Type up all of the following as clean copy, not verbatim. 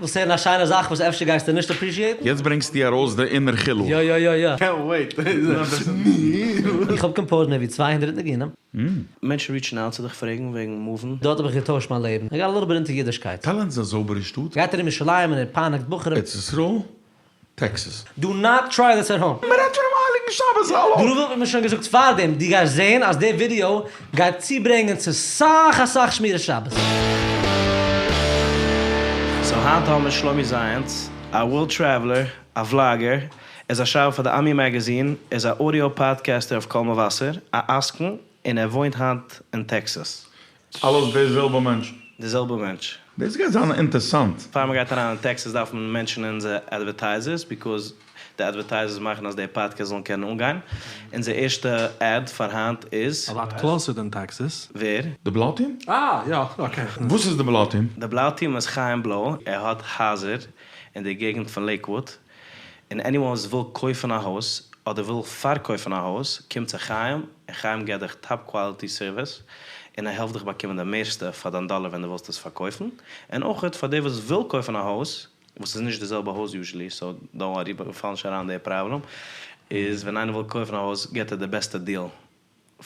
ווילסט הערן א שיינע זאך וואס אפשר גייסטו נישט אפרישיעטן? יעצט ברענגסטו ארויס די אינער חילו. יא יא יא יא. קענט וועיט. איך האב קאמפאוזד מער ווי 200 ניגונים. מענטשן ריטשן אוט צו דיך פרעגן וועגן מופן? דארט האב איך געטוישט מיין לעבן. איך got a little bit into אידישקייט. טיילאנד איז א זויבערע שטאט. גייט ארום ירושלים און ער פייניגט בחורים. ארץ ישראל, טעקסעס. Do not try this at home. מען רעדט פונעם הייליגן שבת, האלא! די רב האט מיר שוין געזאגט פארדעם, דו גייסט זען אז די ווידיאו גייט צוברענגען צו סאך אסאך שמירת שבת. סאו היינט האבן מיר שלומי זייענץ, א world traveler, א vlogger, ער איז א שרייבער פאר די עמי מאגאזין, ער איז א audio podcaster אויף קול מבשר, א עסקן, און ער וואוינט היינט אין טעקסאס. אלעס די זעלבע מענטש? די זעלבע מענטש. דאס גייט זיין אינטערסאנט. פאר מען גייט אריין אין טעקסאס דארף מען מענטשענען אונזער advertisers because די advertisers מאכן אז די פאדקעסט זאלן קענען אנגיין. אונזער ערשטע ad פאר היינט איז. A lot closer than Texas. ווער? די בלאו טיעם? אה יא okay. וואס איז די בלאו טיעם? די בלאו טיעם איז חיים בלוי, ער האט הייזער אין די געגנט פון לעיקוואוד, און anyone וואס וויל קויפן א הויז אדער וויל פארקויפן א הויז קומט צו חיים, און חיים געט דיך top quality service, און ער העלפט דיך באקומען די מערסטע פאר דיין דאלער ווען דו ווילסט עס פארקויפן, און אויך פאר דער וואס וויל קויפן א הויז, וואס איז נישט די זעלבע הויז usually, so don't worry, פאל נישט אריין אין די פראבלעם, איז ווען איינער וויל קויפן א הויז געט ער די בעסטע deal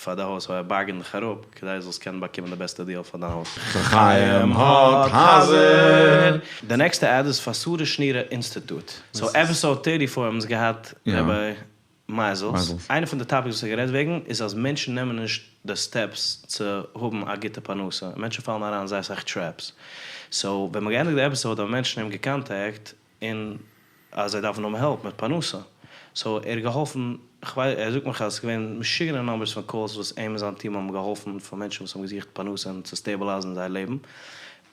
פאר די הויז, so ער בארגענט דיך אראפ כדי דו זאלסט קענען באקומען די בעסטע deal פאר דיין הויז. חיים האט הייזער! די נעקסטע ad איז פאר שרה שנירער אינסטיטוט. So episode 34 האבן אונז געהאט רבי מייזעלס. איינע פון די topics וואס ער האט גערעדט וועגן איז אז מענטשן נעמען נישט די steps צו האבן א גוטע פרנסה. מענטשן פאלן אריין אין זייער אסאך traps. So ווען מ'האט געענדיגט די episode האבן מענטשן אים געקאנטעקט און אז זיי דארפן האבן help מיט פרנסה. So ער האט געהאלפן, כ'ווייס, ער זאגט מיך אז עס איז געווען משוגענע numbers פון calls וואס אים און זיין טיעם האבן געהאלפן פאר מענטשן וואס האבן געזוכט פרנסה און צו סטעבילייזן זייער לעבן.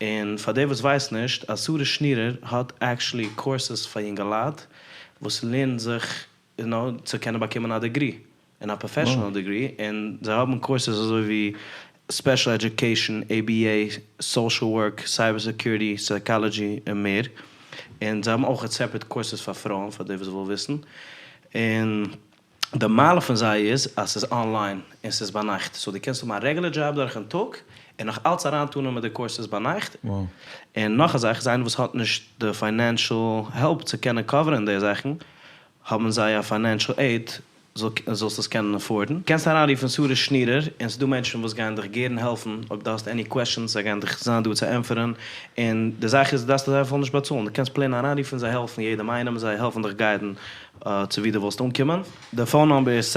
און פאר דער וואס ווייסט נישט, אז שרה שנירער האט actually courses פאר יונגעלייט וואס לערנען זיך you know, צו קענען באקומען א degree, און א professional degree, און זיי האבן courses אזוי ווי special education, ABA, social work, cyber security, psychology און מער. און זיי האבן אויך separate courses פאר פרויען, פאר די וואס וויל וויסן. און די מעלה פון זיי איז אז ס'איז online און ס'איז ביינאכט, so דו קענסט האבן א regular job דורכן טאג און נאך אלץ אריינטאנען מיט די courses ביינאכט. און נאך א זאך איז איינער וואס האט נישט די financial help צו קענען קאווערן די זאכן, האבן זיי א financial aid זאלסט עס קענען עפארדן. קענסט אריינרופן שרה שנירער, און ס'דא מענטשן וואס גייען דיך גערן העלפן אויב דו האסט any questions, זיי גייען דיך זיין דא צו ענטפערן, און די זאך איז דו דארפסט עס אפילו נישט באצאלן, דו קענסט plain אריינרופן, זיי העלפן יעדעם איינעם, זיי העלפן דיך גיידן צו וואו דו ווילסט אנקומען. די phone number איז 718-633-8557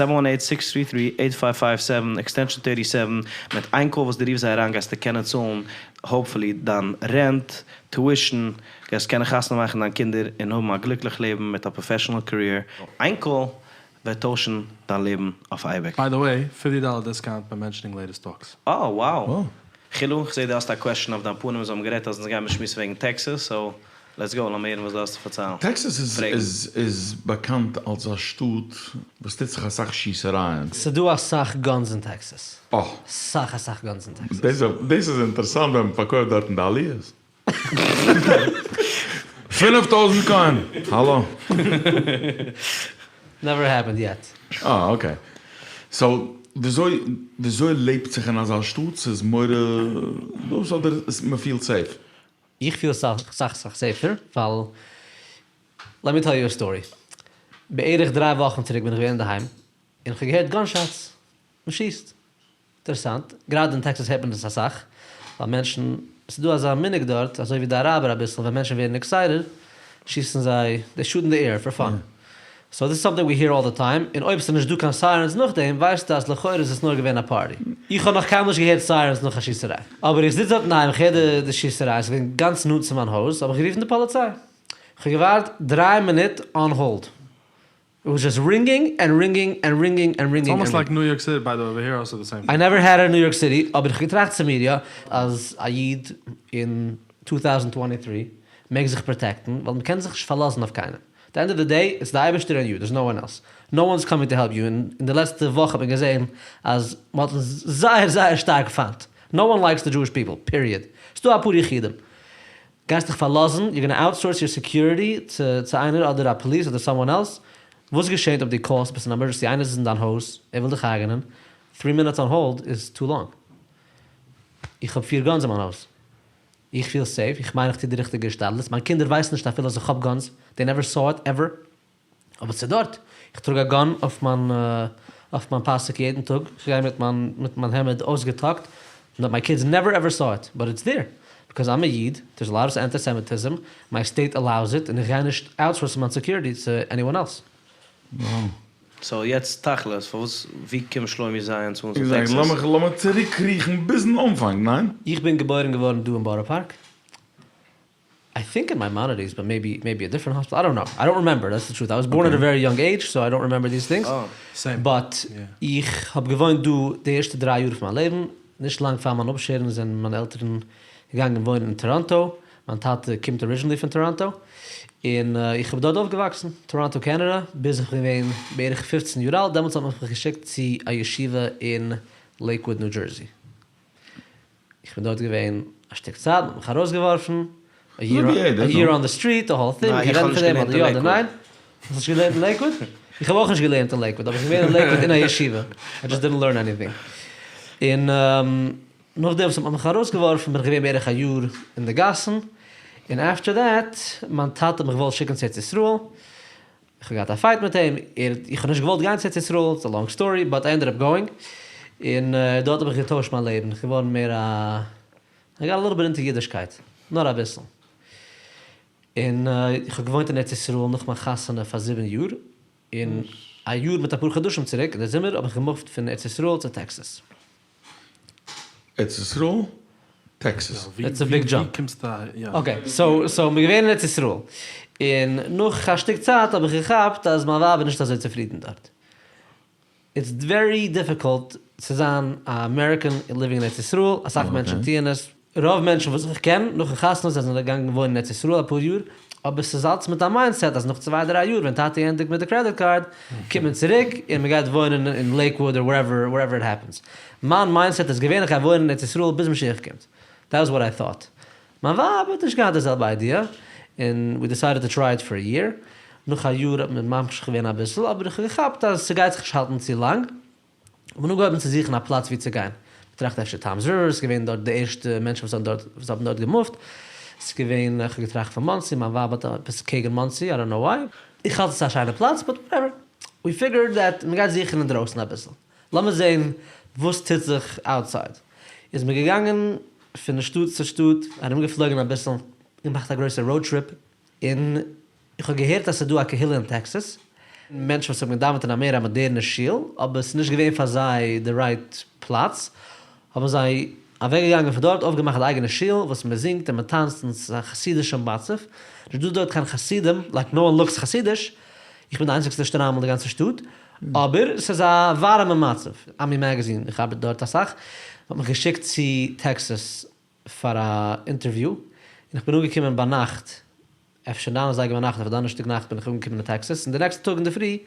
extension 37, מיט איין call וואס דו רופסט זיי אריין גייסטו קענען צאלן hopefully דיין rent, tuition, גייסט קענען חתונה מאכן דיין קינדער און האבן א גליקליך לעבן מיט א professional career. איין call וועט טוישן דיין לעבן אויף אייביג. By the way, 50 dollar discount ביי mentioning latest talks. אה wow! חילו, כ'זעה דו האסט א question אויף דיין פנים, אונז האבן גערעדט אז אונז גיימיר שמועסן וועגן טעקסעס, so let's go, לאמיר הערן וואס דו האסט צו פארציילן. טעקסעס איז באקאנט אלס א שטאט וואס טוט זיך אסאך שיסערייען. ס'דא אסאך guns אין טעקסעס. אה. סאך אסאך guns אין טעקסעס. דאס איז אינטערעסאנט ווען מ'פארקויפט דארטן די עליות. 5000 coin! האלא? Never happened yet. אה okay. So וויאזוי וויאזוי לעבט זיך אין אזא שטאט? ס'איז מורא דאס אדער מ'פילט safe? איך פיל סאך סאך safer ווייל let me tell you a story. בערך דריי וואכן צוריק בין איך געווען אינדערהיים און כ'האב געהערט gunshots. מ'שיסט. אינטערעסאנט, גראדע אין טעקסאס הערט מען דאס אסאך, ווייל מענטשן, ס'איז דא אזא מנהג דארט, אזוי ווי די אראבער אביסל, ווען מענטשן ווערן excited, שיסן זיי, they shoot in the air for fun. So this is something we hear all the time, און אויב ס'איז נישט דא קיין sirens נאכדעם, ווייסטו אז לכאורה איז עס נאר געווען א party. איך האב נאך קיינמאל נישט געהערט sirens נאך א שיסעריי. אבער איך זיץ דארט אינדערהיים, איך הער די שיסעריי, ס'איז געווען גאנץ נאנט צו מיין הויז, האב איך גערופן די פאליציי. איך האב געווארט דריי מינוט on hold. It was just ringing and ringing and ringing and ringing. It's almost like New York City by the way, we hear also the same thing. I never had it in New York City, אבער איך האב געטראכט צו מיר יא, אז א איד אין 2023 מעג זיך פראטעקטן, ווייל מ'קען זיך נישט פארלאזן אויף קיינעם. At the end of the day, it's די אייבערשטער and you, there's no one else. No one's coming to help you, און אין די לעצטע וואך האט מען געזען אז מ'האט אונז זייער זייער שטארק פיינט. No one likes the Jewish people, period. ס'דא אפאר יחידים. גייסט דיך פארלאזן, you're gonna outsource your security צו צו איינער אדער א police אדער someone else, וואס געשענט אויב דו קאלסט ביסט אין emergency איינער איז אין דיין הויז ער וויל דיך הרג'נען, three minutes on hold איז too long. איך האב פיר guns אין מיין הויז. איך פיל סעיף, איך מיין איך טו די ריכטיגע השתדלות, מיין קינדער ווייסן נישט אפילו אז איך האב גאנס, דעי נעווער סאו איט עווער, אבער ס'איז דארט, איך טראג א גאן אויף מיין אויף מיין פאסיק יעדן טאג, איך גיי מיט מיין מיט מיין העמד אויסגעטאקט, מיי קידס נעווער עווער סאו איט, באט איטס דעיר, ביקאוז איים א איד, דערס א לאט אוו אנטיסעמיטיזם, מיי סטעיט אלאוס איט, און איך גיי נישט אוטסאורסן מיין סעקיוריטי צו עניוואן עלס. סאו יעצט תכלית, פארוואס ווי קומט שלומי זייאנץ אן צו טעקסאס? לאמיך לאמיר צוריק קריכן ביזן אנפאנג, ניין? איך בין געבוירן געווארן דא אין בארא פארק, איי טינק אין מיימאנעדיס באט מעיבי מעיבי א דיפרענט האספיטעל, איי דאנט נאו, איי דאנט רימעמבער, דעטס די טרוט, איי וואס בארן עט א ווערי יונג עידזש סאו איי דאנט רימעמבער דיס טינגס, באט איך האב געוואוינט דא די ערשטע דריי יאר פון מיין לעבן, נישט לאנג פאר מיין אפשערן זענען מיינע עלטערן געגאנגען וואוינען אין טאראנטא, מיין טאטע קומט ארידזשינעלי פון טאראנטא, און איך האב דארט אויפגעוואקסן, טאראנטא קענעדע, ביז איך בין געווען בערך פופצן יאר אלט, דעמאלטס האט מען מיך געשיקט צו א ישיבה אין לעיקוואד ניו דזשערסי, איך בין דארט געווען א שטיק צייט, מען האט מיך ארויסגעווארפן, א יער אן די סטריט, די האול טינג, מ'קען רעדן פון דעם אדער יא אדער ניין. האסט נישט געלערנט אין לעיקוואד? איך האב אויך נישט געלערנט אין לעיקוואד, אבער איך בין געווען אין לעיקוואד אין א ישיבה, איי דזשאסט דידנט לערן עניטינג. און נאכדעם וואס מ'האט מיך ארויסגעווארפן בין איך געווען בערך א יאר אין די גאסן, און עפטער דעט, מיין טאטע האט מיך געוואלט שיקן צו ארץ ישראל, איך האב געהאט א פייט מיט אים, ער האט, איך האב נישט געוואלט גיין צו ארץ ישראל, איטס א לאנג סטארי, באט איי ענדעד אפ גאוינג, און דארט האב איך געטוישט מיין לעבן, איך בין געווארן מער א, איי גאט א ליטל ביט אינטו אידישקייט, נאר אביסל. און איך האב געוואוינט אין ארץ ישראל נאך מיין חתונה פאר זיבן יאר, און א יאר מיט אפאר חדשים צוריק אין די זומער האב איך געמופט פון ארץ ישראל צו טעקסעס. ארץ ישראל, טעקסעס. איטס א ביג דזשאמפ. אקעי, סאו סאו מ'איז געווען אין ארץ ישראל, און נאך א שטיק צייט האב איך געכאפט אז מיין ווייב איז נישט אזוי צופרידן דארט. איטס ווערי דיפיקולט צו זיין א אמעריקען ליווינג אין ארץ ישראל, אסאך מענטשן טוען עס, רוב מענטשן וואס איך קען נאכן חתונה זיי זענען געגאנגען וואוינען אין ארץ ישראל אפאר יאר, אבער ס'איז אלץ מיט א מיינדסעט אז נאך צוויי דריי יאר ווען טאטי ענדיגט מיט די קרעדיט קארד קומט מען צוריק און מ'גייט וואוינען אין לעיקוואד אר ווערעווער ווערעווער איט העפענס. מיין מיינדסעט איז געווען איך גיי וואוינען אין ארץ ישראל ביז משיח קומט. דעט וואס וואט איי טאט. מיין ווייב האט נישט געהאט די זעלבע איידיע, און ווי דיסיידעד טו טריי איט פאר א יער. נאך א יאר האט מען ממשיך געווען אביסל, אבער איך האב געכאפט אז ס'גייט זיך נישט האלטן צו לאנג. האט מען אנגעהויבן צו זוכן א פלאץ וואו צו גיין. מ'טראכט אפשר טאמס ריווער, ס'איז געווען דארט די ערשטע מענטשן וואס האבן דארט וואס האבן דארט געמופט. ס'איז געווען, איך האב געטראכט פון מאנסי, מיין ווייב האט עפעס קעגן מאנסי, איי דאנט נאו וויי. איך האלט עס איז א שיינע פלאץ, באט וואטעווער. ווי פיגערד דעט מ'גייט זוכן אינדרויסן אביסל. לאמיר זען וואס טוט זיך אוטסייד. איז מען געגאנגען פון שטאט צו שטאט, ארומגעפלויגן אביסל, געמאכט א גרויסע ראוד טריפ, און איך האב געהערט אז ס'איז דא א קהילה אין טעקסעס, מענטשן וואס האבן געדאווענט אין א מער א מאדערנע שול, אבער ס'איז נישט געווען פאר זיי די רייט פלאץ, האבן זיי אוועקגעגאנגען פון דארט, אויפגעמאכט די אייגענע שול, וואס מען זינגט און מען טאנצט און ס'איז א חסידישע מצב, נישט דא דארט קיין חסידים, לייק נאו וואן לוקס חסידיש, איך בין די איינציגסטע שטריימל אין די גאנצע שטאט, אבער ס'איז א ווארעמע מצב, עמי מעגעזין, איך ארבעט דארט אסאך, האט מיך געשיקט צו טעקסעס פאר א אינטערוויו, און איך בין אנגעקומען ביינאכט, אפשר ניין אזייגער ביינאכט אויף א דאנערשטאג נאכט בין איך אנגעקומען אין טעקסעס, און די נעקסטע טאג אינדערפרי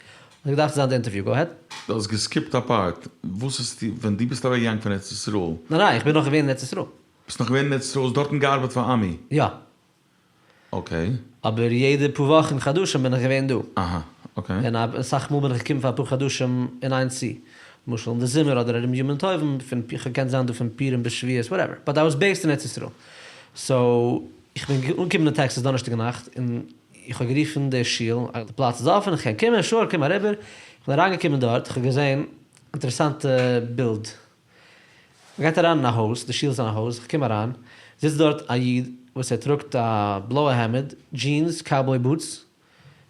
האט געדארפט זיין די אינטערוויו, גאו אהעד. דו האסט געסקיפט א פארט, וואס איז ווען דו ביסט אוועק געגאנגען פון ארץ ישראל? ניין ניין, איך בין נאך געווען אין ארץ ישראל. ביסט נאך געווען אין ארץ ישראל, האסט דארטן געארבעט פאר עמי? יא. אקעי. אבער יעדע פאר וואכן חדשים בין איך געווען דא. אהא, אקעי. און אסאך מאל בין איך געקומען פאר אפאר חדשים אין איין צי. למשל אין די זומער אדער ארום ימים טובים, פון איך האב געקענט זיין דא פון פורים ביז שבועות וואטעווער, באט איי וואס בעיסד אין ארץ ישראל. סאו איך בין אנגעקומען אין טעקסעס דאנערשטאג נאכט און איך האב גערופן די שול אז די פלאץ איז אפען איך קען קומען, שור קום אריבער. איך בין אריינגעקומען דארט איך האב געזען אינטערעסאנטע בילד. מ'גייט אריין אין א הויז, די שול איז אין א הויז, איך קום אריין, זיצט דארט א איד וואס ער טראגט א בלויע העמד, דזשינס, קאובוי בוטס,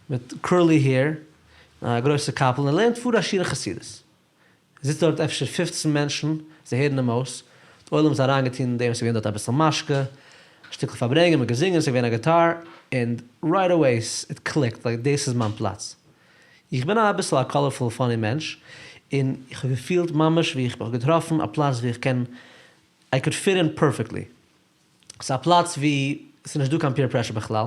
מיט קורלי העיר, א גרויסע קאפל, און ער לערנט פאר א שיעור אין חסידות. זיצט דארט אפשר פופצן מענטשן, זיי הערן אים אויס, די עולם איז אריינגעטון אין דעם, ס'איז געווען דארט אביסל משקה, א שטיקל פארברענגען, מ'האט געזינגען, ס'איז געווען א גיטאר, און רייט אוועי איט קליקט, לייק דאס איז מיין פלאץ. איך בין אביסל א קאלערפול פאני מענטש, און איך האב געפילט ממש ווי איך האב געטראפן א פלאץ ווי איך קען, איי קוד פיט אין פערפעקטלי. ס'איז א פלאץ ווי ס'איז נישט דא קיין פעיר פרעשור בכלל,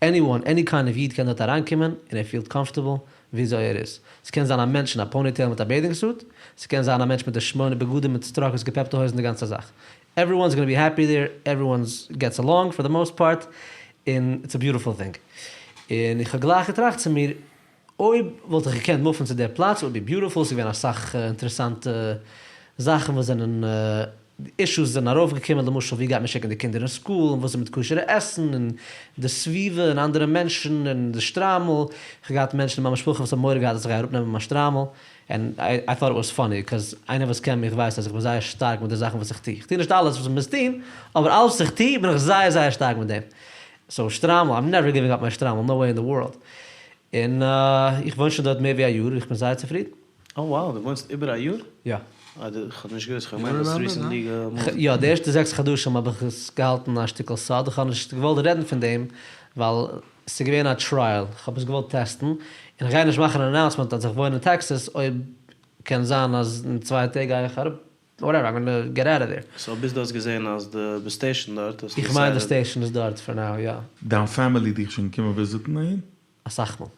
עניוואן, עני קיינד אוו איד קען דארט אריינקומען און ער פילט קאמפארטעבל וויאזוי ער איז. ס'קען זיין א מענטש אין א פאוניטעיל מיט א בעדינג סוט, ס'קען זיין א מענטש מיט די שמונה בגדים מיט סטראקעס געפעפטע הויזן די גאנצע זאך. עוועריוואנס גאנא בי העפי דעיר, עוועריוואנס געטס אלאנג פאר די מאסט פארט, און איטס א ביוטיפול טינג. און איך האב גלייך געטראכט צו מיר, אויב וואלט איך געקענט מופן צו דער פלאץ, איט וואלד בי ביוטיפול, ס'איז געווען אסאך אינטערעסאנטע זאכן וואס זענען. אישוס זענען ארויפגעקומען, למשל ווי גייט מען שיקן די קינדער אין סקול, און וואס איז מיט כשר'ע עסן, און די סביבה, און אנדערע מענטשן, און די שטריימל, איך האב געהאט מענטשן אין מיין משפחה וואס האבן מורא געהאט אז איך גיי אראפנעמען מיין שטריימל, ענד איי טאט איט וואס פאני, קאז איינער וואס קען מיך ווייסט אז איך בין זייער שטארק מיט די זאכן וואס איך טו, איך טו נישט אלעס וואס מען מוז טון, אבער אלעס וואס איך טו בין איך זייער זייער שטארק מיט דעם, סאו שטריימל, איים נעווער גיווינג אפ מיי שטריימל, נאו וועי אין די ווארלד, און איך וואוין שוין דארט מער ווי א יאר, איך בין זייער צופרידן. Oh wow, דו וואוינסט איבער א יאר? יא. איך האב נישט געוואוסט, כ'האב געמיינט האסט ריסענטלי געמופט. יא, די ערשטע זעקס חדשים האב איך עס געהאלטן א שטיקל סוד, איך האב נישט געוואלט רעדן פון דעם, ווייל ס'איז געווען א טרייעל, איך האב עס געוואלט טעסטן, און איך גיי נישט מאכן אן אנאונסמענט אז איך וואוין אין טעקסעס אויב קען זיין אז אין צוויי טעג גיי איך אראפ, וואטעווער, איים גאנא געט אוט אוו דער. סאו ביז דו האסט געזען אז דו ביסט סטעישאנד דארט האסטו איך מיין די סטעישאן איז דארט פאר נאו, יא. דיין פעמילי דיך שוין געקומען וויזיטן אהין? אסאך מאל.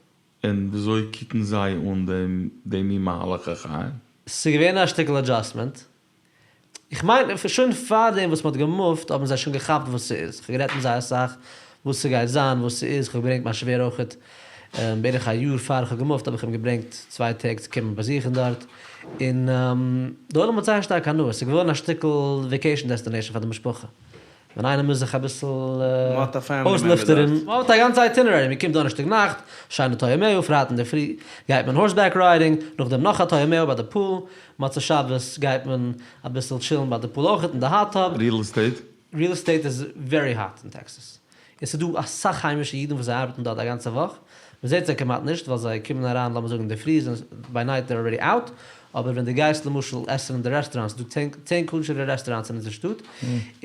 און וויאזוי קוקן זיי אן דעם דעם מין מהלך החיים? ס'איז געווען א שטיקל אדזשאסטמענט. איך מיין שוין פארדעם וואס מ'האט געמופט האבן זיי שוין געכאפט וואס ס'איז. כ'האב גערעדט מיט זיי אסאך וואס ס'גייט זיין, וואס ס'איז. כ'האב געברענגט מיין שווער אויכעט. בערך א יאר פאר כ'האב געמופט האב איך אים געברענגט צוויי טעג צו קומען באזוכן דארט. און די עולם האט זייער שטארק הנאה. ס'איז געווארן א שטיקל וועקעישן דעסטינעישן פאר די משפחה. ווען איינער מוז זיך אביסל אויסלופטערן, מען האט א גאנצע אייטינערערי, מען קומט דאנערשטאג נאכט, שיינע טועמיה, פרייטאג אינדערפרי גייט מען הארסבעק ריידינג, נאכדעם נאך א טועמיה ביי די פול, מוצאי שבת גייט מען אביסל טשילן ביי די פול אויכעט אין די האט טאב. ריעל עסטעיט? ריעל עסטעיט איז ווערי האט אין טעקסעס, און ס'איז דא אסאך היימישע אידן וואס זיי ארבעטן דארט א גאנצע וואך, מען זעט זיי כמעט נישט ווייל זיי קומען אריין לאמיר זאגן אינדערפרי און ביי נייט דער אלרעדי אוט, אבער ווען דו גייסט למשל עסן אין די רעסטוראנטס, ס'דא צען כשר'ע רעסטוראנטס אין אונזער שטאט,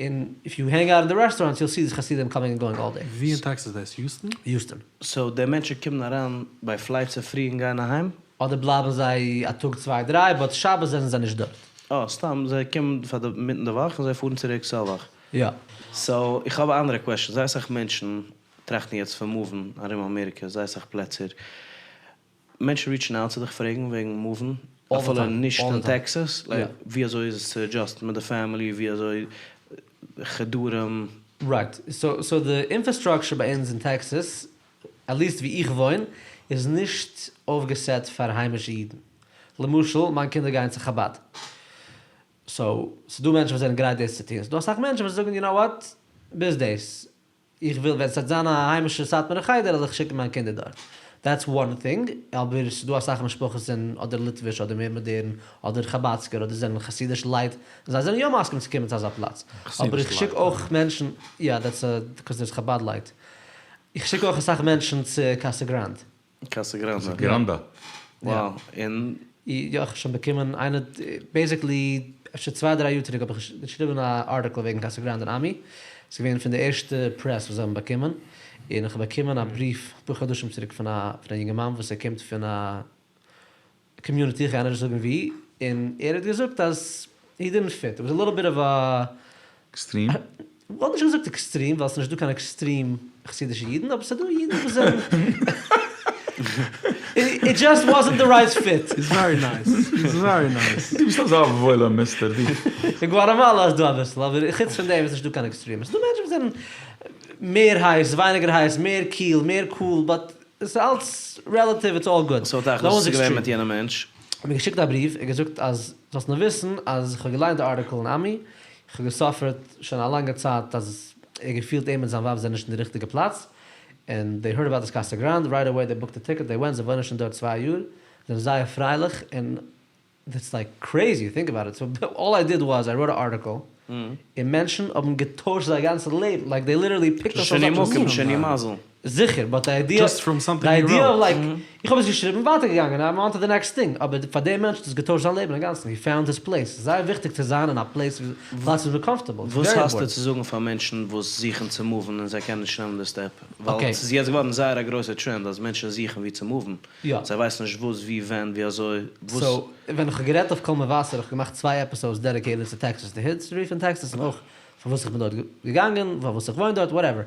און איף יו הענג אוט אין די רעסטוראנטס יו וויל סי די חסידים קאמינג און גאוינג אלל דעי. ווי אין טעקסעס דאס? היוסטאן? היוסטאן. סאו די מענטשן קומען אריין ביי פלייט צופרי און גייען אהיים? אדער בלייבן זיי א טאג צוויי דריי, באט שבת זענען זיי נישט דארט. אה, סתם זיי קומען פאר די מיטן די וואך און זיי פארן צוריק סוף וואך. יא. סאו איך האב א אנדערע קוועשאן, זייער אסאך מענטשן טראכטן יעצט פון מופן ארום אמעריקע, זייער אסאך פלעצער, מענטשן ריטשן אוט צו דיך פרעגן וועגן מופן, אפילו נישט אין טעקסעס, לייק ווי אזוי איז עס צו עדזשאסטן מיט די פעמילי, ווי אזוי חדרים. רייט, סאו די אינפראסטראקטשער ביי אונז אין טעקסעס, עטליעסט ווי איך וואוין, איז נישט אויפגעסעט פאר היימישע אידן. למשל, מיין קינדער גייען צו חבד. סאו, ס'דא מענטשן וואס זענען גרייט דאס צו טון, ס'דא אסאך מענטשן וואס זאגן יו נאו וואט, ביז דאס. איך וויל ווען ס'וועט זיין א היימישע סאטמארע חדר וועל איך שיקן מיין קינדער דארט. דעטס וואן טינג, אבער ס'דא אסאך משפחות זענען אדער ליטוויש אדער מער מאדערן אדער חבדסקער אדער זענען חסידיש לייט און זיי זענען יא מסכים צו קומען צו אזא פלאץ. אבער איך שיק אויך מענטשן, יא דעטס א, קאז דערס חבד לייט. איך שיק אויך אסאך מענטשן צו קאסא גראנד. קאסא גראנדא. גראנדא. וואו, און? יא, איך האב שוין באקומען איינער, בעיסיקלי אפשר צוויי דריי יאר צוריק האב איך געשריבען א ארטיקל וועגן קאסא גראנדע אין עמי, ס'איז געווען פון די ערשטע פרעס וואס זיי האבן באקומען, און איך האב באקומען א בריוו אפאר חדשים צוריק פון א פון א יונגערמאן וואס ער קומט פון א קאמיוניטי, איך גיי נישט זאגן ווי, און ער האט געזאגט אז הי דידנט פיט, איט וואס א ליטל ביט אוו א. עקסטרים? כ'וואלט נישט געזאגט עקסטרים, ווייל ס'נישט דא קיין עקסטרים חסידישע אידן, אבער ס'דא אידן וואס זענען, איט דזשאסט וואזענט די רייט פיט. היז ווערי נייס, היז ווערי נייס. דו ביסט אזא וואוילער מיסטער דו. אין גואטעמאלא איז דא אביסל, אבער חוץ פון דעם איז נישט דא קיין עקסטרים. ס'דא מענטשן וואס זענען מער הייס, ווייניגער הייס, מער קיל, מער קול, באט ס'איז אלץ רעלאטיוו, איטס אלל גוד. סאו תכלית וואס איז געווען מיט יענע מענטש? האט מיר געשיקט א בריוו, ער האט געזאגט אז זאלסט נאר וויסן אז איך האב געליינט די ארטיקל אין עמי, איך האב געסאפערט שוין א לאנגע צייט אז ער געפילט אים און זיין ווייב זענען נישט אין די ריכטיגע פלאץ, און דעי הערד אבאוט דיס קאסא גראנד, רייט אוועי דעי בוקט א טיקעט, דעי ווענט, זיי וואוינען שוין דארט צוויי יאר, זענען זייער פרייליך, און איטס לייק קרעיזי, טינק אבאוט איט, סאו אלל איי דיד וואס איי ראוט א ארטיקל, און מענטשן האבן געטוישט זייער גאנצע לעבן, לייק דעי ליטערלי פיקט אויס שני מקום שני מזל. זיכער, באט די איידיע, Just from something די you איידיע אוו wrote. לייק, איך האב עס געשריבן, ווייטער געגאנגען, איים אן טו די נעקסט טינג, אבער פאר דעם מענטש האט עס געטוישט זיין לעבן אינגאנצן, הי פאונד היז פלעיס, ס'איז זייער וויכטיג צו זיין אין א פלעיס פלאץ וואס מ'איז קאמפארטעבל, איטס וואס ווערי האסטו אימפארטענט. צו זאגן פאר מענטשן וואס זוכן צו מופן און זיי קענען נישט נעמען די סטעפ? ווייל אקעי. ס'איז יעצט געווארן זייער א גרויסע טרענד אז מענטשן זוכן וואו צו מופן, יא. זיי ווייסן נישט וואס, ווי, ווען, ווי אזוי, וואס. סאו, ווען איך האב גערעדט אויף קול מבשר האב איך געמאכט צוויי עפיסאודס דעדיקעיטעד צו טעקסעס, די היסטארי פון טעקסעס און אויך פארוואס איך בין דארט געגאנגען, פארוואס איך וואוין דארט, וואטעווער.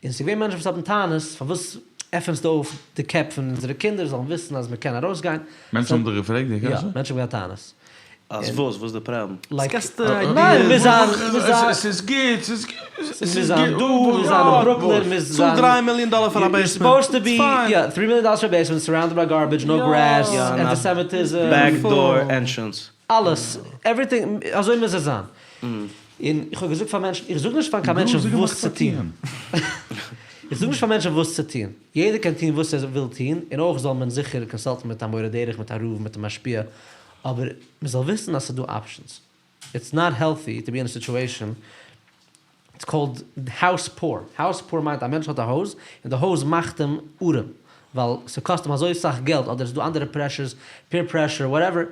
און ס'איז געווען מענטשן וואס האבן טענות, פארוואס עפענסטו אויף די קעפ פון אונזערע קינדער זאלן וויסן אז מ'קען ארויסגיין. מענטשן האבן דיך געפרעגט די יא, קשיא? מענטשן האבן געהאט טענות. אז וואס? וואס איז די פראבלעם? לייק, ניין, מוז זיין, מוז זיין. ס'איז גוט, ס'איז גוט. מוז זיין דא, מוז זיין אין ברוקלין, מוז זיין. צאל דריי מיליאן דאלער פאר א בעיסמענט, איטס פיין. יא, טרי מיליאן דאלער פאר א בעיסמענט, סאראונדעד ביי גארבידזש, נאו גרעס, אנטיסעמיטיזם. בעק דאר ענטרענס. אלעס, עווריטינג, אזוי מוז עס זיין. און איך האב געזאגט פאר מענטשן, איך זאג נישט פאר קיין מענטשן וואס צו טון. איך זאג נישט פאר מענטשן וואס צו טון. יעדער קען טון וואס ער וויל טון, און אויך זאל מען זיכער קאנסאלטן מיט א מורה דרך, מיט א רב, מיט א משפיע, אבער מען זאל וויסן אז ס'איז דא אפשענס. איטס נאט העלטי טו בי אין א סיטועשאן, איטס קאלד האוז פאר. האוז פאר מיינט א מענטש האט א הויז, און די הויז מאכט אים ארעם, ווייל ס'קאסט אים אזוי סאך געלט, אדער ס'איז דא אנדערע פרעשורס, פעיר פרעשור, וואטעווער.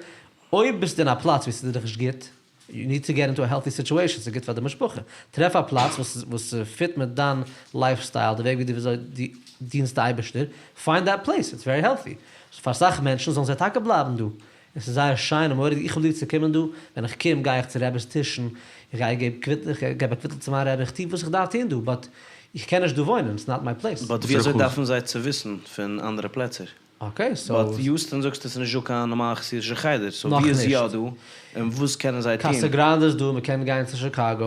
אויב ביסטו אין א פלאץ וואו ס'איז דיך נישט גוט, יו ניד טו געט אינטו א העלטי סיטועשאן, ס'איז גוט פאר די משפחה. טרעף א פלאץ וואס וואס פיט מיט דיין לייף סטייל, די וועג ווי דו וויאזוי דו דינסט די אייבערשטער, פיינד דעט פלעיס, איטס ווערי העלטי. פאר אסאך מענטשן זאלן זיי טאקע בלייבן דא, און ס'איז זייער שיין און מורא'דיג, איך האב ליב צו קומען דא, ווען איך קום גיי איך צו רבי'ס טישן, איך גיי געב קוויטל, איך געב א קוויטל צו מיין רבי, איך טו וואס איך דארף טון דא, באט איך קען נישט דא וואוינען, איטס נאט מיי פלעיס. באט ווי אזוי דארפן זיי צו וויסן פון אנדערע פלעצער? אקעי סאו. באט יוסטאן זאגסטו ס'איז נישט דא קיין נארמאלע חסידישע חדר, סאו ווי איז יא דא און וואס קענען זיי טון? קאסא גראנדע איז דא, מ'קען גיין צו שיקאגא,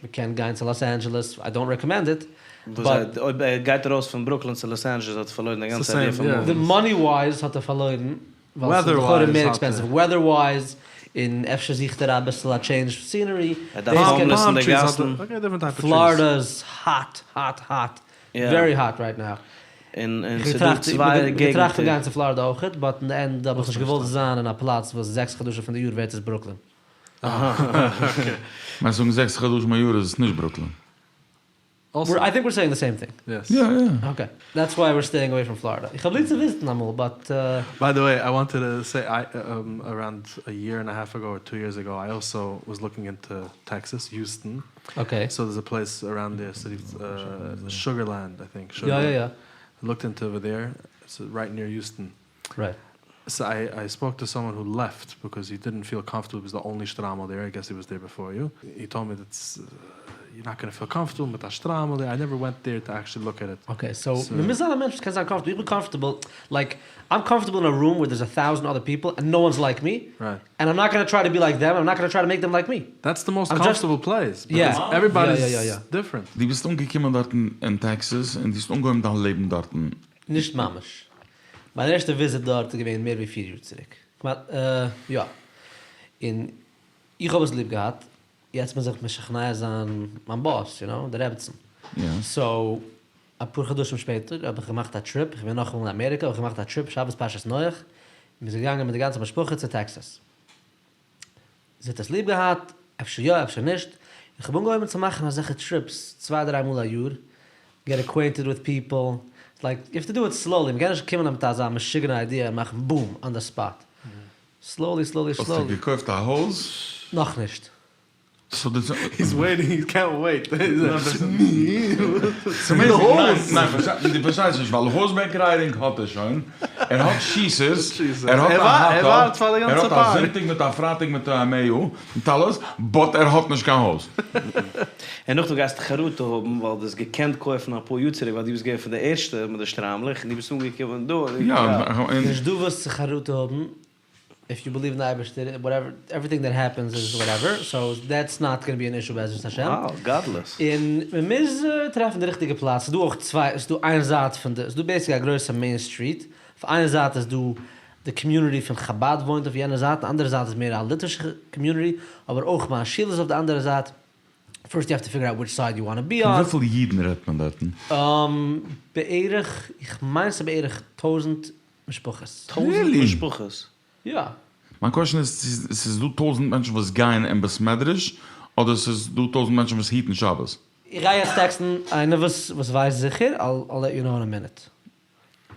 מ'קען גיין צו לאס אנדזשעלעס, איי דאנט רעקאמענד איט, באט. אויב ער גייט ארויס פון ברוקלין צו לאס אנדזשעלעס האט ער פארלוירן די גאנצע איידיע פון מופן. די מאני ווייז האט ער פארלוירן, ווייל ס'איז לכאורה מער עקספענסיוו, וועדער ווייז, און אפשר זוכט ער אביסל א טשעינדזש אוו סינערי. ער דארף האומלעס אין די גאסן. פלארידע איז האט האט האט, ווערי האט רייט נאו. און ס'איז דא צוויי געגנטער. געטראכט פון גיין צו פלארידע אויכעט, באט אין די ענד האב איך נישט געוואלט זיין אין א פלאץ וואס זעקס חדשים פון די יאר ווערט עס ברוקלין. מיינסט זאגן זעקס חדשים א יאר איז עס נישט ברוקלין? איי טינק וויר סעיאינג די סעים טינג. יא יא. אקעי. דעטס וויי וויר סטעיאינג אוועי פראם פלארידע. איך האב ליב צו וויזיטן אמאל באט. ביי די וועי איי וואנטעד טו סעי איי אראונד א יער ענד א האלף אגאו אר טו יערס אגאו איי אלסא וואס לוקינג אינטו טעקסעס יוסטאן. אקעי. סאו דערס א פלעיס אראונד דער סיטי שוגערלענד איי טינק. יא יא יא. לוקט אינטו אווער דער איטס רייט ניר יוסטאן. רייט. סאו איי ספאוק טו סאמאן הו לעפט ביקאוז הי דידנט פיל קאמפארטעבל הי וואס די אנלי שטריימל דער, איי געס הי וואס דער ביפאר יו, הי טאלד מי דעט יור נאט גאנא פיל קאמפארטעבל מיט א שטריימל דער, איי נעווער ווענט דער טו עקשעלי לוק עט איט. אקעי סאו מ'מוז זיין א מענטש וואס קען זיין קאמפארטעבל, איך בין קאמפארטעבל, לייק איים קאמפארטעבל אין א רום ווער דערס א טאוזענט אדער פיפל ענד נאו וואנס לייק מי, רייט. ענד איים נאט גאנא טריי טו בי לייק דעם, איים נאט גאנא טריי טו מעיק דעם לייק מי. דעטס די מאסט קאמפארטעבל פלעיס, ביקאוז עוועריבאדי איז דיפרענט. דו ביסט אנגעקומען דארטן אין טעקסעס און דו האסט אנגעהויבן דיין לעבן דארטן. נישט ממש. מיין ערשטע וויזיט דארט איז געווען מער ווי פיר יאר צוריק, כמעט, יא. און איך האב עס ליב געהאט, יעצט מוז איך משכנע זיין מיין באס, יו נאו, די רעבעצן. סאו, אפאר חדשים שפעטער האב איך געמאכט א טריפ, איך בין נאכאמאל אין אמעריקא, האב איך געמאכט א טריפ שבת פרשת נח, און מ'איז געגאנגען מיט די גאנצע משפחה צו טעקסאס. זי האט עס ליב געהאט, אפשר יא אפשר נישט, איך האב אנגעהויבן צו מאכן אזעלכע טריפס צוויי דריי מאל א יאר, געט אקוועינטעד וויט פיפל, לייק יו האוו טו דו איט סלאולי, מ'קען נישט קומען מיט אזא משוגענע איידיע און מאכן בום אן די ספאט, סלאולי סלאולי סלאולי. האסטו געקויפט א הויז? נאכנישט. היז וועיטינג, הי קענט וועיט. ניין, דו פארשטייסט נישט, ווייל הארסבעק ריידינג האט ער שוין, ער האט שיסערס, ער האט א האט טאב, ער האט א זונטאג מיט א פרייטאג מיט א מעיאר, מיט אלעס, באט ער האט נישט קיין הויז. און נאכדעם גייסטו חרטה האבן ווייל דו האסט געקענט קויפן אפאר יאר צוריק ווייל דו ביסט געווען פון די ערשטע מיט די שטריימלעך און דו ביסט אנגעקומען דא און. נישט דא וואס צו חרטה האבן, איף יו בעליוו אין די אייבערשטער, וואטעווער, עווריטינג דעט העפענס איז וואטעווער, סאו דעטס נאט גאנא בי אן אישו בעזרת השם. Wow, גדלות. און מען מוז טרעפן די ריכטיגע פלאץ, ס'איז דא אויך צוויי, ס'איז דא איין זייט פון די, ס'איז דא בעיסיקלי א גרויסע מעין סטריט, אויף איין זייט איז דא די קאמיוניטי פון חבד וואוינט אויף יענע זייט, די אנדערע זייט איז מער א ליטווישע קאמיוניטי, אבער אויך מיין שול איז אויף די אנדערע זייט, פירסט יו האוו טו פיגור אוט וויטש סייד יו וואנט טו בי אן. וויפיל אידן רעדט מען דארטן? בערך, איך מיין ס'איז בערך טויזנט משפחות. טויזנט משפחות? יא. מיין קוועשן איז צו ס'איז דא טויזנט מענטשן וואס גייען אין בית מדרש, אדער ס'איז דא טויזנט מענטשן וואס היטן שבת? איך גיי יעצט טעקסטן איינער וואס וואס ווייסט זיכער, I'll let you know in a minute.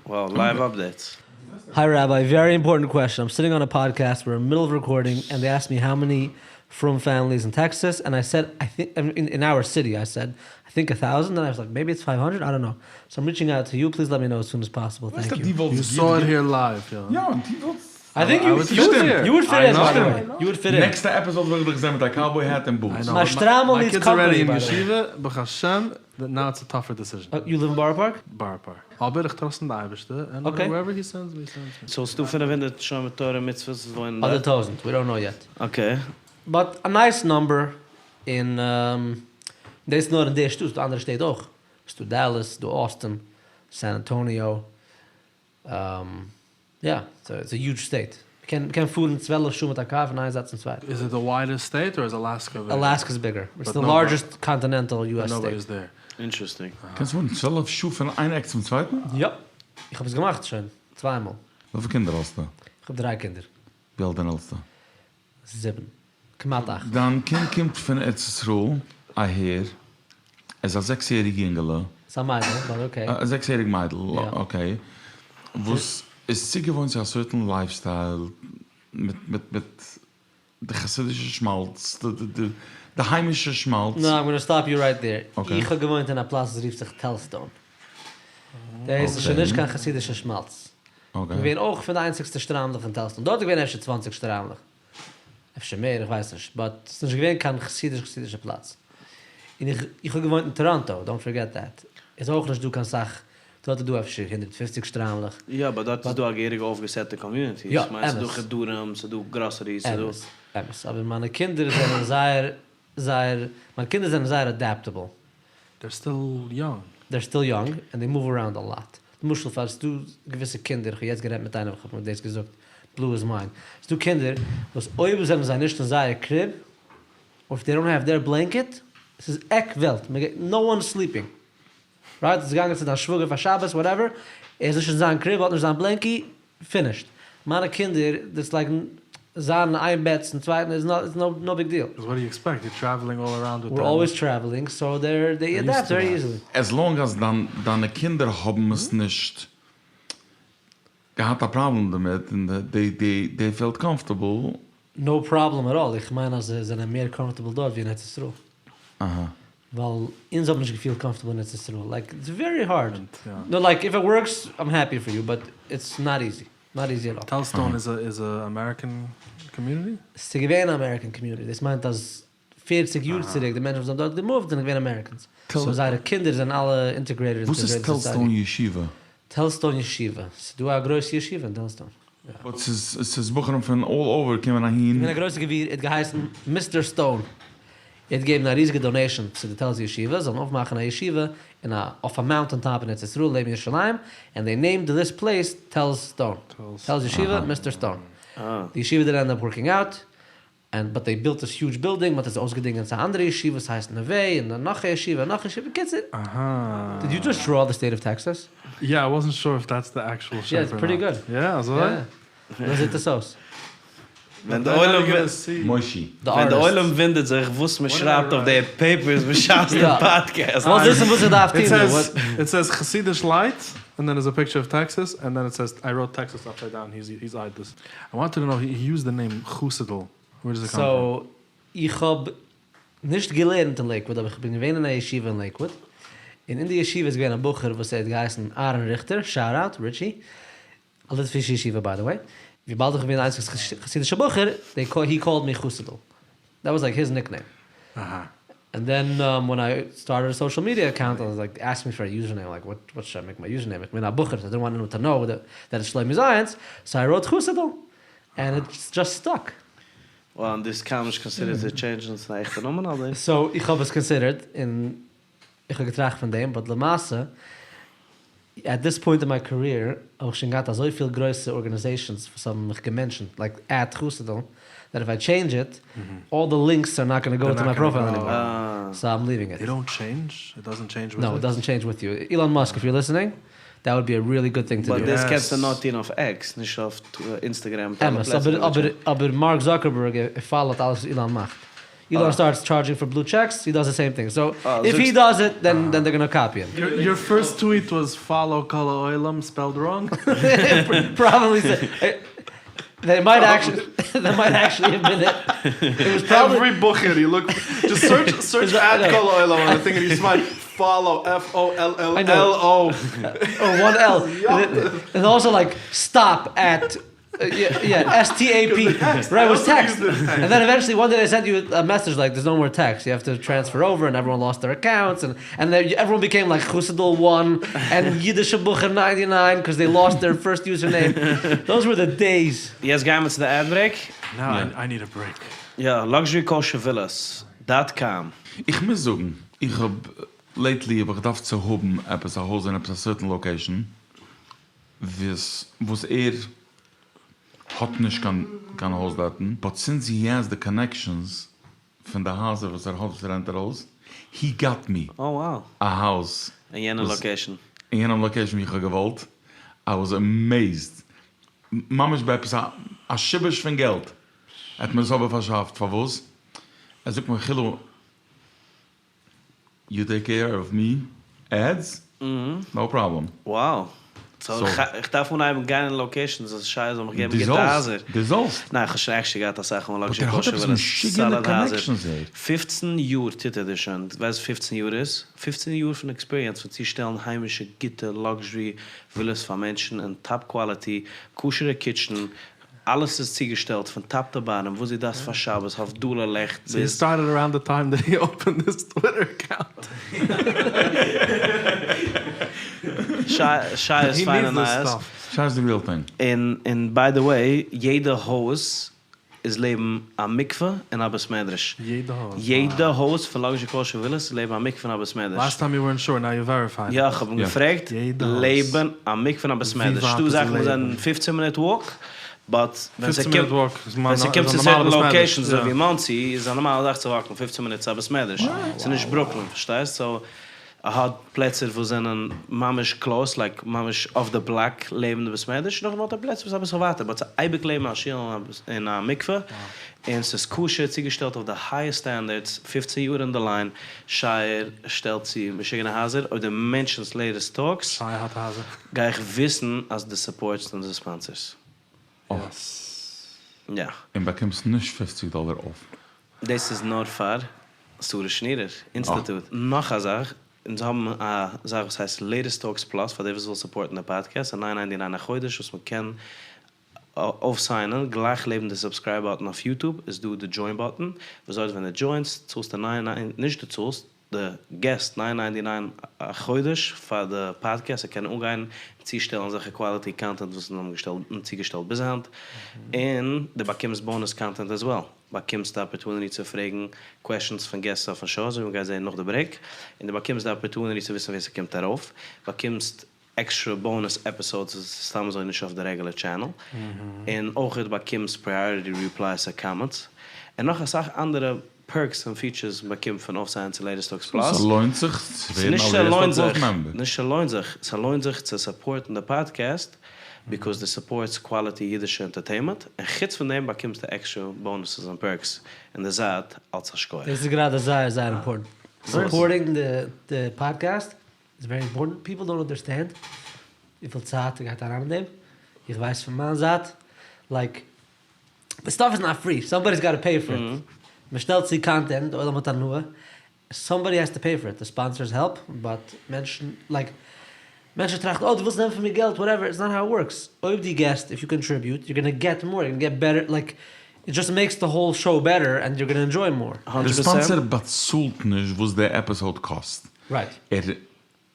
Wow, לייוו אפדעיטס. היי ראביי, ווערי אימפארטענט קוועשאן, איים סיטינג אן א פאדקעסט, וויר אין מידל אוו רעקארדינג, ענד דעי עסקד מי האו מעני פרום פעמיליס אין טעקסעס, ענד איי סעד איי טינק, אין אווער סיטי, איי סעד איי טינק א טאוזענד, דען איי וואס לייק מעיבי איטס פייוו האנדרעד, איי דאנט נאו, סאו איים ריטשינג אוט טו יו, פליז לעט מי נאו עס סון עס פאסיבל, טענק יו. יו סאו איט העיר לייוו, יא. יא, דו וואלסט. איי טינק יו וואלד פיט אין ביי די וועי, יו וואלד פיט אין. נעקסטע עפיזאד וויל איך דיך זען מיט א קאובוי העט און בוטס. מיין שטריימל נידס קאמפאני ביי די וועי. ישיבה, ברוך השם, נאו איטס א טאפער דעסיזשען. יו ליוו אין בארא פארק? בארא פארק. אבער איך טראסט אין די אייבערשטער, ענד ווערעווער הי סענדס מי סענדס מי. סאו ס'דא פינף הונדערט שומרי תורה ומצוות וואס וואוינען דארט? אדער טויזענט, ווי דאנט נאו יעט. אקעי. באט א נייס נאמבער, און דאס נאר אין די שטאט, ס'דא אנדערע שטעט אויך, ס'דא דאלאס, ס'דא אוסטין, סען אנטאניאו, יא, סאו איטס א יוזש סטעיט. מ'קען מ'קען פארן צוועלף שעה מיט א קאר פון איין זייט צום צווייטן. איז איט די וויידעסט סטעיט אר איז אלאסקא ביגער? אלאסקא איז ביגער. איטס די לארדזשעסט קאנטינענטעל יו עס סטעיט. אינטערעסטינג. קענסט פארן צוועלף שעה פון איין עק צום צווייטן? יא. איך האב עס געמאכט שוין צוויי מאל. וויפיל קינדער האסטו? איך האב דריי קינדער. ווי אלט דיין עלטסטע? זיבן. כמעט אכט. דיין קינד קומט פון ארץ ישראל אהער, ער איז א זעקס יעריג יונגעלע. ס'איז א מיידל, באט אקעי. א זעקס יעריג מיידל, אקעי. וואס איז צוגעוואוינט צו א סערטען לייף סטייל, מיט מיט מיט די חסידישע שמאלץ, די היימישע שמאלץ. נאו, איים גאנא סטאפ יו רייט דעיר. איך האב געוואוינט אין א פלאץ וואס רופט זיך טעלזסטאון. דאס איז שוין נישט קיין חסידישע שמאלץ. געווען אויך פון די איינציגסטע שטריימלעך אין טעלזסטאון. דארט איז געווען אפשר צוואנציג שטריימלעך. אפשר מער, איך ווייס נישט. באט ס'איז נישט געווען קיין חסידיש חסידישע פלאץ. און איך איך האב געוואוינט אין טאראנטא, דאנט פארגעט דעט. איז אויך נישט דא קיין סאך, דארט איז דא אפשר הונדערט פופציג שטריימלעך. יא, באט דארט איז דא א געהעריגע אויפגעסעטע קאמיוניטי. יא, כ'מיין ס'איז דא אמת. חדרים, ס'איז דא גראסעריס, ס'איז דא. אמת, אמת. אבער מיינע קינדער זענען זייער זייער, מיינע קינדער זענען זייער אדעפטעבל. דער סטיל יונג. דער סטיל יונג ענד דעי מאוו אראונד א לאט. למשל פאר ס'דא געוויסע קינדער, איך האב יעצט גערעדט מיט איינעם איך האב אים דאס געזאגט, בלו היז מיינד, ס'דא קינדער וואס אויב זענען זיי נישט אין זייער קריב, אר איף דעי דאנט העוו דעיר בלענקעט, ס'איז עק וועלט, מ'גייט נאו וואן איז סליפינג, רייט, איז געגאנגען צו דיין שוואגער פאר שבת וואטעווער, ער איז נישט אין זיין קריב, האט נישט זיין בלענקי, פינישד. מיינע קינדער דאס לייגן זיין אין איין בעט צום צווייטן איז נאו ביג דיעל. וואט דו יו עקספעקט? יור טרעוועלינג אלל אראונד וויט דעם. ווער אלוועיס טרעוועלינג סאו דעי דעי עדעפט ווערי איזילי. עז לאנג אז דיינע קינדער האבן עס נישט געהאט א פראבלעם דערמיט און דעי פעלט קאמפארטעבל. נאו פראבלעם עט אלל, איך מיין אז זיי זענען מער קאמפארטעבל דארט ווי אין ארץ ישראל. אהא. ווייל אונז האבן נישט געפילט קאמפארטעבל אין ארץ ישראל, לייק איטס ווערי הארד, נאו לייק איף איט ווארקס איים העפי פאר יו באט איטס נאט איזי, נאט איזי עט אלל. טעלזסטאון איז א איז א אמעריקען קאמיוניטי? ס'איז געווען א אמעריקען קאמיוניטי, דאס מיינט אז פערציג יאר צוריק די מענטשן וואס האבן דארט געמופט זענען געווען אמעריקענס, סאו זייערע קינדער זענען אלע אינטעגרעיטעד וואס איז טעלזסטאון ישיבה? טעלזסטאון ישיבה, ס'איז דא א גרויסע ישיבה אין טעלזסטאון. באט ס'איז ס'איז בחורים פון אלל אווער קומען אהין. געווען א גרויסע גביר, ער האט געהייסן מיסטער סטאון, ער האט געגעבן א ריזיגע דאנעישאן צו די טעלז ישיבה, זאלן אויפמאכן א ישיבה אין א אויף א מאונטען טאפ אין ארץ ישראל לעבן ירושלים, ענד דעי נעימד דיס פלעיס טעלז סטאון, טעלז ישיבה מיסטער סטאון, די ישיבה דידנט ענד אפ ווארקינג אוט, ענד באט דעי בילט דיס יוזש בילדינג, מ'האט עס אויסגעדינגען צו א אנדערע ישיבה וואס הייסט נווה, און נאך א ישיבה און נאך א ישיבה, בקיצור. אהא. דיד יו דזשאסט דראו די סטעיט אוו טעקסאס? יא, איי וואזנט שור איף דעטס די עקשועל שעיפ אר נאט. יא, איטס פריטי גוד. יא, אזוי? יא. אזוי זעט עס אויס. ווען די עולם ווען די עולם וואונדערט זיך וואס מען שרייבט אויף די פעיפערס בשעת די פאדקעסט. וואס וויסן וואס איך דארף טון דא? איט סעיז חסידיש לייט און דען איז א פיקטשער אוו טעקסעס און דען איט סעיז איי ראוט טעקסעס אפסייד דאון היז אייד דיס. איי וואנטעד טו נאו הי יוזד די נעים חסיד'ל ווער דאס איט קאם פראם? סאו איך האב נישט געלערנט אין לעיקוואד אבער איך בין געווען אין א ישיבה אין לעיקוואד און אין די ישיבה איז געווען א בחור וואס ער האט געהייסן אהרן ריכטער שאוט אוט ריטשי א ליטווישע ישיבה ביי די וועי, וויבאלד איך בין געווען די איינציגסטע חסידישע בחור, דעי קאלד, הי קאלד מי חסיד'ל, דעט וואס לייק היז ניקנעים. ענד דען ווען איי סטארטעד א סאושעל מידיע אקאונט, איי וואס לייק עסק מי פאר א יוזערנעים, לייק וואט וואט שוד איי מעיק מיי יוזערנעים, איך בין א בחור סאו איי דידנט וואנט עניוואן טו נאו דעט איטס שלומי זייאנץ, סאו איי ראוט חסיד'ל, ענד איט דזשאסט סטאק. וואו, און דאס קיינמאל נישט קאנסידערט צו טשעינדזשן צו דיין עכטע נאמען אדער? סאו איך האב עס קאנסידערט און איך האב געטראכט פון דעם, באט למעשה עט דיס פוינט אין מיי קאריער האב איך שוין געהאט אזויפיל גרויסע ארגאניזעישאנס וואס האבן מיך געמענטשענט לייק עט חסיד'ל דעט איף איי טשעינדזש איט אלל די לינקס אר נאט גאנא גאו טו מיי פראפייל ענימאר סאו איים ליווינג איט. דעי דאנט טשעינדזש? איט דאזענט טשעינדזש וויט נאו איט? איט דאזענט טשעינדזש וויט יו. אילאן מאסק איף יור ליסענינג דעט וואלד בי א ריעלי גוד טינג טו באט דו. דאס קענסטו נאר טון אויף עקס נישט אויף אינסטעגרעם מיט אלע אמת פלעצער אבער אבער אבער מארק זאקערבערג ער פאלאוט אלעס וואס אילאן מאכט. אילאן סטארטס טשארדזשינג פאר בלו טשעקס, הי דאז די סעים טינג, סאו איף הי דאז איט דען דער גאנא קאפי הים. יור פירסט טוויט וואס פאלאו כל העולם ספעלד ראנג? פראבעבלי סאו. דעט מייט עקשעלי דעט מייט עקשעלי האוו בין איט. איט וואס פראבעבלי. עווערי בחור יו לוק דזשאסט סערטש סערטש עט כל העולם אן די טינג און יו פיינד פאלאו עף או על על על או. אר וואן על. און אלסא לייק סטאפ עט. יא, STAP, רייט וואז טעקסט, און דען עווענטשעלי וואן דעי דעי סענט יו א מעסעדזש לייק דערס נאו מאר טעקסט, יו העוו טו טרענספער אווער און עוועריוואן לאסט דער אקאונטס און און עוועריוואן ביקעים לייק חסיד'ל וואן און אידישע בחור ניינטי ניין קאוז דעי לאסט דער פירסט יוזער נעים, דאוז ווער די דעיס. יעצט גייען מיר צו די עד ברעיק. נאו איי ניד א ברעיק. יא, לאקזשערי קאושער ווילאס דאט קאם. איך מוז זאגן, איך האב לעיטלי האב איך געדארפט צו האבן עפעס א הויז אין עפעס א סערטען לאקעישאן, וואס וואס ער. האט נישט קיין קיין הויז דארטן, באט סינס הי העז די קאנעקשאנס פון די הייזער וואס ער האט וואס ער רענט ארויס, הי גאט מי א האוז אין יענע לאקעישאן. אין יענעם לאקעישאן ווי איך האב געוואלט, איי וואס עמעיזד, ממש ביי עפעס א שיבוש פון געלט, ער האט מיר עס אבער פארשאפט, פארוואס? ער זאגט מיר חילו יו טעיק קעיר אוו מי עדס? נאו פראבלעם. Wow. סאו איך דארף אנהייבן גיין אין לאקעישאנס אז שייע זאל מיך געבן גוטע הייזער. דו זאלסט. ניין כ'האב שוין עקשעלי געהאט אסאך מאל באט ער האט עפעס משוגענע קאנעקשאנס ער. פופצן יאר טוט ער דאס שוין, דו ווייסט וואס פופצן יאר איז? פופצן יאר פון עקספיריענס פון צושטעלן היימישע גוטע לאקזשערי ווילאס פאר מענטשן אין טאפ קוואליטי, כשר'ע קיטשן, אלעס איז צוגעשטעלט פון טאפ טו באטאם וואס דו דארפסט פאר שבת, הבדלה לעכט סאו הי סטארטעד אראונד די טיים דעט הי אפענד היז טוויטער אקאונט. שי איז פיינע נייעס. שי איז די ריעל טינג. און ביי די וועי יעדע הויז איז לעבן א מקווה און א בית מדרש. יעדע הויז? יעדע הויז פון לאקזשערי קאושער ווילאס איז לעבן א מקווה און א בית מדרש. לאסט טיים יו ווערנט שור, נאו יו וועריפייד איט. יא, כ'האב אים געפרעגט, לעבן א מקווה און א בית מדרש. ס'דא זאכן וואס זענען פופצן מינוט וואק, באט ווען ס'קומט צו סערטען לאקעישאנס אזוי ווי מאנסי איז א נארמאלע זאך צו וואקן פופצן מינוט צו א בית מדרש. ס'איז נישט ברוקלין, פארשטייסט? סאו ער האט פלעצער וואס זענען ממש קלאוס, לייק ממש אויף די בלאק לעבן די בית מדרש, נאכדעם האט ער פלעצער וואס איז אביסל ווייטער, באט ס'איז אייביג לעבן א שול און א מקווה, און ס'איז כשר, צוגעשטעלט אויף די הייעסט סטענדערדס, פופצן יאר אין די ליין, שייער שטעלט צו משוגענע הייזער, אויב דו מענטשענסט לעיטעסט טאלקס, שייער האט הייזער. גיי איך וויסן אז דו סופארטסט אונזער ספאנסערס. יא. און באקומסט נישט פופציג דאלער אףף. דאס איז נאר פאר שרה שנירער אינסטיטוט. נאך א זאך, אונז האבן א זאך וואס הייסט לעיטעסט טאלקס פלאס פאר די וואס וויל סופארטן די פאדקעסט, א ניין ניינטי ניין א חודש וואס מען קען אויפסיינען, גלייך לעבן די סובסקרייב באטן אויף יוטוב איז דא די דזשוין באטן, וואס דארט ווען דו דזשוינסט צאלסטו ניין ניין, נישט דו צאלסט, דו געסט ניין ניינטי ניין א חודש פאר די פאדקעסט צו קענען אנגיין צושטעלן אזעלכע קוואליטי קאנטענט וואס אונז האבן געשטעלט צוגעשטעלט ביז היינט, און דו באקומסט באנוס קאנטענט עז וועל, באקומסט די אפערטוניטי צו פרעגן קוועשאנס פון געסט אויפן שאו אזוי ווי מ'גייט זען נאך די ברעיק, און דו באקומסט די אפערטוניטי צו וויסן ווער ס'קומט ארויף, באקומסט עקסטרע באנוס עפיסאודס וואס איז סתם אזוי נישט אויף די רעגולער טשענעל, און אויכעט באקומסט פריאריטי ריפלייס צו קאמענטס, און נאך אסאך אנדערע פערקס און פיטשערס מ'באקומט פון אויפסיינען צו לעיטעסט טאלקס פלאס. ס'לוינט זיך צו ווערן א לעיטעסט טאלקס פלאס מעמבער. נישט ס'לוינט זיך, ס'לוינט זיך צו סופארטן די פאדקעסט ביקאוז דו סופארטס קוואליטי אידישע ענטערטעינמענט, און חוץ פון דעם באקומסטו עקסטרע באנוסעס און פערקס אין די זייט אלס א שכוח. דאס איז גראדע זייער זייער אימפארטענט. סופארטינג די פאדקעסט איז ווערי אימפארטענט, פיפל דאנט אנדערסטענד וויפיל צייט גייט אריין אין דעם, איך ווייס פון מיין זייט, לייק די סטאף איז נאט פרי, סאמבאדיס גאטע פעי פאר איט, מען שטעלט צו קאנטענט, די עולם האט הנאה, סאמבאדי העז טו פעי פאר איט, די ספאנסערס העלפ, באט מענטשן לייק מענטשן טראכטן אה דו ווילסט נעמען פון מיר געלט וואטעווער, איטס נאט האו איט ווארקס, אויב דו געסט, איף יו קאנטריביוט, יו גאנא געט מאר, יו גאנא געט בעטער, לייק איט דזשאסט מעיקס די האול שאו בעטער ענד יו גאנא ענדזשוי מאר. די ספאנסער באצאלט נישט וואס די עפיסאוד קאסט. ער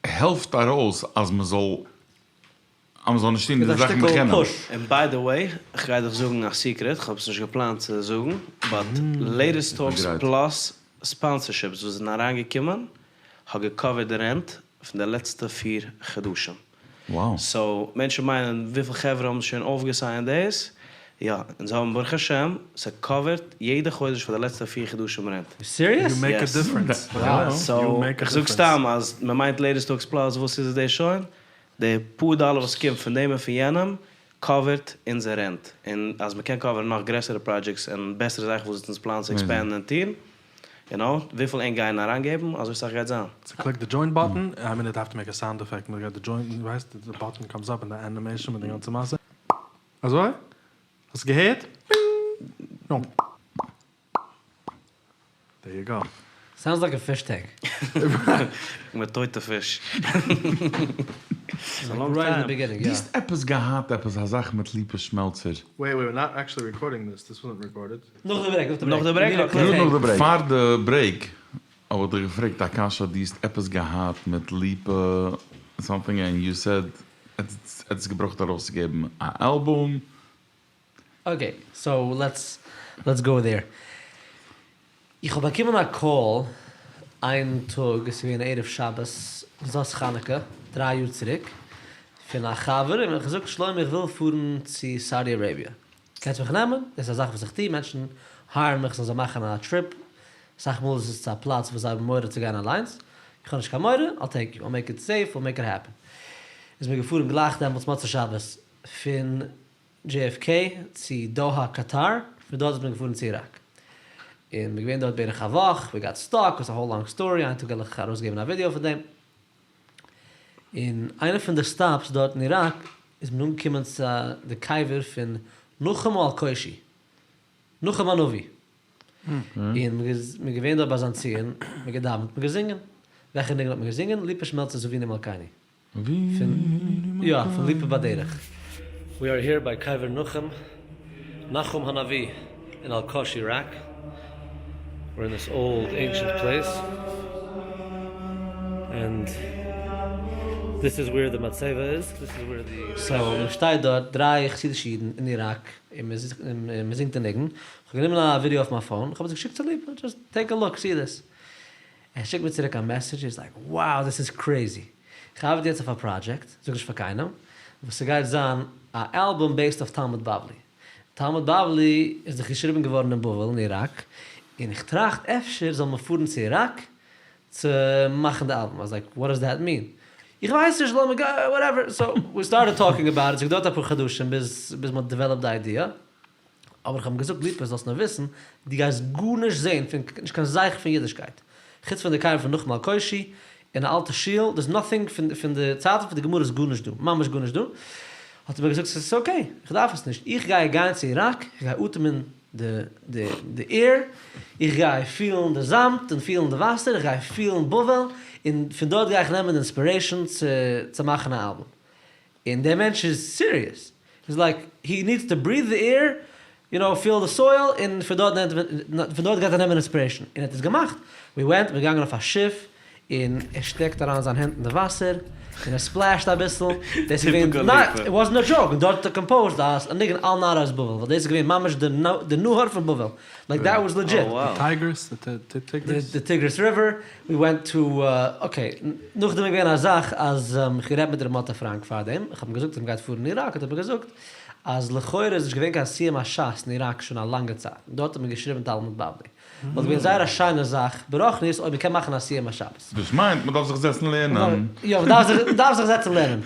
העלפט ארויס אז מען זאל אז מען זאל נישט טון די זאכן בחינם. און ביי די וועי, כ'גיי דיך זאגן א סיקרעט, כ'האב עס נישט געפלאנט צו זאגן, באט לעיטעסט טאלקס פלאס ספאנסערשיפס וואס זענען אריינגעקומען האט געקאווערט די רענט פון די לעצטע פיר חדשים. סאו מענטשן מיינען וויפיל חברה האבן שוין אויפגעסיינט דאס, יא, אונז האבן ברוך השם, ס'קאווערט יעדע חודש פאר די לעצטע פיר חדשים רענט. יו סיריעס? יו מעיק א דיפרענס. סאו איך זאג סתם אז מ'מיינט לעיטעסט טאלקס פלאס וואס איז דאס שוין? די פאר דאלער וואס קומט פון דעם און פון יענעם קאווערט אונזער רענט, און אז מ'קען קאווערן נאך גרעסערע פראדזשעקטס און בעסערע זאכן וואס אונז פלאנען צו עקספענדן און טון, יו נאו, וויפיל ענק גייען אריינגעבן, אזוי סאך גייט זיין. סאו קליק די דזשוין באטטען, איי מין איט האוו טו מעיק א סאונד עפעקט, מען גייט די דזשוין, ווייסט, די באטטען קאמס אפ און די ענימעישאן מיט די גאנצע מעשה. אזוי? האסט געהערט? פינג! דער יו גאו. סאונדס לייק א פיש טענק. מיט טויטע פיש. רייט אין די ביגינינג, דו יא. האסט עפעס געהאט עפעס א זאך מיט ליפא שמעלצער? וועיט וועיט ווער נאט עקטשעלי רעקארדינג דיס, דיס וואזנט רעקארדעד. נאך די ברעיק, נאך די נאך די ברעיק, ברעיק. אקעי. נאך די ברעיק. פאר די ברעיק האב איך דיך געפרעגט א קשיא דו האסט עפעס געהאט מיט ליפא סאמטינג ענד יו סעד עטס געברויכט ארויסצוגעבן א אלבום. אקעי סאו לעטס לעטס גאו דעיר. איך האב באקומען א קאל איין טאג, עס איז געווען ערב שבת זאת חנוכה, דריי יאר צוריק, פון א חבר און ער האט געזאגט שלומי איך וויל פארן צו סאודי אראביע. קענסט מיך נעמען, דאס איז א זאך וואס איך טו, מענטשן הייערן מיך איך זאל מאכן א טריפ, אסאך מאל איז עס צו א פלאץ וואס זיי האבן מורא צו גיין אליינס, איך האב נישט קיין מורא, I'll take you, I'll make it safe, we'll make it happen. איז מען געפארן גלייך דעמאלטס מוצאי שבת פון JFK צו דאהא קאטאר, פון דארט איז מען געפארן צו איראק. און מ'איז געווען דארט בערך א וואך, ווי גאט סטאק, איטס א האול לאנג סטארי, איין טאג וועל איך ארויסגעבן א ווידיאו פון דעם. און איינע פון די סטאפס דארט אין איראק איז מען אנגעקומען צו די קבר פון נחום האלקושי, נחום הנביא. און מ'איז געווען דארט ביי זיין ציון, מ'האט געדאווענט, מ'האט געזינגען. וועלכע ניגון האט מען געזינגען? ליפא שמעלצער'ס אבינו מלכינו. פון יא פון ליפא בדרך. We are here by קבר נחום, נחום הנביא in Alqosh Iraq, we're in this old ancient place, and this is where the מצבה is, this is where the. סאו מען שטייט דארט דריי חסידישע אידן אין איראק און מען זינגט די ניגון, כ'האב גענומען א ווידעא אויף מיין phone, כ'האב עס געשיקט צו ליפא, just take a look, see this. ער שיקט מיר צוריק א מעסעדזש, he's like wow this is crazy, איך ארבעט יעצט אויף א פראדזשעקט, זאג נישט פאר קיינעם, וואס ס'גייט זיין א אלבום based אויף תלמוד בבלי, תלמוד בבלי איז דאך געשריבן געווארן אין בבל אין איראק, און איך טראכט אפשר זאל מען פארן צו איראק צו מאכן די אלבום, I was like what does that mean, איך ווייס נישט לאמיר גיין whatever, so we started talking about it, ס'האט געדויערט אפאר חדשים ביז ביז מ'האט developed די idea. אבער איך האב אים געזאגט ליפא זאלסט נאר וויסן, דו גייסט גארנישט זעהן פון נישט קיין זכר פון אידישקייט, חוץ פון די קבר פון נחום האלקושי און א אלטע שול, דערס נאטינג פון פון די צייטן פון די גמרא איז גארנישט דא, ממש גארנישט דא, האט ער מיר געזאגט ס'איז okay, איך דארף עס נישט, איך גיי גיין צו איראק, איך גיי אטעמען די די די air, איך גיי פילן די זאמד און פילן די וואסער, איך גיי פילן בבל, און פון דארט גיי איך נעמען די inspiration צו צו מאכן א אלבום. און דער מענטש איז serious, he's like he needs to breathe the air, you know, feel the soil, און פון דארט נעמט פון דארט גייט ער נעמען inspiration, און ער האט עס געמאכט, we went, מיר געגאנגען אויף א שיף, און ער שטעקט אריין זיין הענט אין די וואסער, און ער splash ט אביסל, דאס איז געווען, ניין, it wasn't a joke, און דארט האט ער composed א ניגון על נהרות בבל, ווייל דאס איז געווען ממש די נהר פון בבל, like that was legit. די Tigris? די Tigris? די Tigris river, we went to, okay, נאכדעם איז געווען א זאך אז איך האב גערעדט מיט ר' מאטע פראנק פארדעם, איך האב אים געזאגט אז מ'גייט פארן אין איראק, האט ער מיר געזאגט אז לכאורה איז נישט געווען קיין סיום הש"ס אין איראק שוין א לאנגע צייט, און דארט האט מען געשריבן תלמוד בבלי. וואלט געווען זייער א שיינע זאך ברוחניות אויב מ'קען מאכן א סיום הש"ס. דאס מיינט מ'דארף זיך זעצן לערנען. יא, מ'דארף זיך זעצן לערנען.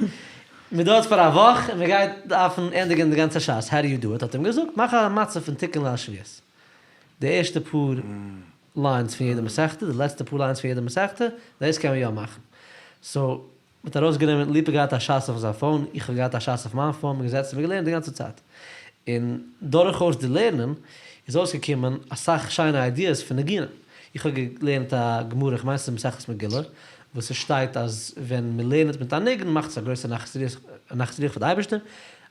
מ'דארט פאר א וואך און מ'גייט דארפן ענדיגן די גאנצע ש"ס, how do you do it? האט ער אים געזאגט מאך א מצב פון תיקון ליל שבועות. די ערשטע פאר lines פון יעדע מסכתא, די לעצטע פאר lines פון יעדע מסכתא, דאס קען מען יא מאכן. so, מ'האט ארויסגענומען, ליפא געהאט א ש"ס אויף זיין phone, איך האב געהאט א ש"ס אויף מיין phone, מ'איז געזעצן און געלערנט די גאנצע צייט. און דורכאויס די לערנען איז אויסגעקומען אסאך שיינע ideas פון ניגונים. איך האב געלערנט א גמרא, כ'מיין ס'איז מסכת מגילה, וואס ס'שטייט אז ווען מ'לערנט מיט א ניגון מאכט עס א גרויסע נחת רוח פאר די אייבערשטער.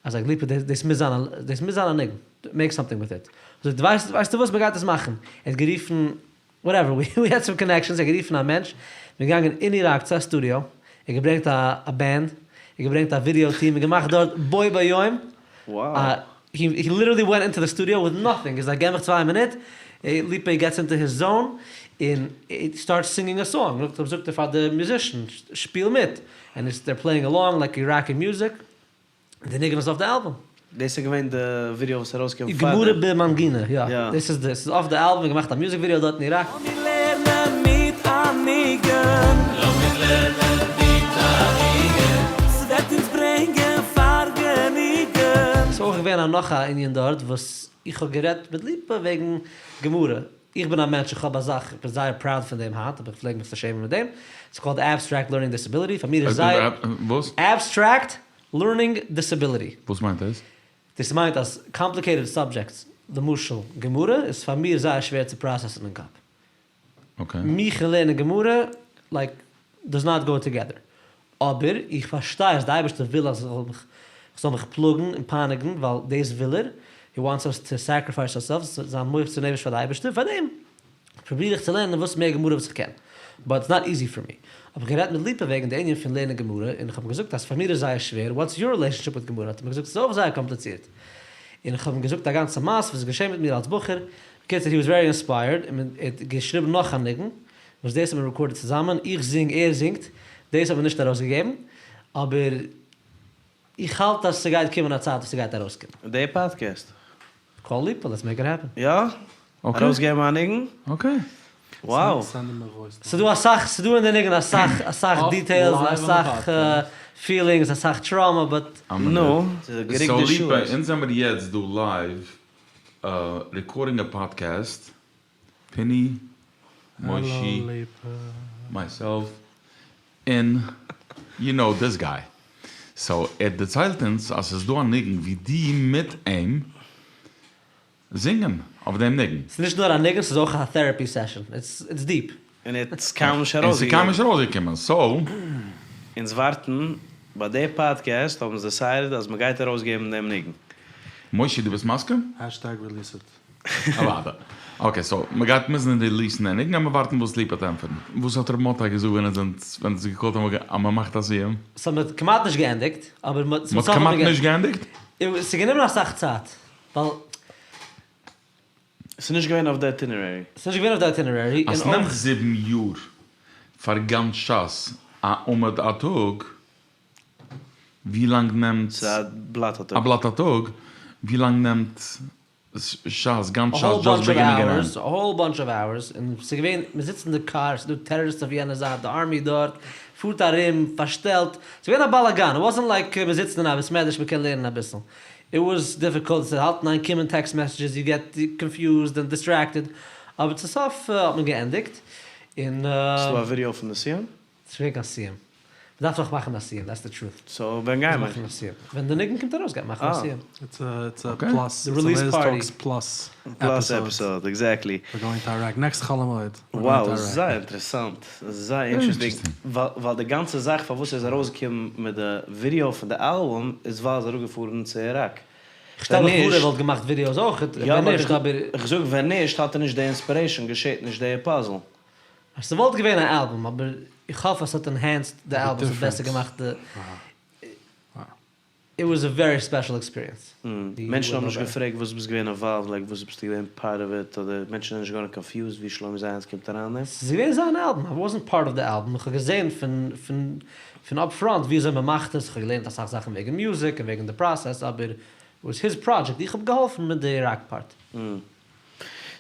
אז זאג ליפא דאס מוז זיין א דאס מוז זיין א ניגון, make something with it. זאגט ווייסט ווייסטו וואס מ'גייט עס מאכן. ער האט גערופן whatever we had some connections, ער האט גערופן א מענטש, מ'איז געגאנגען אין איראק צו א סטודיאו, ער האט געברענגט א א band, ער האט געברענגט א ווידיאו טיעם, און געמאכט דארט בו ביום, א he literally went into the studio with nothing, he's like געב מיך צוויי מינוט, ליפא gets into his zone, און he starts singing a song, נאכדעם זאגט ער פאר די musician שפיל מיט, and they're playing along like Iraqi music. די ניגון איז אויף די אלבום. דאס איז געווען די ווידעא וואס איז ארויסגעקומען פאר די. גמרא במנגינה, יא. דאס איז די, ס'איז אויף די אלבום, געמאכט א music video דארט אין איראק. לאמיר לערנען מיט א ניגון. לאמיר לערנען מיט א ניגון. ס'וועט אונז ברענגען פארגעניגן. ס'איז אויך געווען א נאך א ענין דארט וואס איך האב גערעדט מיט ליפא וועגן גמרא. איך בין א מענטש איך האב א זאך, איך בין זייער proud פון דעם היינט, אבער איך פלעג מיך צו שעמען מיט דעם, it's called abstract learning disability, פאר מיר איז זייער. וואס? abstract learning disability. וואס מיינט דאס? דאס מיינט אז complicated subjects, למשל גמרא, איז פאר מיר זייער שווער צו process ן אין קאפ. okay. מיך און לערנען גמרא, like, does not go together. אבער איך פארשטיי אז די אייבערשטער וויל אז איך זאל מיך פלאגן און פייניגן ווייל דאס וויל ער, he wants us to sacrifice ourselves, זיין מוסר נפש פאר די אייבערשטער, פארדעם פרוביר איך צו לערנען וואס מער גמרא וואס איך קען, but it's not easy for me. האב איך גערעדט מיט ליפא וועגן די ענין פון לערנען גמרא, און איך האב אים געזאגט אז פאר מיר איז זייער שווער, what's your relationship with גמרא, האט ער מיר געזאגט ס'איז אויך זייער קאמפליצירט, און איך האב אים געזאגט א גאנצע מעשה וואס איז געשען מיט מיר אלס בחור, בקיצור he was very inspired, און ער האט געשריבן נאך א ניגון, וואס דאס האט מען recorded צוזאמען, איך זינג ער זינגט, דאס האט מען נישט ארויסגעגעבן, אבער איך האלט אז ס'גייט קומען א צייט וואס ס'גייט ארויסקומען. די פאדקעסט? קאל ליפא לעטס מעיק איט העפען. יא? ארויסגעבן א ניגון? אקעי. Wow. ס'דא אסאך, ס'דא אין די ניגון אסאך אסאך דיטעילס און אסאך פילינגס אסאך טראמא באט. נו, סאו ליפא, אונז זעמיר יעצט דא לייוו רעקארדינג א פאדקעסט, פיני, מושי, מייסעלף, און יו נאו דיס גיי. סאו ער דערציילט אונז אז ס'איז דא א ניגון ווי דו מיט אים זינגען אויף דעם ניגון. ס'איז נישט נאר א ניגון ס'איז אויך א טעראפי סעשאן, איטס דיעפ. און איטס קיינמאל נישט ארויסגעקומען. און ס'איז קיינמאל נישט ארויסגעקומען, סאו. אונז ווארטן, ביי די פאדקעסט האבן אונז דעסיידעד אז מ'גייט ארויסגעבן דעם ניגון. מושי דו ביסט מסכים? העשטעג ריליס איט. אוודאי. אקעי סאו מ'גייט מוזן ריליסן די ניגון און מיר ווארטן וואס ליפא וועט ענטפערן. וואס האט ר' מאטי געזאגט ווען עטס זענט ווען עטס געקאלט אז מ'מאכט א סיום? סאו מ'האט כמעט נישט געענדיגט, אבער מ'האט מ'האט כמעט נישט געענדיגט? ס'איז גענומען אסאך צייט. ווייל. ס'איז נישט געווען אויף די אייטינערערי. ס'איז נישט געווען אויף די אייטינערערי, אז ס'נעמט זיבן יאר פאר גאנץ ש"ס א עמוד א טאג, ווי לאנג נעמט. ס'איז א בלאט א טאג. א בלאט א טאג, ווי לאנג נעמט ש"ס, גאנץ ש"ס דזשאסט ביגינינג און ענד. א האול באנטש אוו אווערס, און ס'איז געווען, מ'זיצט אין די קאר, ס'איז דא טעראריסטס אויף יענע זייט, די ארמי דארט, פארט ארום, פארשטעלט, ס'איז געווען א באלאגאן, איט וואזענט לייק מ'זיצט אין א בית מדרש מ'קען לערנען אביסל, איט וואס דיפיקולט, ס'האלט אין איין קומען טעקסט מעסעדזשעס, יו געט קאנפיוזד און דיסטרעקטעד, אבער צו סוף האט מען געענדיגט, און. ס'דא א ווידיאו פון די סיום? ס'נישט געווען קיין סיום. מ'דארף נאך מאכן א סיום, דעטס די טרוט. סאו ווען גייען מיר? ווען די ניגון קומט ארויס גייט מען מאכן א סיום. איטס א פלאס, איטס א לעיטעסט טאלקס פלאס עפיסאוד. עפיסאוד, עקזעקטלי. ווער גאוינג טו איראק נעקסט חול המועד. וואו, זייער אינטערעסאנט, זייער אינטערעסטינג, ווייל די גאנצע זאך פארוואס ער איז ארויסגעקומען מיט די ווידיאו פון די אלבום איז ווייל ער איז אראפגעפארן צו איראק. איך שטעל מיך פאר ער וואלט געמאכט ווידיאוס אויכעט, ווען נישט אבער. איך זאג ווען נישט האט ער נישט די אינספירעישאן געשעט נישט די פאזל. ס'וואלט געווען א אלבום אבער איך האף אז ס'האט ענהענסד די אלבום ס'האט בעסער געמאכט די. איט וואס א ווערי ספעשל עקספיריענס. מענטשן האבן נישט געפרעגט וואס ביסט געווען אינוואלווד, לייק וואס ביסטו געווען פארט אוו איט, אדער מענטשן זענען נישט געווארן קאנפיוזד ווי שלומי זייאנץ קומט אריין אין דעם? ס'איז געווען זיין אלבום, איי וואזענט פארט אוו די אלבום, איך האב געזען פון פון פון אפ פראנט ווי אזוי מ'מאכט עס, איך האב געלערנט אסאך זאכן וועגן מיוזיק און וועגן די פראסעס, אבער איט וואס היז פראדזשעקט, איך האב געהאלפן מיט די איראק פארט.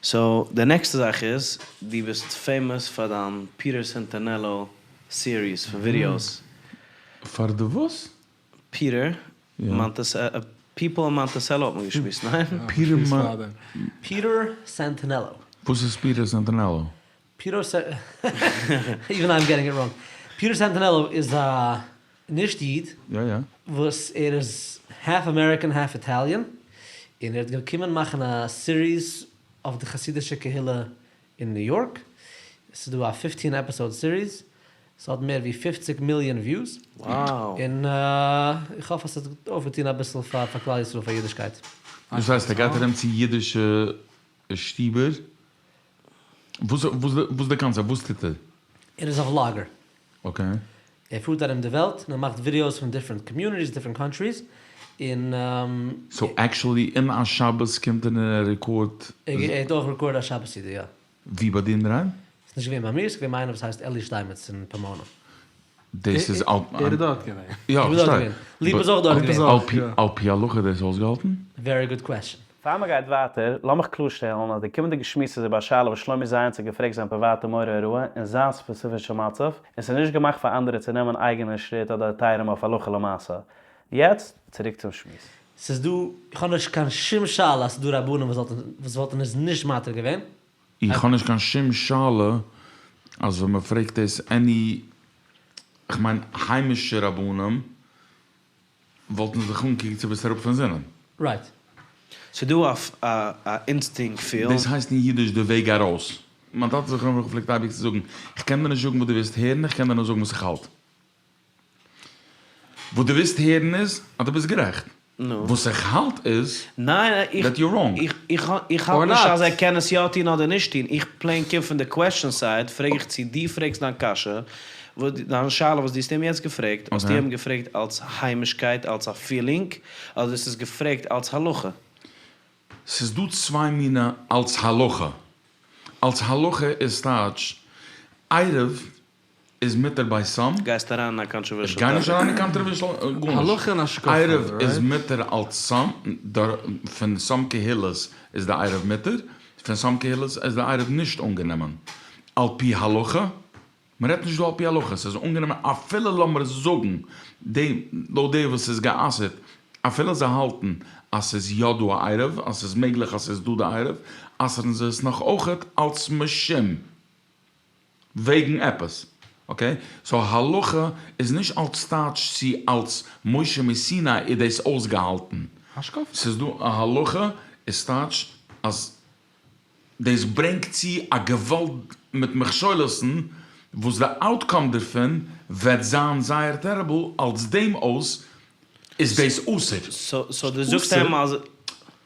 סאו די נעקסטע זאך איז, דו ביסט פעימאס פאר דיין פיטער סענטענעלא סיריס פון ווידיאוס. פאר די וואס? פיטער מאנטיסעלא, פיפל אין מאנטיסעלא האט מען געשמועסט, ניין? פיטער סענטענעלא. וואס איז פיטער סענטענעלא? פיטער סע. איווען איים געטינג איט ראנג. פיטער סענטענעלא איז א נישט איד. יא יא. וואס ער איז האלף אמעריקען האלף איטאליען, און ער האט געקומען מאכן א סיריס אויף די חסידישע קהילה אין ניו יארק, ס'איז דא א פיפטין עפיסאוד סיריס, ס'האט מער ווי פופציג מיליאן וויוס, און איך האף אז ס'האט אויפגעטון אביסל פאר כלל ישראל פאר אידישקייט. דאס הייסט ער גייט ארום צו אידישע שטיבער? וואס איז די קאנצעפט? וואס טוט ער? ער איז א וולאגער. אקעי. ער פארט ארום די וועלט און ער מאכט ווידיאוס פון דיפרענט קאמיוניטיס דיפרענט קאנטריס און. סאו עקשעלי אין א שבת קומט ער און ער רעקארדט. ער האט אויך רעקארדעד א שבת סידי יא. ווי ביי דיר אינדערהיים? ס'איז נישט געווען ביי מיר, ס'איז געווען ביי איינער וואס הייסט אלי שטיינמעץ אין פאמאנא. דאס איז על. ער איז דארט געווען. יא איך בין דארט געווען. ליפא איז אויך דארט געווען. על פי הלכה איז דאס אויסגעהאלטן? ווערי גוד קוועסטשען. פאר מען גייט ווייטער, לאמיך קלארשטעלן אז די קומענדיגע שמועס איז איבער א שאלה וואס שלומי זייאנץ האט געפרעגט זיין פריוואטע מורה הוראה אין זיין ספעציפישע מצב, און ס'איז נישט געמאכט פאר אנדערע צו נעמען אייגענע שריט אדער היתרים אויף הלכה למעשה. יעצט, צוריק צום שמועס. ס'איז דא, איך האב נישט קיין שום שאלה אז ס'איז דא רבנים וואס וואלטן וואס וואלטן עס נישט מתיר געווען. איך האב נישט קיין שום שאלה אז ווען מ'פרעגט דאס עני, כ'מיין היימישע רבנים, וואלטן זיך אנגעקוקט צו ביסט אראפ פון זינען. רייט. ס'דא א א אינסטינקט פיל. דאס הייסט אין אידיש די וועג ארויס. מיין טאטע זכרונו לברכה פלעגט אייביג צו זאגן, איך קען דיר נישט זאגן וואס דו ווילסט הערן, איך קען דיר נאר זאגן וואס איך האלט. וואס דו ווילסט הערן איז אז דו ביסט גערעכט. וואס איך האלט איז דעט יור ראנג. איך האלט נישט אז ער קען עס יא טון אדער נישט טון, איך פלעין קום פון די קוועסטשען סייד, פרעג איך צו דו פרעגסט דיין קשיא, דיין שאלה וואס דו האסט אים יעצט געפרעגט, האסטו אים געפרעגט אלס היימישקייט, אלס א פילינג, אדער האסטו עס געפרעגט אלס הלכה? ס'איז דא צוויי מינע אלס הלכה. אלס הלכה איז טייטש עירוב. איז מותר ביי סאם. גייסט אריין אין א קאנטראווערשעל איך גיי נישט טאפיק. אריין אין קאנטראווערשעל גארנישט. הלכה און השקפה, עירוב איז רייט? מותר אלס סאם, פון סאם קהילות איז די עירוב מותר, פון סאם קהילות איז די עירוב נישט אנגענומען על פי הלכה, מען רעדט נישט דא על פי הלכה, ס'איז אנגענומען אפילו לאמיר זאגן די לויט די וואס ס'איז גע'אסר'ט, אפילו זיי האלטן אז ס'איז יא דא א עירוב, אז ס'איז מעגליך אז ס'איז דא די עירוב, אסר'ן זיי עס נאך אויכעט אלס משום וועגן עפעס, אקעי? סאו הלכה איז נישט אלס טייטש צו אלס משה מסיני איז דאס אויסגעהאלטן, השקפה. ס'איז דא א הלכה איז טייטש אז דאס ברענגט צו א געוואלד מיט מכשולות'ן וואס די אוטקאם דערפון וועט זיין זייער טעריבל, אלס דעם אויס איז דאס אסור. סאו דו זאגסט אים אז.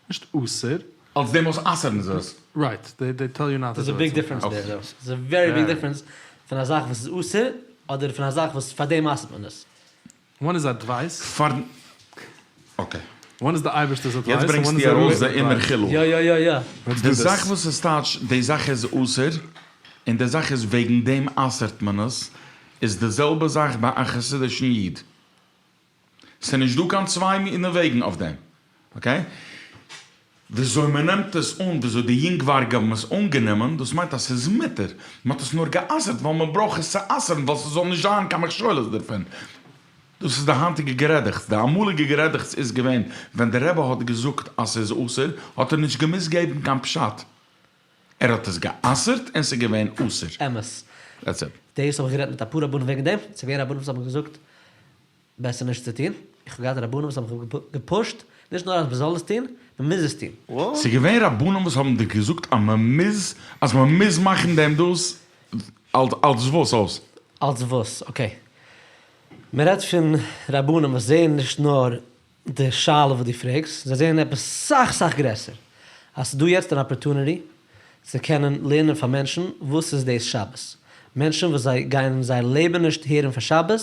נישט אסור. אלס דעם אויס אסר'ן זיי עס. רייט, דעי טעל יו נאט טו דערס א דו איט ביג דיפרענס דער דאו. ס'איז א ווערי ביג דיפרענס פון א זאך וואס איז אסור אדער פון א זאך וואס פאר דעם אסר'ט מען עס. וואן איז אדווייס. פארן אקעי. וואן איז די אייבערשטער'ס יעצט אדווייס און וואן ברענגסטו איז די ארויס רב'ס די אינער אדווייס. חילוק. יא יא יא יא. לעטס די דו זאך דיס. וואס איז טייטש די זאך איז אסור און די זאך איז וועגן דעם אסר'ט מען עס איז די זעלבע זאך ביי א חסידישן איד. ס'איז נישט דא קיין צוויי מיני וועגן אויף דעם. אקעי? וויאזוי מ'נעמט עס אן, וויאזוי די יונגווארג האבן עס אנגענומען, דאס מיינט אז ס'איז מותר. מ'האט עס נאר גע'אסר'ט ווייל מ'ברויך עס צו אסר'ן ווייל ס'זאל נישט זיין קיין מכשולות דערפון. דאס איז די היינטיגע גערעדעכץ. די אמאליגע גערעדעכץ איז געווען, ווען די רבי האט געזאגט אז ס'איז אסור, האט ער נישט געמוזט געבן קיין פשט. ער האט עס גע'אסר'ט און ס'איז געווען אסור. אמת. דעטס איט. דאס האב איך גערעדט מיט אפאר רבנים וועגן דעם. ס'איז געווען רבנים וואס האבן געזאגט בעסער נישט צו טון. איך האב געהאט רבנים וואס האבן מיך געפושט, נישט נאר אז מ'זאל עס טון, מ'מוז עס טון. ס'איז געווען רבנים וואס האבן דיר געזאגט אז מ'מוז, אז מ'מוז מאכן דעם דאס, אלס וואס אויס? אלס וואס? אקעי. מ'רעדט פון רבנים וואס זעען נישט נאר די שאלה וואס דו פרעגסט, זיי זעען עפעס סאך סאך גרעסער. אז ס'איז דא יעצט אן אפערטוניטי צו קענען לערנען פאר מענטשן וואס איז דאס שבת. מענטשן וואס זיי גייען אין זייער לעבן נישט הערן פון שבת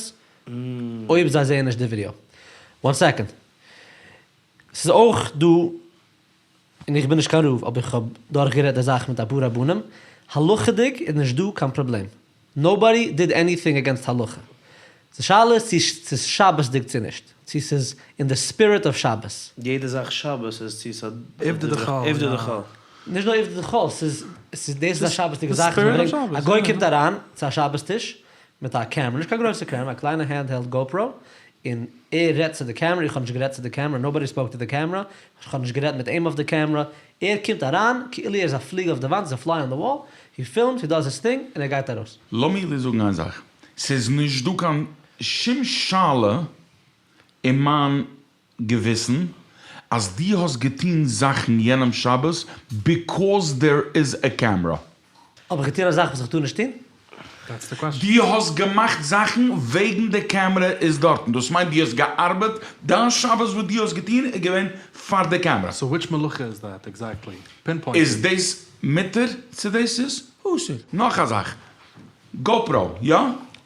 אויב זיי זעען נישט די ווידיאו. וואן סעקאנד. ס'איז אויך דא, און איך בין נישט קיין רב, אבער איך האב דורכגערעדט די זאך מיט אפאר רבנים, הלכה'דיג איז נישט דא קיין פראבלעם. נאובאדי דיד עניטינג אגענסט הלכה. די שאלה איז צו ס'איז שבת'דיג צו נישט. צו ס'איז אין די ספיריט אוו שבת. יעדע זאך שבת איז צו ס'איז עובדא דחול. עובדא דחול. נישט נאר עובדא דחול, ס'איז ס'איז דאס איז א שבת'דיגע זאך, מ'ברענגט, א גוי קומט אריין צו א שבת טיש מיט א קעמרע, נישט קיין גרויסע קעמרע, א קליינע הענד העלד גאופרא, און ער רעדט צו די קעמרע, איך האב נישט גערעדט צו די קעמרע, נאובאדי ספאוק טו די קעמרע, איך האב נישט גערעדט מיט אים אויף די קעמרע, ער קומט אריין כאילו ער איז א פליג אויף די וואנט, איז א פליי אן די וואל, הי פילמס, הי דאז היז טינג, און ער גייט ארויס. לאמיר דיר זאגן איין זאך, ס'איז נישט דא קיין שום שאלה אין מיין געוויסן אז דו האסט געטון זאכן יענעם שבת ביקאוז דער איז א קעמרא. האב איך געטון א זאך וואס איך טאר נישט טון? דעטס די קוועסטשען. דו האסט געמאכט זאכן וועגן די קעמרע איז דארטן, דאס מיינט דו האסט געארבעט, דיין שבת וואס דו האסט געטון איז געווען פאר די קעמרע. סאו וויטש מלאכה איז דעט עקזעקטלי? פינפוינט איז איט. דאס מותר צו דאס איז אסור? נאך א זאך, גאופרא, יא?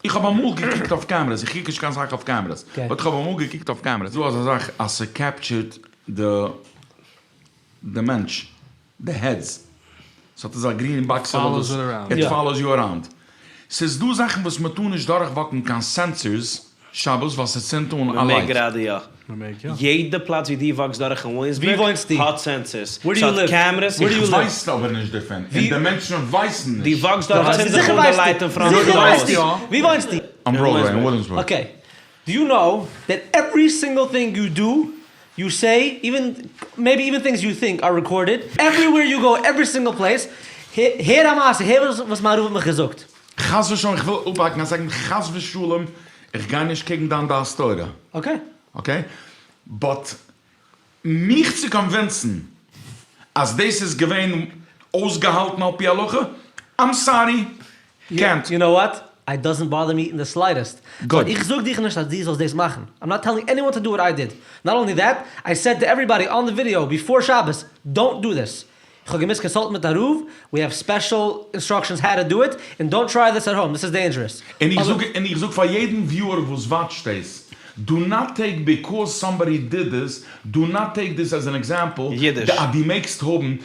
איך האב אמאל געקוקט אויף קעמרעס, איך קוק נישט קיין סאך אויף קעמרעס, באט איך האב אמאל געקוקט אויף קעמרעס, דא אזא זאך אז ס'קעפטשערט די די מענטש, די העדס, ס'האט אזא גרין באקסעלע וואס איט פאלאוס יו אראונד, ס'איז דא זאכן וואס מ'טאר נישט דורכוואקן קיין סענסערס שבת ווייל ס'צינדט אן א מ'מעג לייט. גראדע יא. מ'מעג יא. יעדע פלאץ ווי דו וואקסט דורך אין ווי וויליאמסבורג וואוינסטו? האט סענסערס. ווער דו יו ס'האט ליוו? קעמרעס. ווער דו איך יו ליוו? ווייס אבער נישט דערפון, און די מענטשן ווייסן נישט. דו וואקסט דורך צינד זיך זיכער אן די ווייסטו. לייט אין פראנט פון זיכער די הויז. ווייסטו. ווי וואוינסטו? אן בראדוועי אין וויליאמסבורג. אקעי. דו יו נאו דעט עווערי סינגל טינג יו דו, יו סעי, איווען מעיבי איווען טינגס יו טינק אר רעקארדעד, עוועריווער יו גאו עווערי סינגל פלעיס, הער א מעשה, הער וואס מיין רב האט מיך געזאגט. חס ושלום, איך וויל אפהאקן א סעקונד, חס ושלום, איך גיי נישט קעגן דיין דעת תורה. אקעי. אקעי? באט מיך צו קאנווינסן אז דאס איז געווען אויסגעהאלטן על פי הלכה, איים סארי, קענט. יו נאו וואט? איט דאזענט באדער מי אין די סלייטעסט. גוד. איך זאג דיך נישט אז דו זאלסט דאס מאכן. איים נאט טעלינג עניוואן טו דו וואט איי דיד. נאט אנלי דעט, איי סעד טו עוועריבאדי אן די ווידיאו ביפאר שבת, דאונט דו דיס. איך האב געמוזט קאנסאלטן מיט א רב, ווי העוו ספעשל אינסטראקשענס האו טו דו איט, און דאונט טריי דיס עט האום, דיס איז דעינדזשערעס. און איך זאג און איך זאג פאר יעדן וויוער וואס וואטשט דאס, דו נאט טעיק ביקאוז סאמבאדי דיד דיס, דו נאט טעיק דיס עז ען עקזעמפל, אידיש. אז דו מעגסט האבן,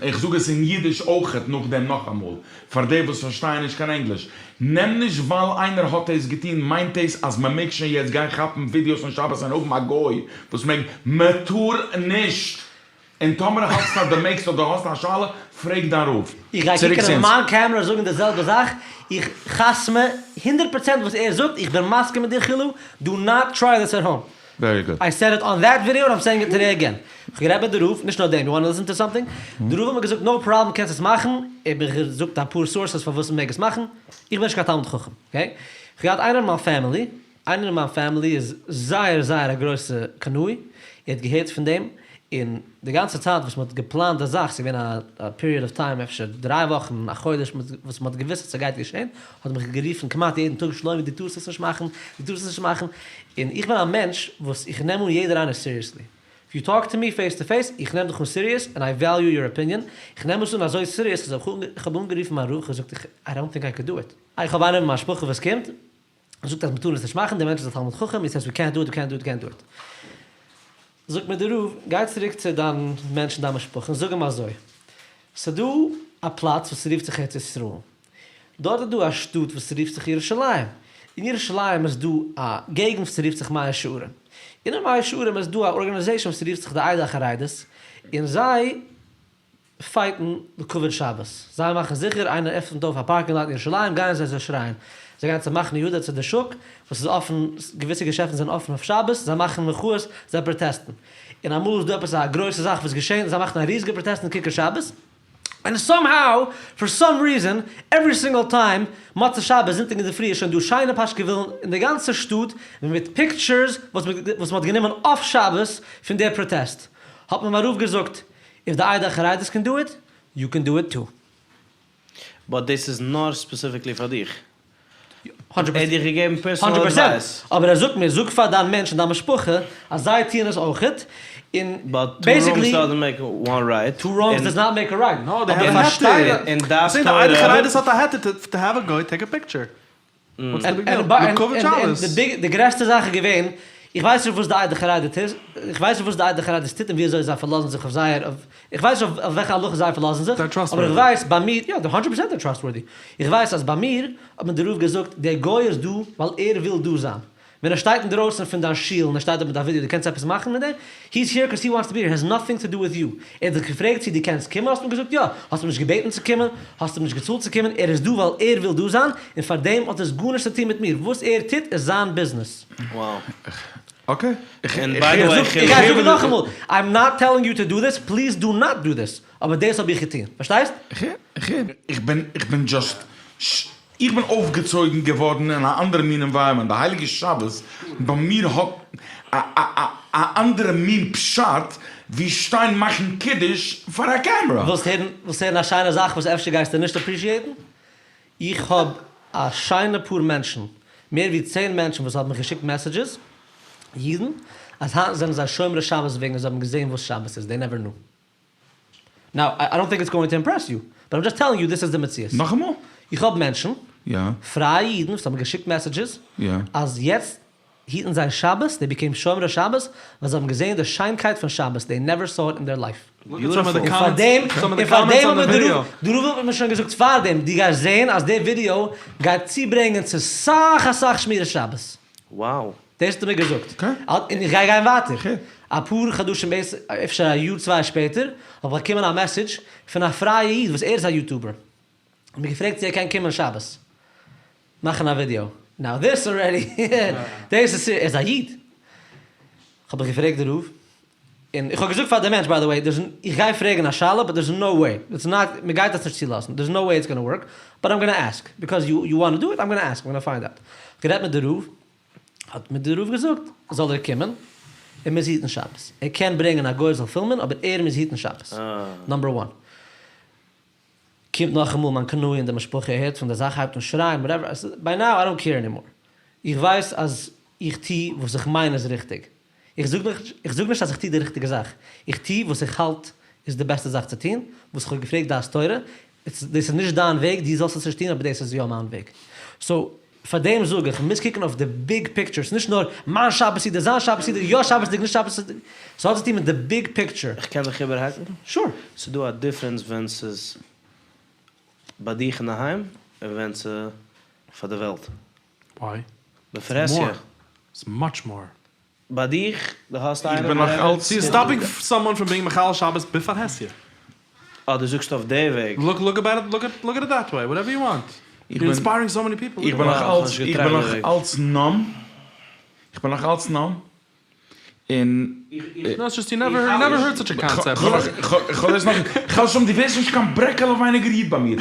איך זאג עס אין אידיש אויכעט נאכדעם נאכאמאל, פאר די וואס פארשטייען נישט קיין ענגליש, נעם נישט ווייל איינער האט דאס געטון מיינט דאס אז מען מעג שוין יעצט גיין כאפן ווידיאוס פון שבת און האבן א גוי וואס מעג, מען טאר נישט! און טאמער האלטסטו אז דו מעגסט אדער האסט א שאלה, פרעג דיין רב. איך גיי צוריק קוקן צו אין אונז. מיין קעמרע זאגן די זעלבע זאך, איך חתמ'ע הונדערט פראצענט וואס ער זאגט, איך בין מסכים מיט דיר חילו, דו נאט טריי דיס עט האום. ווערי גוד. איי סעד איט אן דעט ווידעא און איים סעיאינג איט טודעי אגעין. איך האב גערעדט מיט די רב, נישט נאר דעם, יו וואנט טו ליסען טו סאמטינג? די רב האט מיר געזאגט נאו פראבלעם קענסט עס מאכן, ער האט מיר געזאגט אפאר סאורסעס פארוואס מ'מעג עס מאכן, איך בין נישט קיין תלמיד חכם, אקעי? איך האב געהאט איינער אין מיין פעמילי, איינער אין מיין פעמילי איז זייער זייער א גרויסע קנאי, ער האט געהערט פון דעם, און די גאנצע צייט וואס מ'האט געפלאנט די זאך, ס'איז געווען א פיריעד אוו טיים אפשר דריי וואכן, א חודש, וואס מ'האט געוואוסט אז ס'גייט געשען, האט ער מיך גערופן כמעט יעדן טאג, שלומי דו טארסט עס נישט מאכן, דו טארסט עס נישט מאכן, און איך בין א מענטש וואס איך נעם אן יעדער איינער סיריעסלי, איף יו טאלק טו מי פעיס טו פעיס, איך נעם דיך אן סיריעס, ענד איי וועליו יור אפיניען, איך נעם עס אן אזוי סיריעס אז איך האב אנגערופן מיין רב, איך האב געזאגט איך, איי דאנט טינק איי קוד דו איט. איך האב איינעם אין מיין משפחה וואס קומט, זאגט אז מ'טאר עס נישט מאכן, דער מענטש איז א תלמיד חכם, הי סעיס ווי קענט דו איט, ווי קענט דו איט, ווי קענט דו איט. זאגט מיר דער רב, גיי צוריק צו דיין מענטש אין דיין משפחה און זאג אים אזוי, ס'דא א פלאץ וואס ס'רופט זיך ארץ ישראל, דארט איז דא א שטאט וואס ס'רופט זיך ירושלים, אין ירושלים איז דא א געגנט וואס ס'רופט זיך מאה שערים, און אין מאה שערים איז דא א ארגאניזעישאן וואס ס'רופט זיך די עדה החרדית, און זיי פייטן לכבוד שבת, זיי מאכן זיכער איינער עפענט אויף א פארקינג לאט אין ירושלים גייען זיי זיי שרייען, זיי גייען צו מחנה יהודה צו די שוק וואס איז אפען, געוויסע געשעפטן זענען אפען אויף שבת, זיי מאכן מחאות, זיי פראטעסטן, און אמאל איז דא עפעס א גרויסע זאך וואס געשען, זיי מאכן א ריזיגע פראטעסט אין כיכר שבת, און סאם האו, פאר סאם ריזען, עווערי סינגעל טיים, מוצאי שבת זונטאג אינדערפרי איז שוין דא שיינע פאשקעווילן אין די גאנצע שטאט מיט פיקטשערס וואס מען האט גענומען אויף שבת פון די פראטעסט, האט מיר מיין רב געזאגט, איף די עדה החרדית קען דו איט, יו קען דו איט טו. באט דאס איז נאר ספעסיפיקלי פאר דיך. האנדרעט ער האט דיר געגעבן פערסאנעל עדווייס. אבער ער זאגט מיר, זאג פאר דיין מענטש און דיין משפחה אז זיי טוען עס אויכעט, און באט טו ראנגס דאזענט מעיק וואן רייט. טו ראנגס דאז נאט מעיק א רייט. נאו, דעי העוו א היתר. און דעת די תורה. עדה החרדית האט א היתר טו העוו א גוי טעיק א פיקטשער. וואטס די ביג דיעל? לכבוד שבת. די גרעסטע זאך איז געווען, איך ווייס נישט וואס די עדה החרדית איז, איך ווייס נישט וואס די עדה החרדית טוט און ווי אזוי זיי פארלאזן זיך אויף זייער, איך ווייס נישט אויף וועלכע הלכה זיי פארלאזן זיך, אבער איך ווייס ביי מיר, יא, האנדרעט פערסענט דער טראסטווארדי, איך ווייס אז ביי מיר האט מיר דער רב געזאגט, דער גוי איז דא ווייל ער וויל דא זיין, ווען ער שטייט אינדרויסן פון דיין שול און ער שטייט דארט מיט א ווידעא, דו קענסט עפעס מאכן מיט דעם? הי איז העיר קאוז הי וואנטס טו בי העיר, העז נאטינג טו דו וויט יו. ער האט דיך געפרעגט צו דו קענסט קומען, האסט אים געזאגט יא, האסט אים נישט געבעטן צו קומען, האסט אים נישט געצאלט צו קומען, ער איז דא ווייל ער וויל דא זיין, און פאר דעם האט עס גארנישט צו טון מיט מיר, וואס ער טוט איז זיין ביזנעס. Wow. אקעי. און ביי די וועי איך גיי זאגן נאכאמאל, איים נאט טעלינג יו טו דו דיס, פליז דו נאט דו דיס, אבער דאס האב איך געטון, פארשטייסט? איך בין איך בין דזשאסט איך בין אויפגעצויגן געווארן אין א אנדערע מין ענווייראמענט, די הייליגע שבת ביי מיר האט א א א אנדערע מין פשט ווי שטיין מאכן קידוש פאר א קעמרא. ווילסט הערן ווילסט הערן א שיינע זאך וואס אפשר גייסטו נישט אפרישיעטן? איך האב א שיינע פאר מענטשן, מער ווי צען מענטשן וואס האבן מיך געשיקט מעסעדזשעס, אידן, אז היינט זענען זיי שומרי שבת וועגן זיי האבן געזען וואס שבת איז, דעי נעווער ניו. נאו, איי דאנט טינק איטס גאוינג טו אימפרעס יו, באט איים דזשאסט טעלינג יו דיס איז די מציאות. נאכאמאל? איך האב מענטשן, יא. פרייע אידן, וואס האבן געשיקט מעסעדזשעס, יא. אז יעצט היטן זיי שבת, דעי ביקעים שומרי שבת, ווייל זיי האבן געזען די שיינקייט פון שבת, דעי נעווער סאו איט אין דעיר לייף. ביוטיפול. און פארדעם, און פארדעם האט מיר די רב, די רב האט מיר שוין געזאגט פארדעם, דו גייסט זען אז די ווידיאו גייט צוברענגען צו סאך אסאך שמירת שבת. Wow. דאס האט ער מיר געזאגט. און איך גיי גיין ווייטער. אפאר חדשים אפשר א יאר צוויי שפעטער, האב איך באקומען א מעסעדזש פון א פרייע איד וואס ער איז א יוטובער. האט מיר געפרעגט צו ער קען קומען שבת מאכן א ווידיאו. נאו דיס אלרעדי, דאס איז סיריעס, ער איז א איד. האב איך געפרעגט די רב, און איך האב געזאגט פאר די מענטש ביי די וועי, איך גיי פרעגן א שאלה באט דערס נאו וועי, איטס נאט, מען גייט עס נישט צולאזן, דערס נאו וועי איטס גאנא ווארק, באט איים גאנא עסק, ביקאוז יו יו וואנט טו דו איט, איים גאנא עסק, איים גאנא פיינד אוט. גערעדט מיט די רב, האט מיר די רב געזאגט, זאל ער קומען, ער מוז היטן שבת, ער קען ברענגען א גוי זאל פילמען, אבער ער מוז היטן שבת, נאמבער וואן. קומט נאכאמאל מיין קנאי אין די משפחה הערט פון די זאך הייבט אן שרייען וואטעווער, ביי נאו איי דאנט קעיר ענימאר, איך ווייס אז איך טו וואס איך מיין איז ריכטיג, איך זאג איך זאג נישט אז איך טו די ריכטיגע זאך, איך טו וואס איך האלט איז די בעסטע זאך צו טון, וואס איך האב געפרעגט דעת תורה, דאס איז נישט דיין וועג, דו זאלסט עס נישט טון אבער דאס איז יא מיין וועג, סאו. פאר דעם זאג איך, מ'מוז קוקן אויף די ביג פיקטשער, ס'איז נישט נאר מיין שבת סעודה, זיין שבת סעודה, יא שבת'דיג, נישט שבת'דיג, ס'האט צו טון מיט די ביג פיקטשער. איך קען דיך איבערהאקן? שור. ס'איז דא א דיפרענס ווען ס'איז ביי דיך אינדערהיים און ווען ס'איז פאר די וועלט. וויי? בפרהסיא. איטס מאטש מאר. ביי דיך, דו האסט איך איינעם בין נאך אלץ. סאו יור סטאפינג סאמאן פראם בינג מחלל שבת בפרהסיא. אה, דו זאגסט אויף די וועג. לוק לוק אבאוט איט לוק לוק עט איט דעט וועי וואטעווער יו וואנט. יור אינספיירינג סאו מעני פיפל. איך בין נאך אלץ איך בין נאך אלץ נאם. איך בין נאך אלץ נאם. און. נאו איטס דזשאסט יו נעווער יו נעווער הערד סאטש א קאנסעפט. כ'האב דאס נאך חס ושלום דו ווערסט נישט קיין ברעקעלע ווייניגער איד ביי מיר.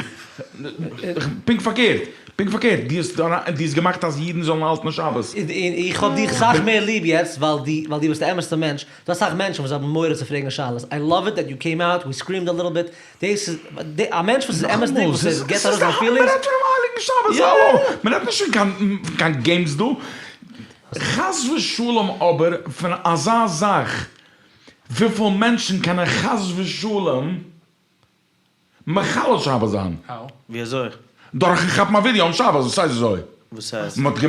פונקט פארקערט. פונקט פארקערט. דו האסט דו האסט געמאכט אז אידן זאלן האלטן שבת. איך האב דיך סאך מער ליב יעצט ווייל דו ווייל דו ביסט א אמת'ע מענטש. ס'דא אסאך מענטשן וואס האבן מורא צו פרעגן שאלות. איי לאוו איט דעט יו קעים אוט, ווי סקרימד א ליטל ביט. דאס איז א מענטש וואס איז אמת'דיג וואס ער געבט ארויס זיינע פילינגס. מ'רעדט פונעם הייליגן שבת, האלא! מ'רעדט נישט פון קיין געימס דא. חס ושלום אבער פון אזא זאך, וויפיל מענטשן קענען חס ושלום מחלל שבת זיין? האו? ווי אזוי? דורכן כאפן א ווידיאו אום שבת, וואס הייסט אזוי? וואס הייסט? מ'האט גע.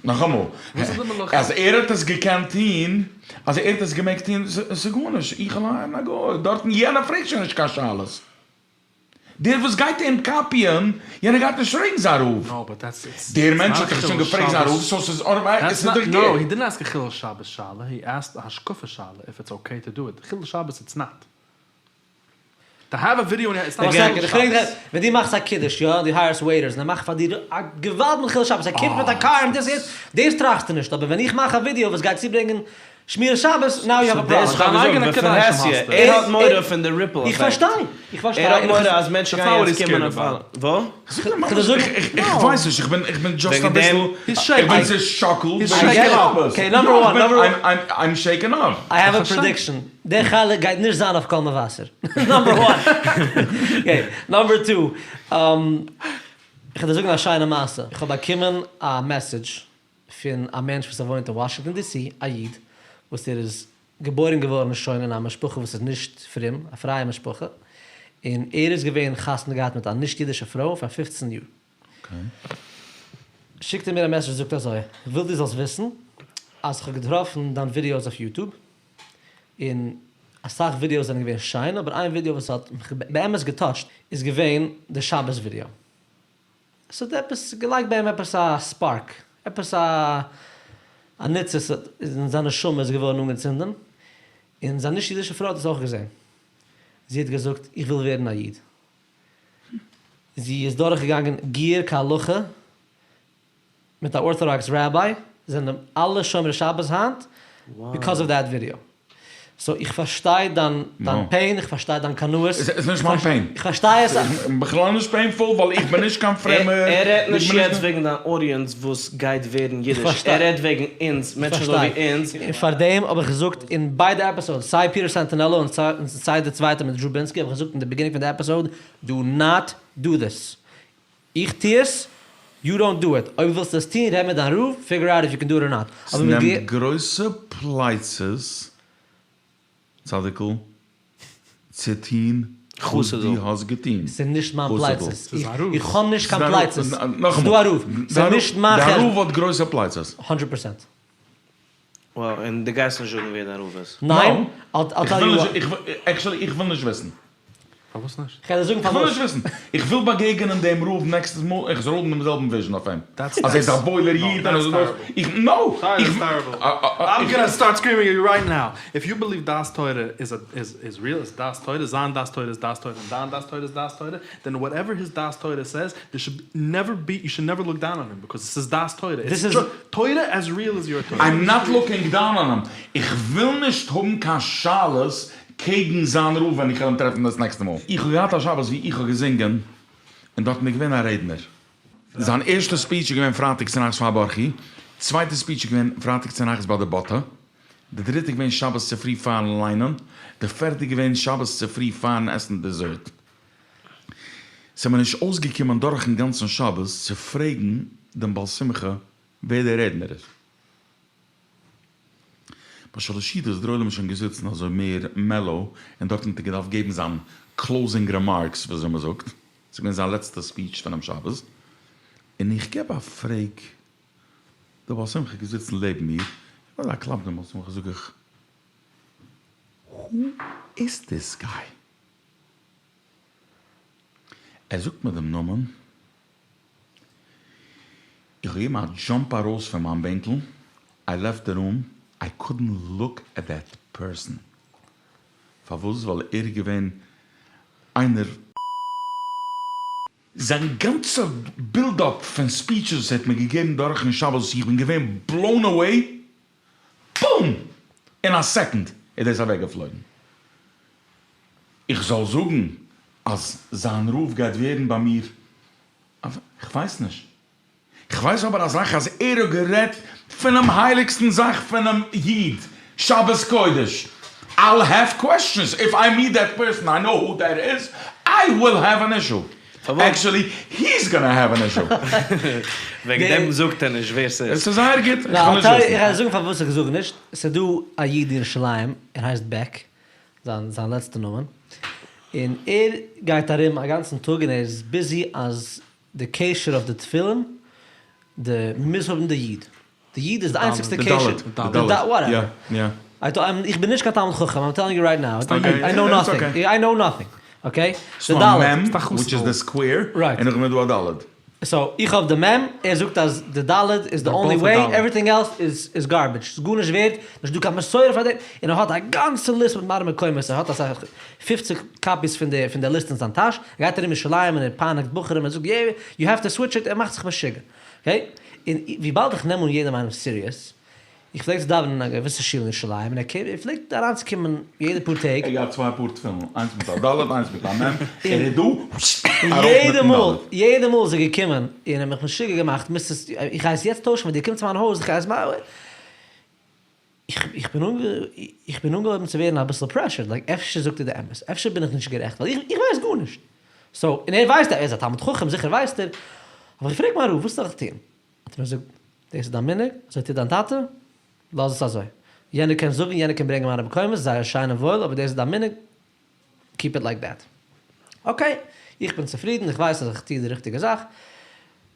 נאכאמאל, וואס איז די מלאכה? אז ער האט עס געקענט טוהן, אז ער האט עס געמעגט טוהן, ס'גארנישט, איך אליין א גוי, דארטן יענער פרעגט שוין נישט קיין שאלות. דער וואס גייט אים קאפיען, יענער גייט נישט פרעגן זיין רב. נאו באט דעטס איטס דער מענטש האט דאך שוין געפרעגט זיין רב, סאו ס'איז אוטומאטיק, ס'איז דאך גוט. נאו, הי דידנט עסק א חילול שבת שאלה, הי עסקד א השקפה שאלה, איף איטס אקעי טו דו איט, חילול שבת איטס נאט. טו העוו א ווידיאו אין איטס נאט חילול שבת. ווען דו מאכסט א קידוש יא, דו הייערסט וועיטערס און ער מאכט פאר דיר א געוואלד מיט חילול שבת, ער קומט מיט א קאר און דאס יענץ, דאס טראכסטו נישט, אבער ווען איך מאך א ווידיאו וואס גייט צוברענגען שמירת שבת, נאו יו העוו א דאס פראבלעם. האב איך געזאגט בפרהסיא, ער האט מורא פון די ריפל איך עפעקט. פארשטיי, איך פארשטיי. ער האט מורא אז מענטשן גייען יעצט קומען און פאלן. וואו? איך ווייס נישט, איך בין איך בין דזשאסט אביסל, איך בין צעשאקלט וועגן שבת. אקעי, נאמבער וואן, נאמבער וואן. איים שעיקען אפ. איי העוו א פרעדיקשאן, דער חלק גייט נישט זיין אויף קול מבשר. נאמבער וואן. אקעי, נאמבער טו. איך וועל דיר זאגן א שיינע מעשה. איך האב באקומען א מעסעדזש פון א מענטש וואס ער וואוינט אין וואשינגטאן די סי, א איד, וואס ער איז געבוירן געווארן שוין אין א משפחה וואס איז נישט פרום, א פרייע משפחה, און ער איז געווען חתונה געהאט מיט א נישט אידישע פרוי פאר פופצן יאר. שיקט ער מיר א מעסעדזש און זאגט אזוי, איך וויל דו זאלסט וויסן אז איך האב געטראפן דיין ווידיאוס אויף יוטוב, און אסאך ווידיאוס זענען געווען שיין, אבער איין ווידיאו וואס האט מיך באמת געטאטשט איז געווען די שבת ווידיאו. עס האט עפעס געלייגט ביי אים עפעס א ספארק, עפעס א א ניצוץ אין זיין נשמה איז געווארן אנגעצינדן, און זיין נישט אידישע פרוי האט עס אויך געזען, זי האט געזאגט איך וויל ווערן א איד, זי איז דורך געגאנגען גיור כהלכה מיט א ארטאדאקס ראביי, זענען אלע שומרי שבת היינט ביקאוז אוו דעט ווידיאו. סאו איך פארשטיי דיין דיין פעין, איך פארשטיי דיין קנאות. עס איז נישט מיין פעין. איך פארשטיי עס. בכלל נישט פעינפול ווייל איך בין נישט קיין פרומער. ער רעדט נישט יעצט וועגן דיין אודיענס וואס גייט ווערן אידיש, ער רעדט וועגן אונז, מענטשן אזוי ווי אונז. און פארדעם האב איך געזאגט אין ביידע עפיסאדס, סיי פיטער סאנטינעלא און סיי די צווייטע מיט דזשו בינסקי האב איך געזאגט אין די ביגינינג פון די עפיסאד, דו נאט דו דיס. איך טו עס, יו דאנט דו איט, אויב ווילסטו עס טון רעד מיט דיין רב, פיגור אוט איף יו קען דו איט אר נאט, אבער מיט ס'נעמט גרויסע פלייצעס צדיק'ל צו טון וואס דו האסט געטון. ס'איז נישט מיין פלייצעס, איך האב נישט קיין פלייצעס, ס'איז דא א רב, ס'איז נישט מיין חשבון. דיין רב האט גרויסע פלייצעס. הונדרעט פערסענט. וואו, און דו גייסט נישט זאגן ווער דיין רב איז? ניין, I'll טעל יו וואט. עקשעלי איך וויל נישט וויסן. פארוואס נישט? כ'גיי דיר זאגן איך וויל פארוואס. נישט וויסן. איך וויל באגעגענען דעם רב נעקסטעס מאל איך זאל האבן דעם זעלבן וויזשן אויף אים. אז ער איז א וואוילער איד און אז ער איז דאס. נאו! איים גאנא סטארט סקרימינג עט יו רייט נאו. איף יו בעליוו דעת תורה איז איז ריעל, איז דעת תורה, זיין דעת תורה איז דעת תורה און דיין דעת תורה איז דעת תורה, דען וואטעווער היז דעת תורה סעיז, דער שוד נעווער בי, יו שוד נעווער לוק דאון אן הים, ביקאוז עס איז דעת תורה, איטס תורה עז ריעל עז יור תורה. איים נאט לוקינג דאון אן הים. איך וויל נישט האבן קיין שאלות קעגן זיין רב ווען איך וועל אים טרעפן דאס נעקסטע מאל. איך האב געהאט א שבת ווי איך האב געזינגען און דארטן איז געווען א רעדנער. זיין ערשטע ספיטש איז געווען פרייטאג צונאכטס פאר ברכו, צווייטע ספיטש איז געווען פרייטאג צונאכטס ביי די באטע, די דריטע איז געווען שבת צופרי פארן ליינען, די פערטע איז געווען שבת צופרי פארן עסן דעזערט. ס'איז מיר נישט אויסגעקומען דורכן גאנצן שבת צו פרעגן דעם בעל שמחה ווער דער רעדנער איז. ביי שלש סעודות איז דער עולם שוין געזיצן אזוי מער מעלאו, און דארטן האט ער געדארפט געבן זיין קלאוזינג רעמארקס וויאזוי מ'זאגט, ס'איז געווען זיין לעצטע ספיטש פונעם שבת, און איך געב א פרעג. דער בעל שמחה געזיצן לעבן מיר, איך געב א קלאפ דעם בעל שמחה זאג איך, הו איז דיס גיי? ער זאגט מיר דעם נאמען, איך האב געגעבן א דזשאמפ ארויס פון מיין בענקל, איי לעפט די רום, איי קאדנט לוק עט דעט פערסאן, פארוואס? ווייל ער איז געווען איינער. זיין גאנצע בילד אפ פון ספיטשעס וואס ער האט מיר געגעבן דורכן שבת איך בין געווען בלאון אוועי, בום! אין א סעקאנד איז דאס אוועקגעפלויגן. איך זאל זאגן אז זיין רב גייט ווערן ביי מיר? כ'ווייס נישט. כ'ווייס אבער א זאך אז ער האט גערעדט פונעם הייליגסטן זאך פונעם איד, שבת קודש. אייל העוו קוועסטשענס איף איי מיט דעט פערסאן, איי נאו הו דעט איז, איי וויל העוו אן אישו. עקשעלי היז גאנא העוו אן אישו. וועגן דעם זאגט ער נישט ווער ס'איז. עס איז זייער גוט, איך וויל נישט וויסן. איך גיי זאגן פארוואס איך זאג נישט, ס'איז דא א איד אין ירושלים, ער הייסט בעק, זיין זיין לעצטע נאמען, און ער גייט ארום א גאנצן טאג און ער איז ביזי אז די קשר אויף די תפילין, די מ'מוז האבן די יוד, די יוד איז די איינציגסטע קשר, די ד', די ד', וואטעווער, יא יא. איך בין נישט קיין תלמיד חכם, איים טעלינג יו רייט נאו, איי נאו נאטינג, איי נאו נאטינג, אקעי, די ד', ס'דא א מ', וויטש איז די סקווער, און נאכדעם איז דא א ד'. סאו איך האב די מ', ער זאגט אז די ד' איז די אנלי וועי, עווריטינג עלס איז גארבידזש, ס'איז גארנישט ווערד, נישט דא קיין מסורה פאר דעם, און ער האט א גאנצע ליסט מיט מראה מקומות, ער האט אסאך, פופציג קאפיס פון די פון די ליסט אין זיין טאש, ער גייט ארום ירושלים און ער פייניגט בחורים, ער זאגט יע יו העוו טו סוויטש איט, ער מאכט זיך משוגע, אקעי, און וויבאלד איך נעם אן יעדעם איינעם סיריעס, איך פלעג צו דאווענען אין א געוויסע שול אין ירושלים, און ער קען, ער פלעגט אריינצוקומען יעדע פאר טעג. ער האט געהאט צוויי פאר תפילין, איינס מיט א ד' איינס מיט א מ', ער איז דא, ארויף יעדע מיטן מאל, ד'. יעדע מאל איז ער געקומען און ער האט מיך משוגע געמאכט, מיסטער, איך גיי עס יעצט טוישן ווען דו קומסט צו מיין הויז, איך גיי עס מא. איך בין איך בין אנגעהויבן צו ווערן אביסל פרעשור'ד, לייק אפשר זאגט ער די אמת, אפשר בין איך נישט גערעכט, ווייל איך ווייס גארנישט. סאו, און ער ווייסט, ער איז א תלמיד חכם, זיכער ווייסט ער. האב איך געפרעגט מיין רב, וואס זאל איך טון? האט ער מיר געזאגט, דאס איז דיין מנהג, אזוי טוט דיין טאטע, לאז עס אזוי. יענער קען זאגן, יענער קען ברענגען מראה מקומות, זייער שיין און וואויל, אבער דאס איז דיין מנהג, קיפ איט לייק דעט. אקעי, איך בין צופרידן, איך ווייס אז איך טו די ריכטיגע זאך.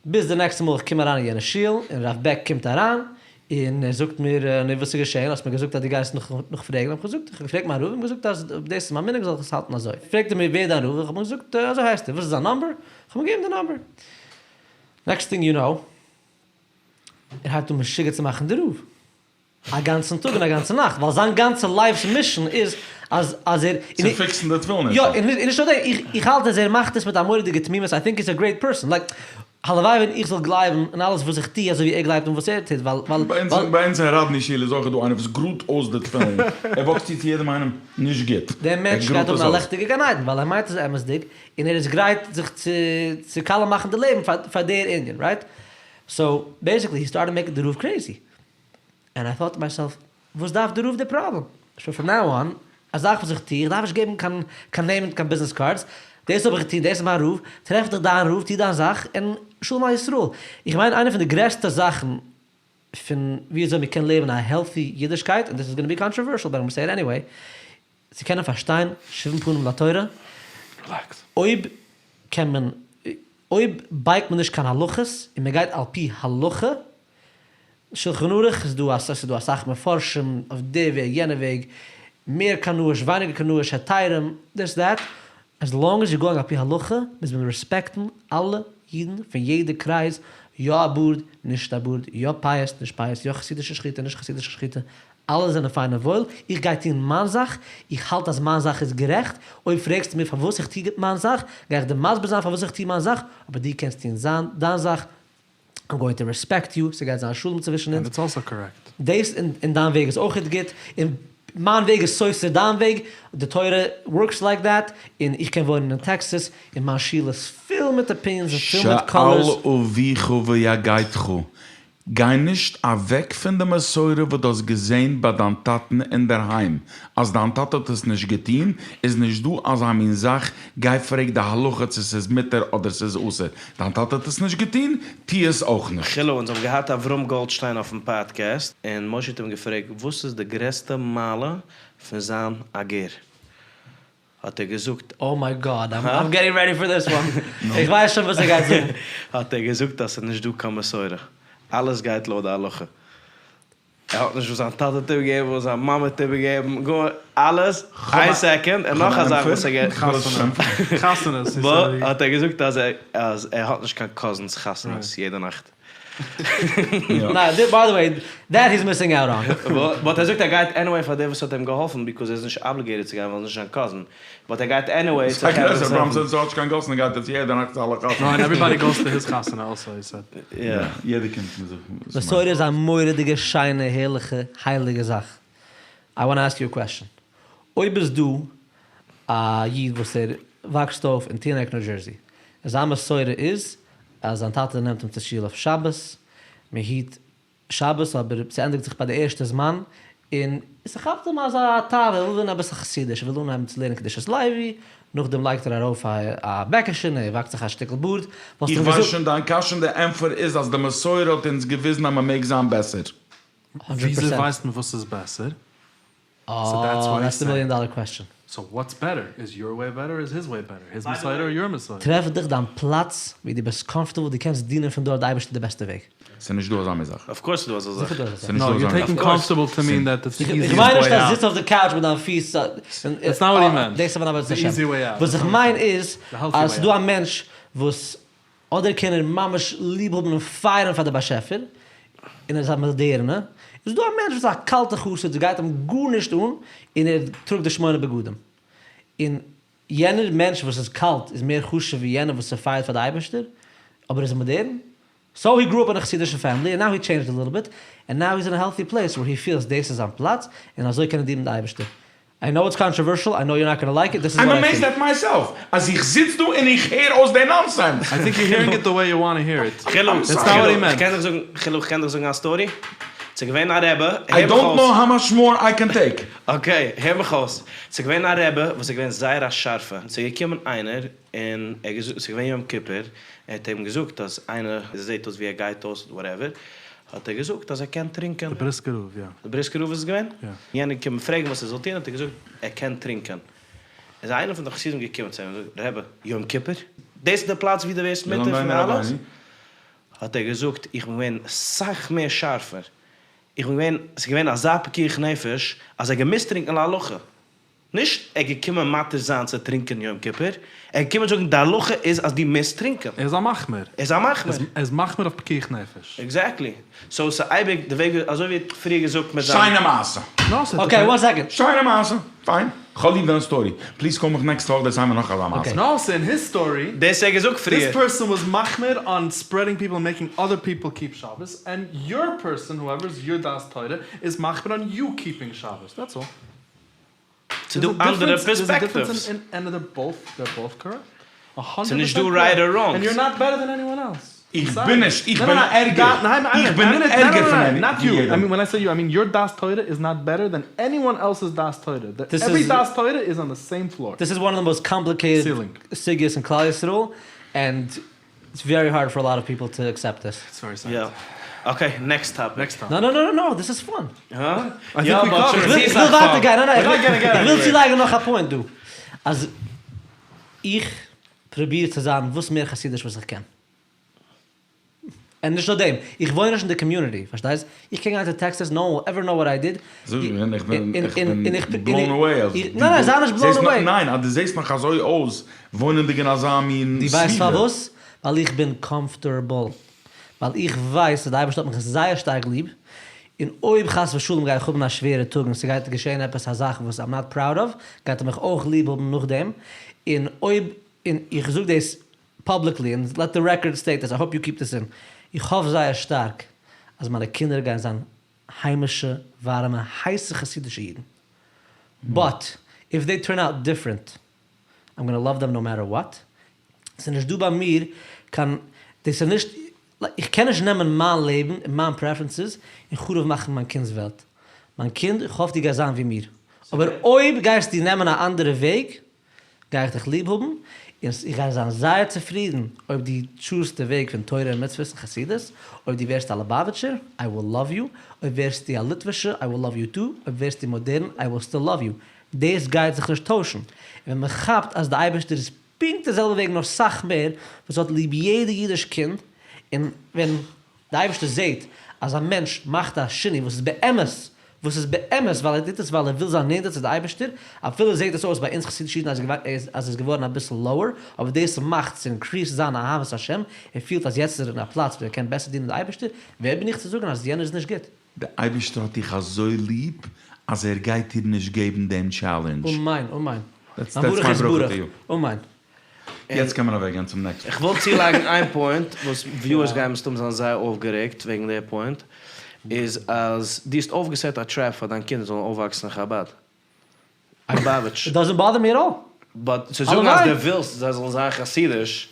ביז די נעקסטע מאל איך קום אריין אין יענע שול, און רב בעק קומט אריין, און ער זאגט מיר, נו וואס איז געשען, האסט מיר געזאגט אז דו גייסט נאכפרעגן, האב איך געזאגט, איך האב געפרעגט מיין רב, און געזאגט אז דאס איז מיין מנהג זאל איך עס האלטן אזוי. פרעגט ער מיר ווער איז דיין רב, איך האב אים געזאגט אזוי הייסט ער, וואס איז זיין נאמבער, איך האב אים געגעבן די נאמבער. נעקסט טינג יו נאו, ער הייבט אן משוגע צו מאכן די רב. א גאנצן טאג און א גאנצע נאכט, ווייל זיין גאנצע לייפ'ס מישן איז אז אז ער. צו פיקסן די תפילין יא, און נישט נאר דעם, איך האלט אז ער מאכט עס מיט א מורא'דיגע תמימות, איי טינק הי'ז א גרעיט פערסאן, לייק, הלוואי ווען איך זאל גלייבן אין אלעס וואס איך טו אזוי ווי ער גלייבט אין וואס ער טוט, ווייל ווייל ווייל. ביי אונז אין ראדני שול איז אויך דא איינער וואס גראדט אויס די תפילין, ער וואקט צו צו יעדעם איינעם, נישט גוט, דער ער מענטש גייט גראדט האבן עס א אויס. לעכטיגע גן עדן, ווייל ער מיינט עס אמת'דיג, און ער איז גרייט זיך צו צו קאליע מאכן די לעבן פאר פאר דער ענין, רייט? סאו, בעיסיקלי הי סטארטעד מעקינג די רב קרעיזי. ענד איי טאט טו מייסעלף, וואס דארף די רב די פראבלעם? סאו פראם נאו אן, א זאך וואס איך טו, איך דארף נישט געבן קיין קיין נעמען קיין ביזנעס קארדס, דאס האב איך געטון, דאס איז מיין רב, טרעף דיך דיין רב, טו דיין זאך, און שלום על ישראל. איך מיין איינע פון די גרעסטע זאכן פון ווי אזוי מען קען לעבן א העלטי אידישקייט, און דיס איז גאנא בי קאנטראווערשעל באט איים גאנא סעי איט עניוועי, צו קענען פארשטיין שבעים פנים לתורה, אויב קען מען, אויב בייגט מען נישט קיין הלכות און מען גייט על פי הלכה, שלחן ערוך איז דא ס'איז דא אסאך מפרשים אויף די וועג יענע וועג, מער קנאיש ווייניגער קנאיש היתרים, דיס דעט, עז לאנג עז יו גאוינג על פי הלכה מוז מען רעספעקטן אלע אידן פון יעדע קרייז, יא א בארד נישט א בארד, יא פאות נישט פאות, יא חסידישע שחיטה נישט חסידישע שחיטה, אלע זענען פיין און וואויל, איך גיי טון מיין זאך, איך האלט אז מיין זאך איז גערעכט, אויב פרעגסטו מיר פארוואס איך טו מיין זאך, גיי איך דיר מסביר זיין פארוואס איך טו מיין זאך, אבער דו קענסט טון דיין זאך, איים גאוינג טו רעספעקט יו, ס'גייט זיין שלום צווישן אונז. ענד איטס אלסא קארעקט. דאס און דיין וועג איז אויכעט גוט, און מיין וועג איז סותר דיין וועג, די תורה ווארקס לייק דעט, און איך קען וואוינען אין טעקסעס, און מיין שול איז פול מיט אפיניענס און פול מיט קאלערס. שאל אביך ויגדך, גיי נישט אוועק פון די מסורה וואס דו האסט געזען ביי דיין טאטן אינדערהיים, אז דיין טאטע האט עס נישט געטון איז נישט דא אזא מין זאך, גיי פרעג די הלכה צו ס'איז מותר אדער ס'איז אסור, דיין טאטע האט עס נישט געטון, טו עס אויך נישט. חילו, אונז האבן געהאט אברהם גאלדשטיין אויפן פאדקעסט, און משה האט אים געפרעגט וואס איז די גרעסטע מעלה פון זיין א גר? האט ער געזאגט. Oh my God, איים געטינג רעדי פאר דיס וואן, איך ווייס שוין וואס ער גייט זאגן. האט ער געזאגט אז ס'איז נישט דא קיין מסורה. אלעס גייט לויט די הלכה. ער האט נישט וואס זיין טאטע האט איבערגעגעבן, וואס זיין מאמע האט איבערגעגעבן, גאר אלעס, איין סעקאנד, און נאך א זאך וואס ער חתונות, האט ער געזאגט אז אז ער האט נישט קיין קאזינס חתונות יעדע נאכט. ניין, ביי די וועי, דעט היז מיסינג אוט אן. באט ער זאגט ער גייט עניוועי פאר דער וואס האט אים געהאלפן ביקאוז ער איז נישט אבליגעיטעד צו גיין ווייל ער איז נישט זיין קאזין, באט ער גייט עניוועי צו א גרעסערע פראבלעם זינט ס'האט נישט קיין קאזין גייט ער צו יעדע נאכט צו אלע חתונות. נאו ענד עוועריבאדי גאוס טו היז חתונה אלסא הי סעד. יא, יעדער קומט מיט זיך. מסורה איז א מורא'דיגע שיינע הערליכע הייליגע זאך. איי וואנט אסק יו א קוועסטשען. אויב איז דא א איד וואס ער וואקסט אויף אין טינעק ניו דזשערסי, און זיין מסורה איז אז זיין טאטע נעמט אים צו שול אויף שבת, מען היט שבת אבער ס'ענדיגט זיך ביי די ערשטע זמן, און ס'כאפט אים אזא תאווה, ער וויל ווערן אביסל חסידיש, ער וויל אנהייבן צו לערנען קדושת לוי, נאכדעם לייגט ער ארויף א בעקעשע און ער וואקסט זיך א שטיקל בארד, וואלסטו אים איך ווייס געזאגט. שוין דיין קשיא און די ענטפער איז אז די מסורה האט אונז געוויזן אז מ'מעג זיין בעסער. הונדרעט וויאזוי פערסענט. ווייסט מען וואס איז בעסער? סאו דעטס אה, וואט דעטס היז די מיליאן סעיאינג. דאלער קוועסטשען. סאו וואטס בעטער? איז יור וועי בעטער איז היז וועי בעטער? היז מסורה אר יור מסורה? טרעף דיך דיין פלאץ ווי דו ביסט קאמפארטעבל, דו קענסט דינען פון דארט די אייבערשטער די בעסטע וועג. ס'איז נישט דא אזא מין זאך. אוו קאורס ס'איז דא אזא זאך. זיכער דא אזא זאך. ס'איז נישט נאו, דא יור אזא מין טעיקינג זאך. קאמפארטעבל טו מין דעט איטס די איך איזיעסט מיין נישט וועי אז אוט. זיץ אויף די קאוטש מיט דיין פיס. דעטס נאט וואט הי מענט. דאס איז אבער די איזי וועי אוט. וואס איך מיין איז די העלטי אז וועי ס'איז דא א אוט. מענטש וואס אדער קען ער ממש ליב האבן און פייערן פאר די באשעפער, און ער איז א מאדערנע, איז דא א מענטש וואס איז א קאלטע חסיד ס'גייט אים גארנישט אן, און ער טראגט די שמונה בגדים. און יענער מענטש וואס איז קאלט איז מער חשוב ווי יענער וואס ס'פייערט פאר די אייבערשטער, אבער איז מאדערן. סאו הי גרו אפ אין א חסידישע פעמילי און נאו הי טשעינדזשד א ליטל ביט, און נאו היז אין א העלטי פלעיס ווער הי פילס דאס איז זיין פלאץ, און אזוי קען ער דינען די אייבערשטער. איי נאו איטס קאנטראווערשעל, איי נאו יור נאט גאנא לייק איט, דיס איז איים וואט איי אמעיזד טינק. עט מייסעלף אז איך זיץ דא און איך הער אויס די נאנסענס. איי טינק יור היערינג איט די וועי יו וואנט טו היער איט. חילו, דעטס נאט וואט הי מענט. כ'קען דיך זאגן, חילו, כ'קען דיך זאגן א סטארי? ס'איז געווען א רבי, הער איי מיך דאנט אויס. נאו האו מאטש מאר איי קען טעיק. אקעי, הער מיך אויס. ס'איז געווען א רבי וואס איז געווען זייער א שארפע. ס'איז געקומען איינער און ער האט געזאגט, ס'איז געווען יום כיפור, ער האט אים געזאגט אז איינער זעט אויס ווי ער גייט אויס וואטעווער, האט ער געזאגט אז ער קען טרינקען. די בריסקער רב, יא. די בריסקער רב איז עס געווען? יא. יענער געקומען פרעגן וואס ער זאל טון, האט ער געזאגט ער קען טרינקען. איז איינער פון די חסידים געקומען צו אים און געזאגט, רבי, יום כיפור? דאס איז די פלאץ ווי דו ווערסט מותר פון אלעס? האט ער געזאגט, איך בין געווען סאך מער שארפער, איך בין געווען, ס'איז געווען אזא פיקוח נפש אז ער האט געמוזט טרינקען להלכה. נישט ער געקומען מתיר זיין צו טרינקען יום כיפור, ער געקומען זאגן די הלכה איז אז דו מוזט טרינקען. ער איז א מחמיר. ער איז א מחמיר. ער איז מחמיר אויף פיקוח נפש. עקזעקטלי. סאו ס'איז אייביג די וועג אזוי ווי ער האט פריער געזאגט מיט זיין. שיינע מעשה. אקעי וואן סעקאנד. שיינע מעשה. פיין. כ'האב ליב דיין סטארי. פליז קאל מיך נעקסטע וואך דערצייל מיר נאך אזא מעשה. נאו סאו אין היז סטארי. דאס האט ער געזאגט פריער. דיס פערסאן וואס מחמיר אן ספרעדינג פיפל און מעקינג אדער פיפל קיפ שבת, ענד יור פערסאן הואעווער איז יור דעת תורה איז מחמיר אן יו קיפינג שבת. דעטס אלל. ס'איז דא אנדערע פערספעקטיווס. ס'איז נישט דא רייט אר ראנג. איך בין נישט, איך בין ערגער, איך בין ערגער פון יעדעם. דיס איז וואן אוו די מאסט קאמפליקעיטעד סוגיות אין כלל ישראל, ענד איטס ווערי הארד פאר א לאט אוו פיפל טו עקסעפט דיס. יא. אקעי, נעקסט טאפיק. נא נא נא נא, דיס איז פאן. הא? יא באט איך וויל ווייטער גיין, נא נא, איך וויל צולייגן נאך א פוינט דא. אז איך פרוביר צו זיין וואס מער חסידיש וואס איך קען. און נישט נאר דעם, איך וואוין נישט אין די קאמיוניטי, פארשטייסט? איך קען גיין צו טעקסעס, נאו וואן וויל עווער נאו וואט איי דיד. איך בין איך בין בלאון אוועי אז ניין ניין זיי נישט בלאון אוועי. ניין אז דו זעסט נאך אזוי אויס וואוינענדיג אין אזא מין דו ווייסט סביבה. פארוואס? ווייל איך בין קאמפארטעבל. ווייל איך ווייס אז די אייבערשטער האט מיך זייער שטארק ליב, און אויב חס ושלום גיי איך האבן א שווערע טאג און ס'גייט געשען עפעס א זאך וואס איים נאט פראוד אוו, גייט ער מיך אויך ליב האבן נאכדעם, און אויב, און איך זאג דאס פאבליקלי, און לעט די רעקארד סטעיט דיס, איי האופ יו קיפ דיס אין, איך האף זייער שטארק אז מיינע קינדער גייען זיין היימישע ווארעמע הייסע חסידישע אידן, באט איף דעי טורן אוט דיפרענט איים גאנא לאוו דעם נאו מעטער וואט, ס'איז נישט דא ביי מיר קיין, דאס איז נישט, איך קען נישט נעמען מיין לעבן און מיין פרעפערענסעס און חרוב מאכן מיין קינד'ס וועלט, מיין קינד איך האף דו גייסט זיין ווי מיר, אבער אויב גייסטו נעמען א אנדערע וועג גיי איך דיך ליב האבן, און איך גיי זיין זייער צופרידן אויב דו טשוזט די וועג פון תורה און מצוות און חסידות, אויב דו ווערסט א ליובאוויטשער, איי וויל לאוו יו, אויב ווערסטו א ליטווישע, איי וויל לאוו יו טו, אויב ווערסטו מאדערן, איי וויל סטיל לאוו יו, דאס גייט זיך נישט טוישן, און ווען מען כאפט אז די אייבערשטער איז פונקט די זעלבע וועג נאר סאך מער, וואס האט ליב יעדע אידיש קינד, און ווען. די אייבערשטער זעט אז א מענטש מאכט א שינוי וואס איז באמת, וואס איז באמת ווייל ער טוט עס ווייל ער וויל זיין נענטער צו די אייבערשטער, אפילו זעט עס אויס ביי אונז חסידישע אידן אז ער איז געווארן אביסל לאוער, אבער דאס מאכט צו אינקריעסן זיין אהבת השם, ער פילט אז יעצט איז ער אין א פלאץ וואו ער קען בעסער דינען די אייבערשטער, ווער בין איך צו זאגן אז יענער איז נישט גוט? די אייבערשטער האט דיך אזוי ליב אז ער גייט דיר נישט געבן דעם טשעלענדזש. אמן אמן. המברך יתברך. אמן. יעצט קען מען אוועק גיין צום נעקסטן. איך וויל צולייגן איין פוינט וואס וויוערס גייען מסתם זיין זייער אויפגערעגט וועגן די פוינט, איז אז דו האסט אויפגעסעט א טרעפ פאר דיין קינדער זאלן אויפוואקסן אין חבד. ליובאוויטש. איט דאזענט באדער מי עט אלל. באט צו זאגן אז דו ווילסט זיי זאלן זיין חסידיש,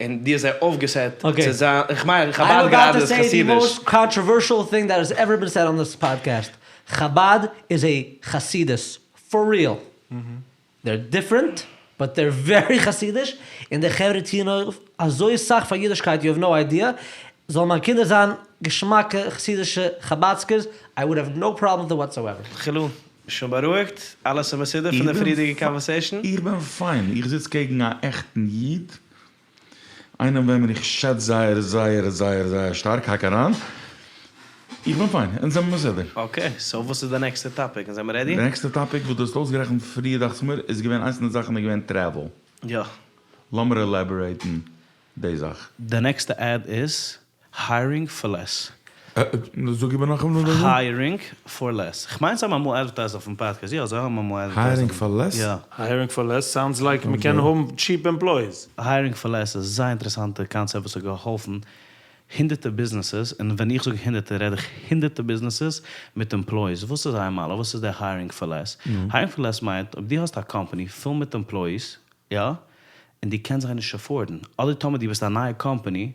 און דו האסט זיי אויפגעסעט צו זיין, איך מיין חבד גראדע איז חסידיש. איים אבאוט טו סעי די מאסט קאנטראווערשעל טינג דעט האס עווער בין סעד אן דיס פאדקעסט, חבד איז א חסידות, פאר ריעל. דער דיפרענט באט דער ווערי חסידיש, און די חברה טוען אויף אזוי סאך פאר אידישקייט יו האוו נאו איידיע, זאלן מיין קינדער זיין געשמאקע חסידישע חבדסקערס, איי וואוד האוו נאו פראבלעם וויט איט וואטסאועווער. חילו, שוין בארואיגט? אלעס איז מסודר פון די פריערדיגע קאנווערסעישאן? איך בין פיין, איך זיץ קעגן א עכטן איד, איינעם וועמען איך שעץ זייער זייער זייער זייער שטארק, האק אריין, איך בין פיין, אונז זעמיר מסודר. אקעי, סאו וואס איז די נעקסטע טאפיק? אונז זעמיר רעדי? די נעקסטע טאפיק וואס דו האסט אויסגערעכנט פריער דאכט זיך מיר איז געווען איינס פון די זאכן איז געווען טרעוול. יא. לאמיר עלעבארעיטן די זאך. די נעקסטע עד איז היירינג פאר לעס. זאג איבער נאכאמאל וואס דו האסט. היירינג פאר לעס. כ'מיין זיי האבן אמאל עדווערטייזט אויפן פאדקעסט. יא זיי האבן אמאל עדווערטייזט. היירינג פאר לעס? יא. היירינג פאר לעס סאונדס לייק מ'קען האבן טשיעפ עמפלויאיס. היירינג פאר לעס איז א זייער אינטערעסאנטע קאנצעפט וואס האט געהאלפן הונדערטער ביזנעסעס, און ווען איך זאג הונדערטער רעד איך הונדערטער ביזנעסעס מיט עמפלויאיס. וואס איז זייער מעלה? וואס איז דער היירינג פאר לעס? היירינג פאר לעס מיינט אויב דו האסט א קאמפאני פול מיט עמפלויאיס, יא, און דו קענסט זיי נישט עפארדן, אדער טאמער דו ביסט א נייע קאמפאני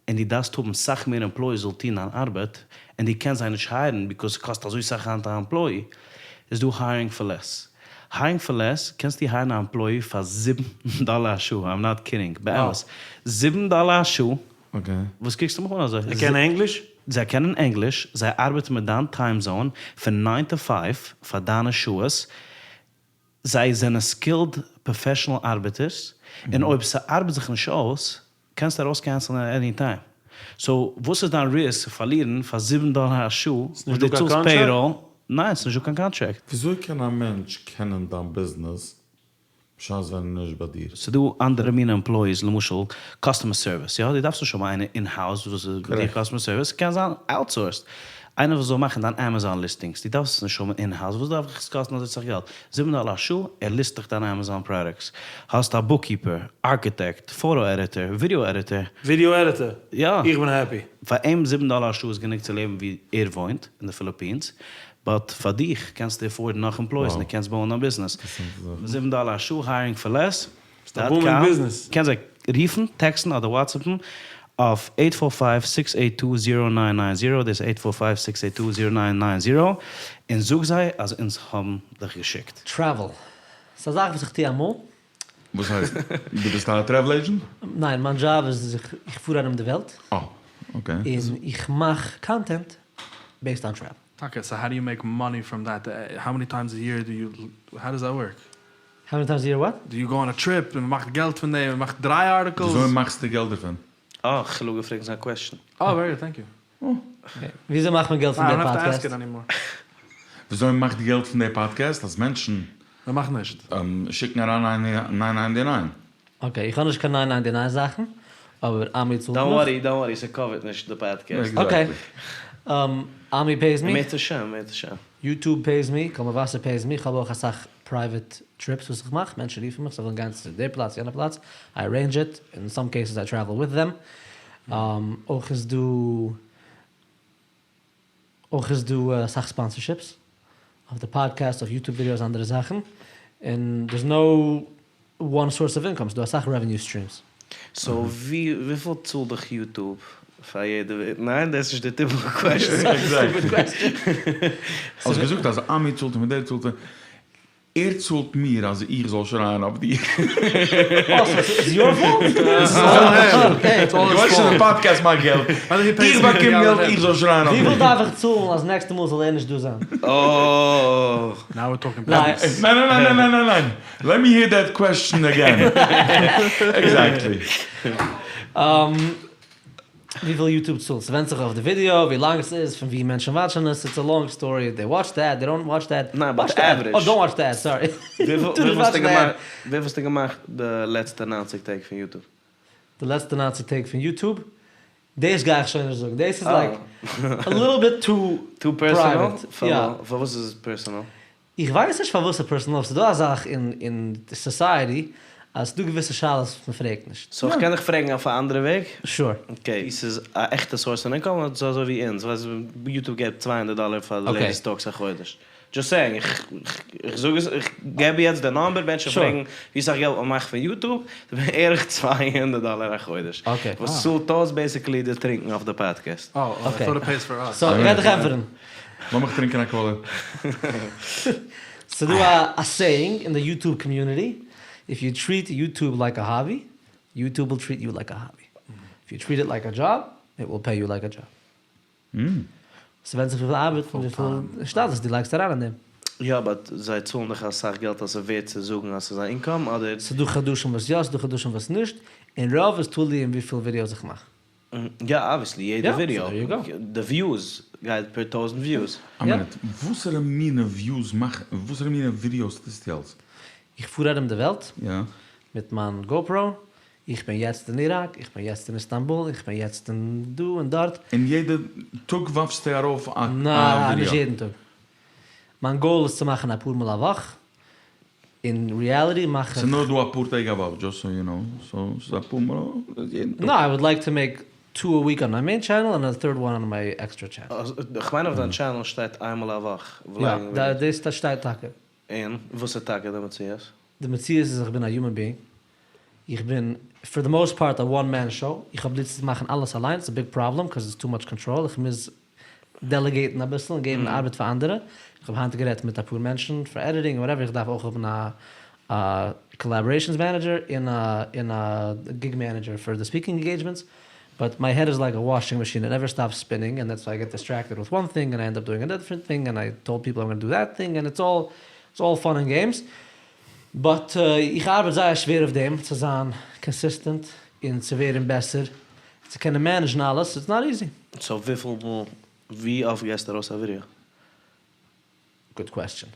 און דו דארפסט האבן סאך מער עמפלויאיס זאל טון דיין ארבעט, און דו קענסט זיי נישט הייערן ביקאוז ס'קאסט אזוי סאך היינט א עמפלויאי, איז דא הייערינג פאר לעס. הייערינג פאר לעס קענסטו הייערן א עמפלויאי פאר זיבן דאלער א שעה, איים נאט קידינג, באמת, זיבן דאלער א שעה, וואס קוקסטו מיך אן אזוי? זיי קענען ענגליש? זיי קענען ענגליש, זיי ארבעטן מיט דיין טיים זאון פון ניין טו פייוו פאר דיינע שעות, זיי זענען סקילד פראפעשענעל ארבעטערס, און אויב ס'ארבעט זיך נישט אויס, קענסטו ארויסקענסלען עט עני טיים. סאו וואס איז דיין ריסק צו פארלירן פאר זיבן דאלער א שעה וואס דו צאלסט פעיראל? ניין, ס'נישט דא קיין קאנטראקט. וויאזוי קען א מענטש קענען דיין ביזנעס בשעת ווען ער איז נישט ביי דיר? ס'דא אנדערע מינע עמפלויאיס, למשל קאסטומער סערוויס, יא? דו דארפסט נישט האבן איינער אין האוז וואס איז ביי דיר קאסטומער סערוויס, ס'קען זיין אוטסאורסד. איינער וואס זאל מאכן דיין עמעזאן ליסטינגס, דו דארפסט עס נישט האבן אין האוז, וואס דארף דיך עס קאסטן אזוי סאך געלט? זיבן דאלער א שעה, ער ליסט דיך דיינע עמעזאן פראדוקטס. האסט א בוקקיפער, ארקיטעקט, פאטא עדיטער, ווידעא עדיטער. ווידעא עדיטער? יא. איך בין העפי. פאר אים זיבן דאלער א שעה איז גענוג צו לעבן ווי ער וואוינט, אין די פיליפינס. באט פאר דיך קענסטו עפארדן נאך עמפלויס און דו קענסט בויען דיין ביזנעס. זיבן דאלער א שעה היירינג פאר לעס דאט קאם. קענסט זיי רופן, טעקסטן אדער וואטסעפן אויף עיט פאר פייוו סיקס עיט טו זירא ניין ניין זירא, דאס איז עיט פאר פייוו סיקס עיט טו זירא ניין ניין זירא, און זאג זיי אז אונז האבן דיך געשיקט. טרעוול. ס'איז א זאך וואס איך טו אמאל. וואס הייסט? דו ביסט א טרעוול עידזשענט? ניין, מיין דזשאב איז איך פאר ארום די וועלט. אה, אקעי. און איך מאך קאנטענט בעיסד אן טרעוול. טאקע, סאו האו דו יו מעיק מאני פראם דעט? האו מעני טיימס א יער דו יו, האו דאס דעט ווארק? האו מעני טיימס א יער וואט? דו יו גאו אן א טריפ און מ'מאכט געלט פון דעם, מ'מאכט דריי ארטיקלס? וויאזוי מאכסטו געלט דערפון? אה, כ'האב געפרעגט זיין קוועסטשן. אה, ווערי גוד, טענק יו. וויאזוי מאכט מען געלט פון די פאדקעסט? וויאזוי מען מאכט געלט פון די פאדקעסט? אז מענטשן מען מאכט נישט. שיקן אריין ניין ניינטי ניין. אקעי, איך האב נישט קיין ניין ניינטי ניין זאכן, אבער עמי צאלט מיך. דאנט ווארי, דאנט ווארי, ס'קאווערט נישט די פאדקעסט. אקעי, עמי פעיס מי. אם ירצה השם, אם ירצה השם. יוטוב פעיס מי, קול מבשר פעיס מי, כ'האב אויך אסאך פרייוועט טריפס וואס איך מאך, מענטשן רופן מיך זיי ווילן גיין צו די פלאץ יענע פלאץ, איי ארעינדזש איט, אין סאם קעיסעס איי טרעוול וויט דעם, אויך איז דא אויך איז דא אסאך ספאנסערשיפס אויף די פאדקעסט אויף יוטוב ווידיאוס אנדערע זאכן, און דערס נאו וואן סארס אוו אינקאם, ס'דא אסאך רעוועניו סטרימס. סאו וויפיל צאלט דיך יוטוב פאר יעדע ווידעא? ניין דאס איז נישט די טיפיקל קוועסטשען. האסט געזאגט אז עמי צאלט אים און דער צאלט אים. ער צאלט מיר אז איך זאל שרייען אויף דיר. אה, סאו ס'איז יור פאולט? דו ווייסט שוין די פאדקעסט מאכט געלט, איך באקום געלט איך זאל שרייען אויף דיר. וויפיל דארף איך צאלן אז נעקסטע מאל זאל ער נישט דא זיין? אה. נאו וויר טאלקינג ביזנעס. ניין ניין ניין ניין ניין ניין, לעט מי העיר דעט קוועסטשען אגעין. עקזעקטלי. וויפיל יוטוב צאלט? ס'ווענדט זיך אויף די ווידיאו, ווי לאנג ס'איז, פון ווי מענטשן וואטשן עס, איטס א לאנג סטארי, דעי וואטש די עד, דעי דאנט וואטש די עד, ניין באט עווערידזש. אה דאנט וואטש די עד, סארי. וויפיל האסטו געמאכט די לעצטע ניינציג טעג פון יוטוב? די לעצטע ניינציג טעג פון יוטוב? דאס גיי איך שוין נישט זאגן, דאס איז לייק א ליטל ביט טו טו פערסאנעל? פארוואס איז עס פערסאנעל? איך ווייס נישט פארוואס ס'איז פערסאנעל, אבער ס'איז דא א זאך אין סאסייעטי אז ס'דא געוויסע שאלות וואס מ'פרעגט נישט. סאו איך קען דיך פרעגן אויף א אנדערע וועג? שור. אקעי, ס'איז א עכטע סאורס פון אינקאם אדער ס'איז אזוי ווי אונז, ווייסט יוטוב געבט צוויי הונדערט דאלער פאר די לעיטעסט טאלקס א חודש. דזשאסט סעיאינג, איך זאג עס, איך געב יעצט די נאמבער, מענטשן פרעגן ווי סאך געלט מ'מאכט פון יוטוב, ס'איז בערך צוויי הונדערט דאלער א חודש. וואס צאלט אויס בעיסיקלי די טרינקן אויף די פאדקעסט. אה, איי טאט איט פעיס פאר אס. סאו איך גיי דיך ענטפערן. לאמיך טרינקען א קאלע. ס'דא א סעיאינג אין די יוטוב קאמיוניטי, איף יו טריט יוטוב לייק א האבי, יוטוב וויל טריט יו לייק א האבי. איף יו טריט איט לייק א דזשאב, איט וויל פעי יו לייק א דזשאב. ס'ווענדט זיך וויפיל ארבעט און וויפיל השתדלות דו לייגסט אריין אין דעם. יא באט זיי צאלן דיך אסאך געלט אז ס'ווערט צו זאגן אז ס'איז א אינקאם אדער? ס'דא חדשים וואס יא ס'דא חדשים וואס נישט, און רוב איז תלוי אין וויפיל ווידיאוס איך מאך. יא אבוויעסלי יעדע ווידיאו, די וויוס גייט פער טויזענט וויוס. א מינוט, וואסערע מינע וויוס מאך, וואסערע מינע ווידיאוס טוסטו אלס? איך פאר ארום די וועלט מיט מיין גאופרא, איך בין יעצט אין איראק, איך בין יעצט אין איסטאנבול, איך בין יעצט אין דא און דארט. און יעדע טאג ווארפסטו ארויף א ווידיאו? ניין, נישט יעדן טאג. מיין גאול איז צו מאכן אפאר מאל א וואך, אין ריעליטי מאך איך. ס'איז נאר דא אפאר טעג א וואך, דזשאסט סאו יו נאו, סאו ס'איז אפאר מאל יעדן טאג. נאו, איי וואלד לייק טו מעיק טו א וויק אן מיי מעין טשענעל און א טוירד וואן אן מיי עקסטרע טשענעל. כ'מיין אויף דיין טשענעל שטייט איינמאל א וואך. יא, דאס שטייט טאקע. און וואס איז טאקע די מציאות? די מציאות איז איך בין א יומען ביאינג, איך בין פאר די מאוסט פארט א וואן מען שאו, איך האב ליב צו מאכן אלעס אליינס, א ביג פראבלעם קאוז איטס טו מאטש קאנטראל, איך מוז דעלעגעיטן אביסל און געבן ארבעט פאר אנדערע, איך האב היינט גערעדט מיט אפאר מענטשן פאר עדיטינג און וואטעווער, איך דארף אויך האבן א א קאלאבארעישאנס מענעדזשער און א און א גיג מענעדזשער פאר די ספיקינג אינגעידזשמענטס, באט מיי העד איז לייק א וואשינג מאשין איט נעווער סטאפס ספינינג און דעטס וויי איי געט דיסטרעקטעד וויט וואן טינג און איי ענד אפ דואינג א דיפרענט טינג און איי טאלד פיפל איים גאנא דו דעט טינג און איטס אלל איטס אלל פאן און געימס באט איך ארבעט זייער שווער אויף דעם צו זיין קאנסיסטענט און צו ווערן בעסער צו קענען מענעדזשן אלעס איטס נאט איזי. סאו וויפיל מאל ווי אפט געסטו ארויס א ווידעא? גוד קוועסטשען.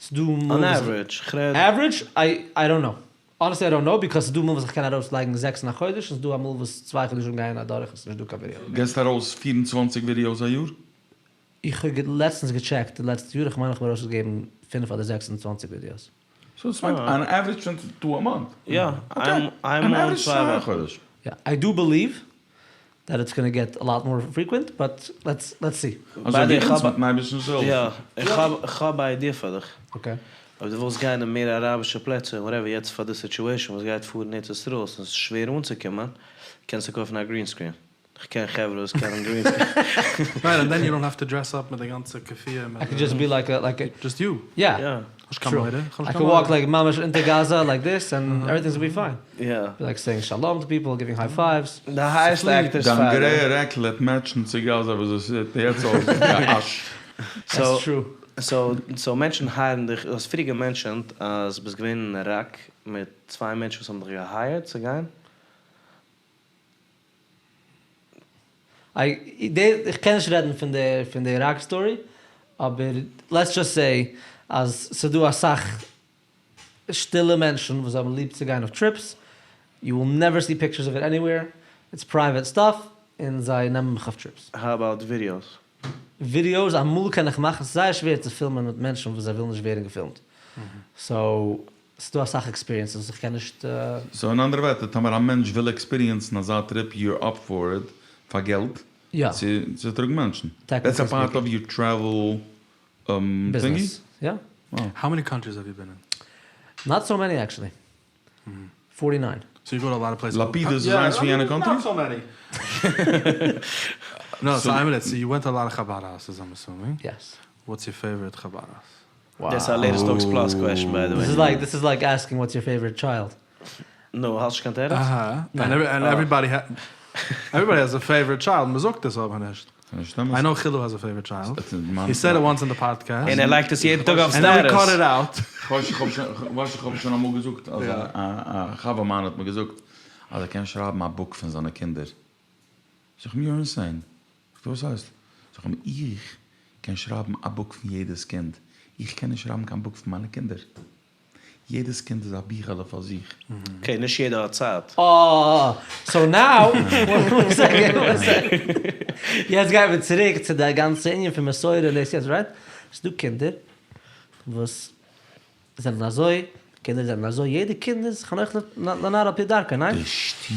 ס'דא מאל אן עווערידזש, כ'רעד. עווערידזש? איי איי דאנט נאו. האנעסטלי איי דאנט נאו ביקאוז ס'דא מאל וואס איך קען ארויס לייגן זעקס אין א חודש און ס'דא אמאל וואס צוויי חדשים גייען אדורך און ס'נישט דא קיין ווידעא. געסט ארויס פֿיר און צוואַנציק ווידעאס א יאר? איך האב לעצטנס געטשעקט די לעצטע יאר, איך מיין איך האב ארויסגעגעבן פֿינף אדער זעקס און צוואַנציק ווידעאס. סאו דאס מיינט אן עווערידזש פון טו א מאנט. יא, איין מאל אין צוויי וואכן. יא, איי דו בעליוו דעט איטס גאנא געט א לאט מאר פריקווענט, באט לעטס לעטס סי. אזוי ווי אונז מיטן אייבערשטנ'ס הילף. יא, איך האב א איידיע פאר דיך. אקעי. אויב דו ווילסט גיין אין מער אראבישע פלעצער און וואטעווער, יעצט פאר די סיטועשאן וואס גייט פאר אין ארץ ישראל, ס'איז שווער אנצוקומען, קענסטו קויפן א גרין סקרין. כ'קען חברה וואס קענען גרין סקרין. רייט, ענד דען יו דאנט האוו טו דרעס אפ מיט די גאנצע כפייה מיט איי קען דזשאסט בי לייק א לייק א. דזשאסט יו. יא. האסט קיין מורא? איי קען וואלק לייק ממש אינטו גאזא לייק דיס ענד עוועריטינגס וויל בי פיין. יא. בי לייק סעינג שלום טו פיפל, גיווינג היי פייווס. די הייערסט עקטערס דיין פאר. גרעע רעקל וועט מעטשן צו גאזא וואס עס זעט יעצט אויס ווי אש. דעטס טרו. סאו סאו מענטשן הייערן דיך, האסט פריער געמענטשענט אז ביסט געווען אין איראק מיט צוויי מענטשן וואס האבן דיך געהייערט צו גיין. איך קען נישט רעדן פון די פון די איראק סטארי, אבער לעטס דזשאסט סעי אז ס'דא אסאך שטילע מענטשן וואס האבן ליב צו גיין אויף טריפס, יו וויל נעווער סי פיקטשערס אוו איט עניוועיר, איטס פרייוועט סטאף, און זיי נעמען מיך אויף טריפס. האו אבאוט ווידיאוס? ווידיאוס אמאל קען איך מאכן, ס'איז זייער שווער צו פילמען מיט מענטשן וואס זיי ווילן נישט ווערן געפילמט, סאו ס'דא אסאך עקספיריענסעס וואס איך קען נישט. סאו אין אנדערע ווערטער טאמער א מענטש וויל עקספיריענסן אזא טריפ יור אפ פאר איט פאר געלט צו טראגן מענטשן? דעטס א פארט אוו יור טרעוול טינגי? ביזנעס, יא. האו מעני קאנטריס האוו יו בין אין? נאט סאו מעני עקשעלי. פארטי ניין. סאו יו גאו טו א לאט אוו פלעיסעס. לפידות איז איינס פון יענע קאנטריס? נאט סאו מעני. נאו סאו איין מינוט, סאו יו ווענט טו א לאט אוו חבד האוסעס איים אסומינג. יעס. וואטס יור פעיוואריט חבד האוז? דעטס א לעיטעסט טאלקס פלאס קוועשן ביי די וועי. דיס איז לייק דיס איז לייק אסקינג וואטס יור פעיוואריט טשיילד. נו, האסט נישט קיין תירוץ? אהא, ענד עוועריבאדי עוועריבאדי העז א פעיוואריט טשיילד, מ'זאגט עס אבער נישט. איי נאו חילו העז א פעיוואריט טשיילד, הי סעד איט וואנס אין די פאדקעסט. און ער לייגט עס יעדן טאג אויף ענד דען ווי סטעטוס. קאט איט אוט. כ'ווייס איך האב שוין אמאל געזאגט אז א חבר מיינער האט מיר געזאגט אז ער קען שרייבן א בוק פון זיינע קינדער. זאג איך אים יור אינסעין. זאגט ער וואס הייסט? זאג איך אים איך קען שרייבן א בוק פון יעדעס קינד, איך קען נישט שרייבן קיין בוק פון מיינע קינדער. יעדעס קינד איז א ביכעלע פאר זיך. אקעי, נישט יעדער האט צייט. אה, סאו נאו, וואן סעקאנד, וואן סעקאנד. יעצט גייען מיר צוריק צו די גאנצע ענין פון מסורה און דאס יענץ, רייט? ס'דא קינדער וואס זענען אזוי, קינדער זענען אזוי, יעדע קינד איז חנוך לנער על פי דרכו, ניין? די שטוב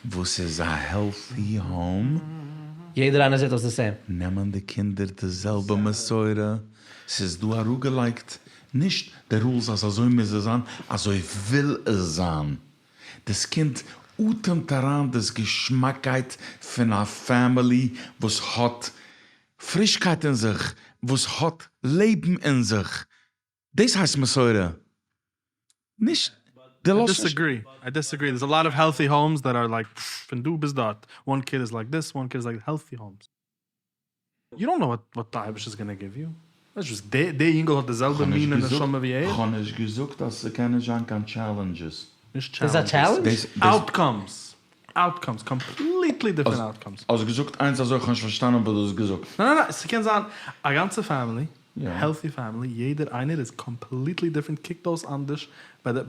וואס איז א העלטי האום. יעדער איינער זעט אויס די סעים. נעמען די קינדער די זעלבע מסורה, ס'איז דא אראפגעלייגט נישט די רולס אז אזוי מוז עס זיין, אזוי וויל עס זיין. דאס קינד אטעמט אריין דאס געשמאקייט פון א פעמילי וואס האט פרישקייט אין זיך, וואס האט לעבן אין זיך. דאס הייסט מסורה. נישט די איי דיסעגרי, איי דיסעגרי, דערס א לאט אוו העלטי האומס דעט אר לייק פון דא ביז דארט, וואן קיד איז לייק דיס, וואן קיד איז לייק העלטי האומס. יו דאנט נאו וואט די אייבערשטער איז גאנא גיוו יו. ווייסט וואס די די יונגעל האט די זעלבע מינע נשמה ווי ער? כ'האב נישט געזאגט אז ס'קען נישט זיין קיין טשעלענדזשעס. נישט טשעלענדזשעס. אוטקאמס. אוטקאמס. קאמפליטלי דיפרענט אוטקאמס. האסט געזאגט איינס אזוי כ'האב נישט פארשטאנען וואס דו האסט געזאגט. ניין ניין ניין ס'קען זיין א גאנצע פעמילי, העלטי פעמילי, יעדער איינער איז קאמפליטלי דיפרענט קוקט אויס אנדערש ביי די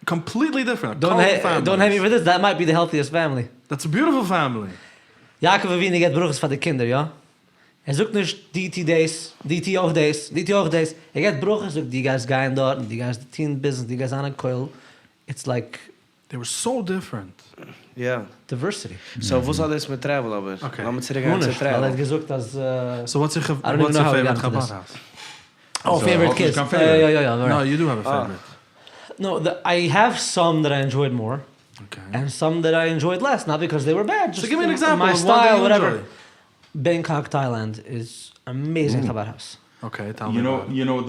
קאמפליטלי דיפרענט. דאנט העיט מי פאר דיס, דעט מייט בי די העלטיעסט פעמילי. דעטס א ביוטיפול פעמילי. יעקב אבינו געבט ברכות פאר די קינדער, יא? ער זאגט נישט דו טו דאס, דו טו אויך דאס, דו טו אויך דאס, ער געבט ברכות, זאגט דו גייסט גיין דארט, דו גייסט טון ביזנעס, דו גייסט זיין אין כולל, איטס לייק. דעי ווער סאו דיפרענט. יא. דיווערסיטי. סאו וואס האט דאס מיט טרעוול אבער? אקעי. לאמיר צוריק גיין צו גארנישט, ווייל ער טרעוול. האט געזאגט אז. סאו וואטס יור פעיווארט חבד האוז? Oh, favorite kids. יא יא יא יא. נאו, יו דו האוו א פעיווארט. נאו, איי האוו סאם דעט איי ענדזשויד מאר, ענד סאם דעט איי ענדזשויד לעס, נאט ביקאוז דעי ווער בעד, סאו גיוו מי אן עקזעמפל מיי אוו וואן דעט סטייל יו וואטעווער. ענדזשויד. בענקאק טיילענד איז אמעזינג חבד האוז. אקעי, טעל מי אבאוט איט. יו נאו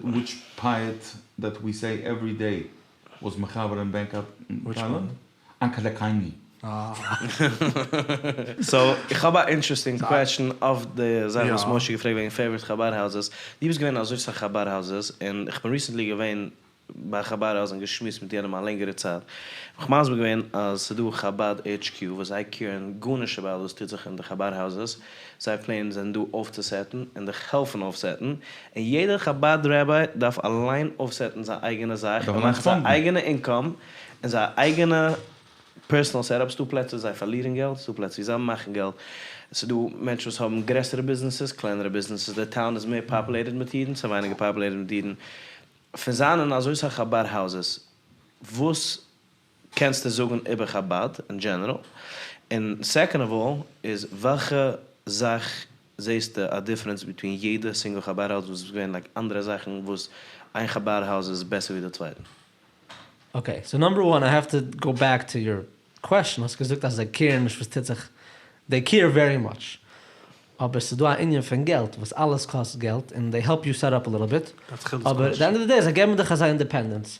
וויטש פיוט דעט ווי סעי עווערי דעי וואס מחובר אין בענקאק טיילענד? אנקעלע קייני. סאו איך האב א אינטערעסטינג קוועסטשן אויף די זאך וואס משה האט געפרעגט וועגן פעיוואריט חבד האוזעס, דו ביסט געווען אין אזוי סאך חבד האוזעס, און איך בין ריסענטלי געווען ביי א חבד האוז און געשמועסט מיט יענעם א לענגערע צייט, האב איך מסביר געווען אז ס'דא חבד HQ וואס זיי קעירן גארנישט אבאוט וואס טוט זיך אין די חבד האוזעס, זיי פלעין זענען דא אויפצוסעטן און דיך העלפן אויפסעטן, און יעדער חבד רבי דארף אליין אויפסעטן זיין אייגענע זאך און מאכן זיין אייגענע אינקאם און זיין אייגענע פערסאנעל סעטאפ, ס'דא פלעצער ווי זיי פארלירן געלט, ס'דא פלעצער ווי זיי מאכן געלט, ס'דא מענטשן וואס האבן גרעסערע ביזנעסעס, קלענערע ביזנעסעס, די טאון איז מער פאפולעיטעד מיט אידן, ס'איז ווייניגער פאפולעיטעד מיט אידן, פון זיין אין אזוי סאך חבד האוזעס, וואס קענסטו זאגן איבער חבד אין דזשענעראל? און סעקאנד אוו אלל איז וועלכע זאך זעהסטו א דיפרענס ביטווין יעדע סינגל חבד האוז וואס איז געווען לייק אנדערע זאכן וואס איין חבד האוז איז בעסער ווי די צווייטן? אקעי סאו נאמבער וואן איי העוו טו גאו בעק טו יור קוועשן האסט געזאגט אז זיי קעירן נישט וואס טוט זיך דעי קעיר ווערי מאטש אבער ס'איז דא א ענין פון געלט וואס אלעס קאסט געלט און דעי העלפ יו סעט אפ א ליטל ביט אבער עט די ענד אוו די דעי זיי געבן דיך אזא אינדעפענדענס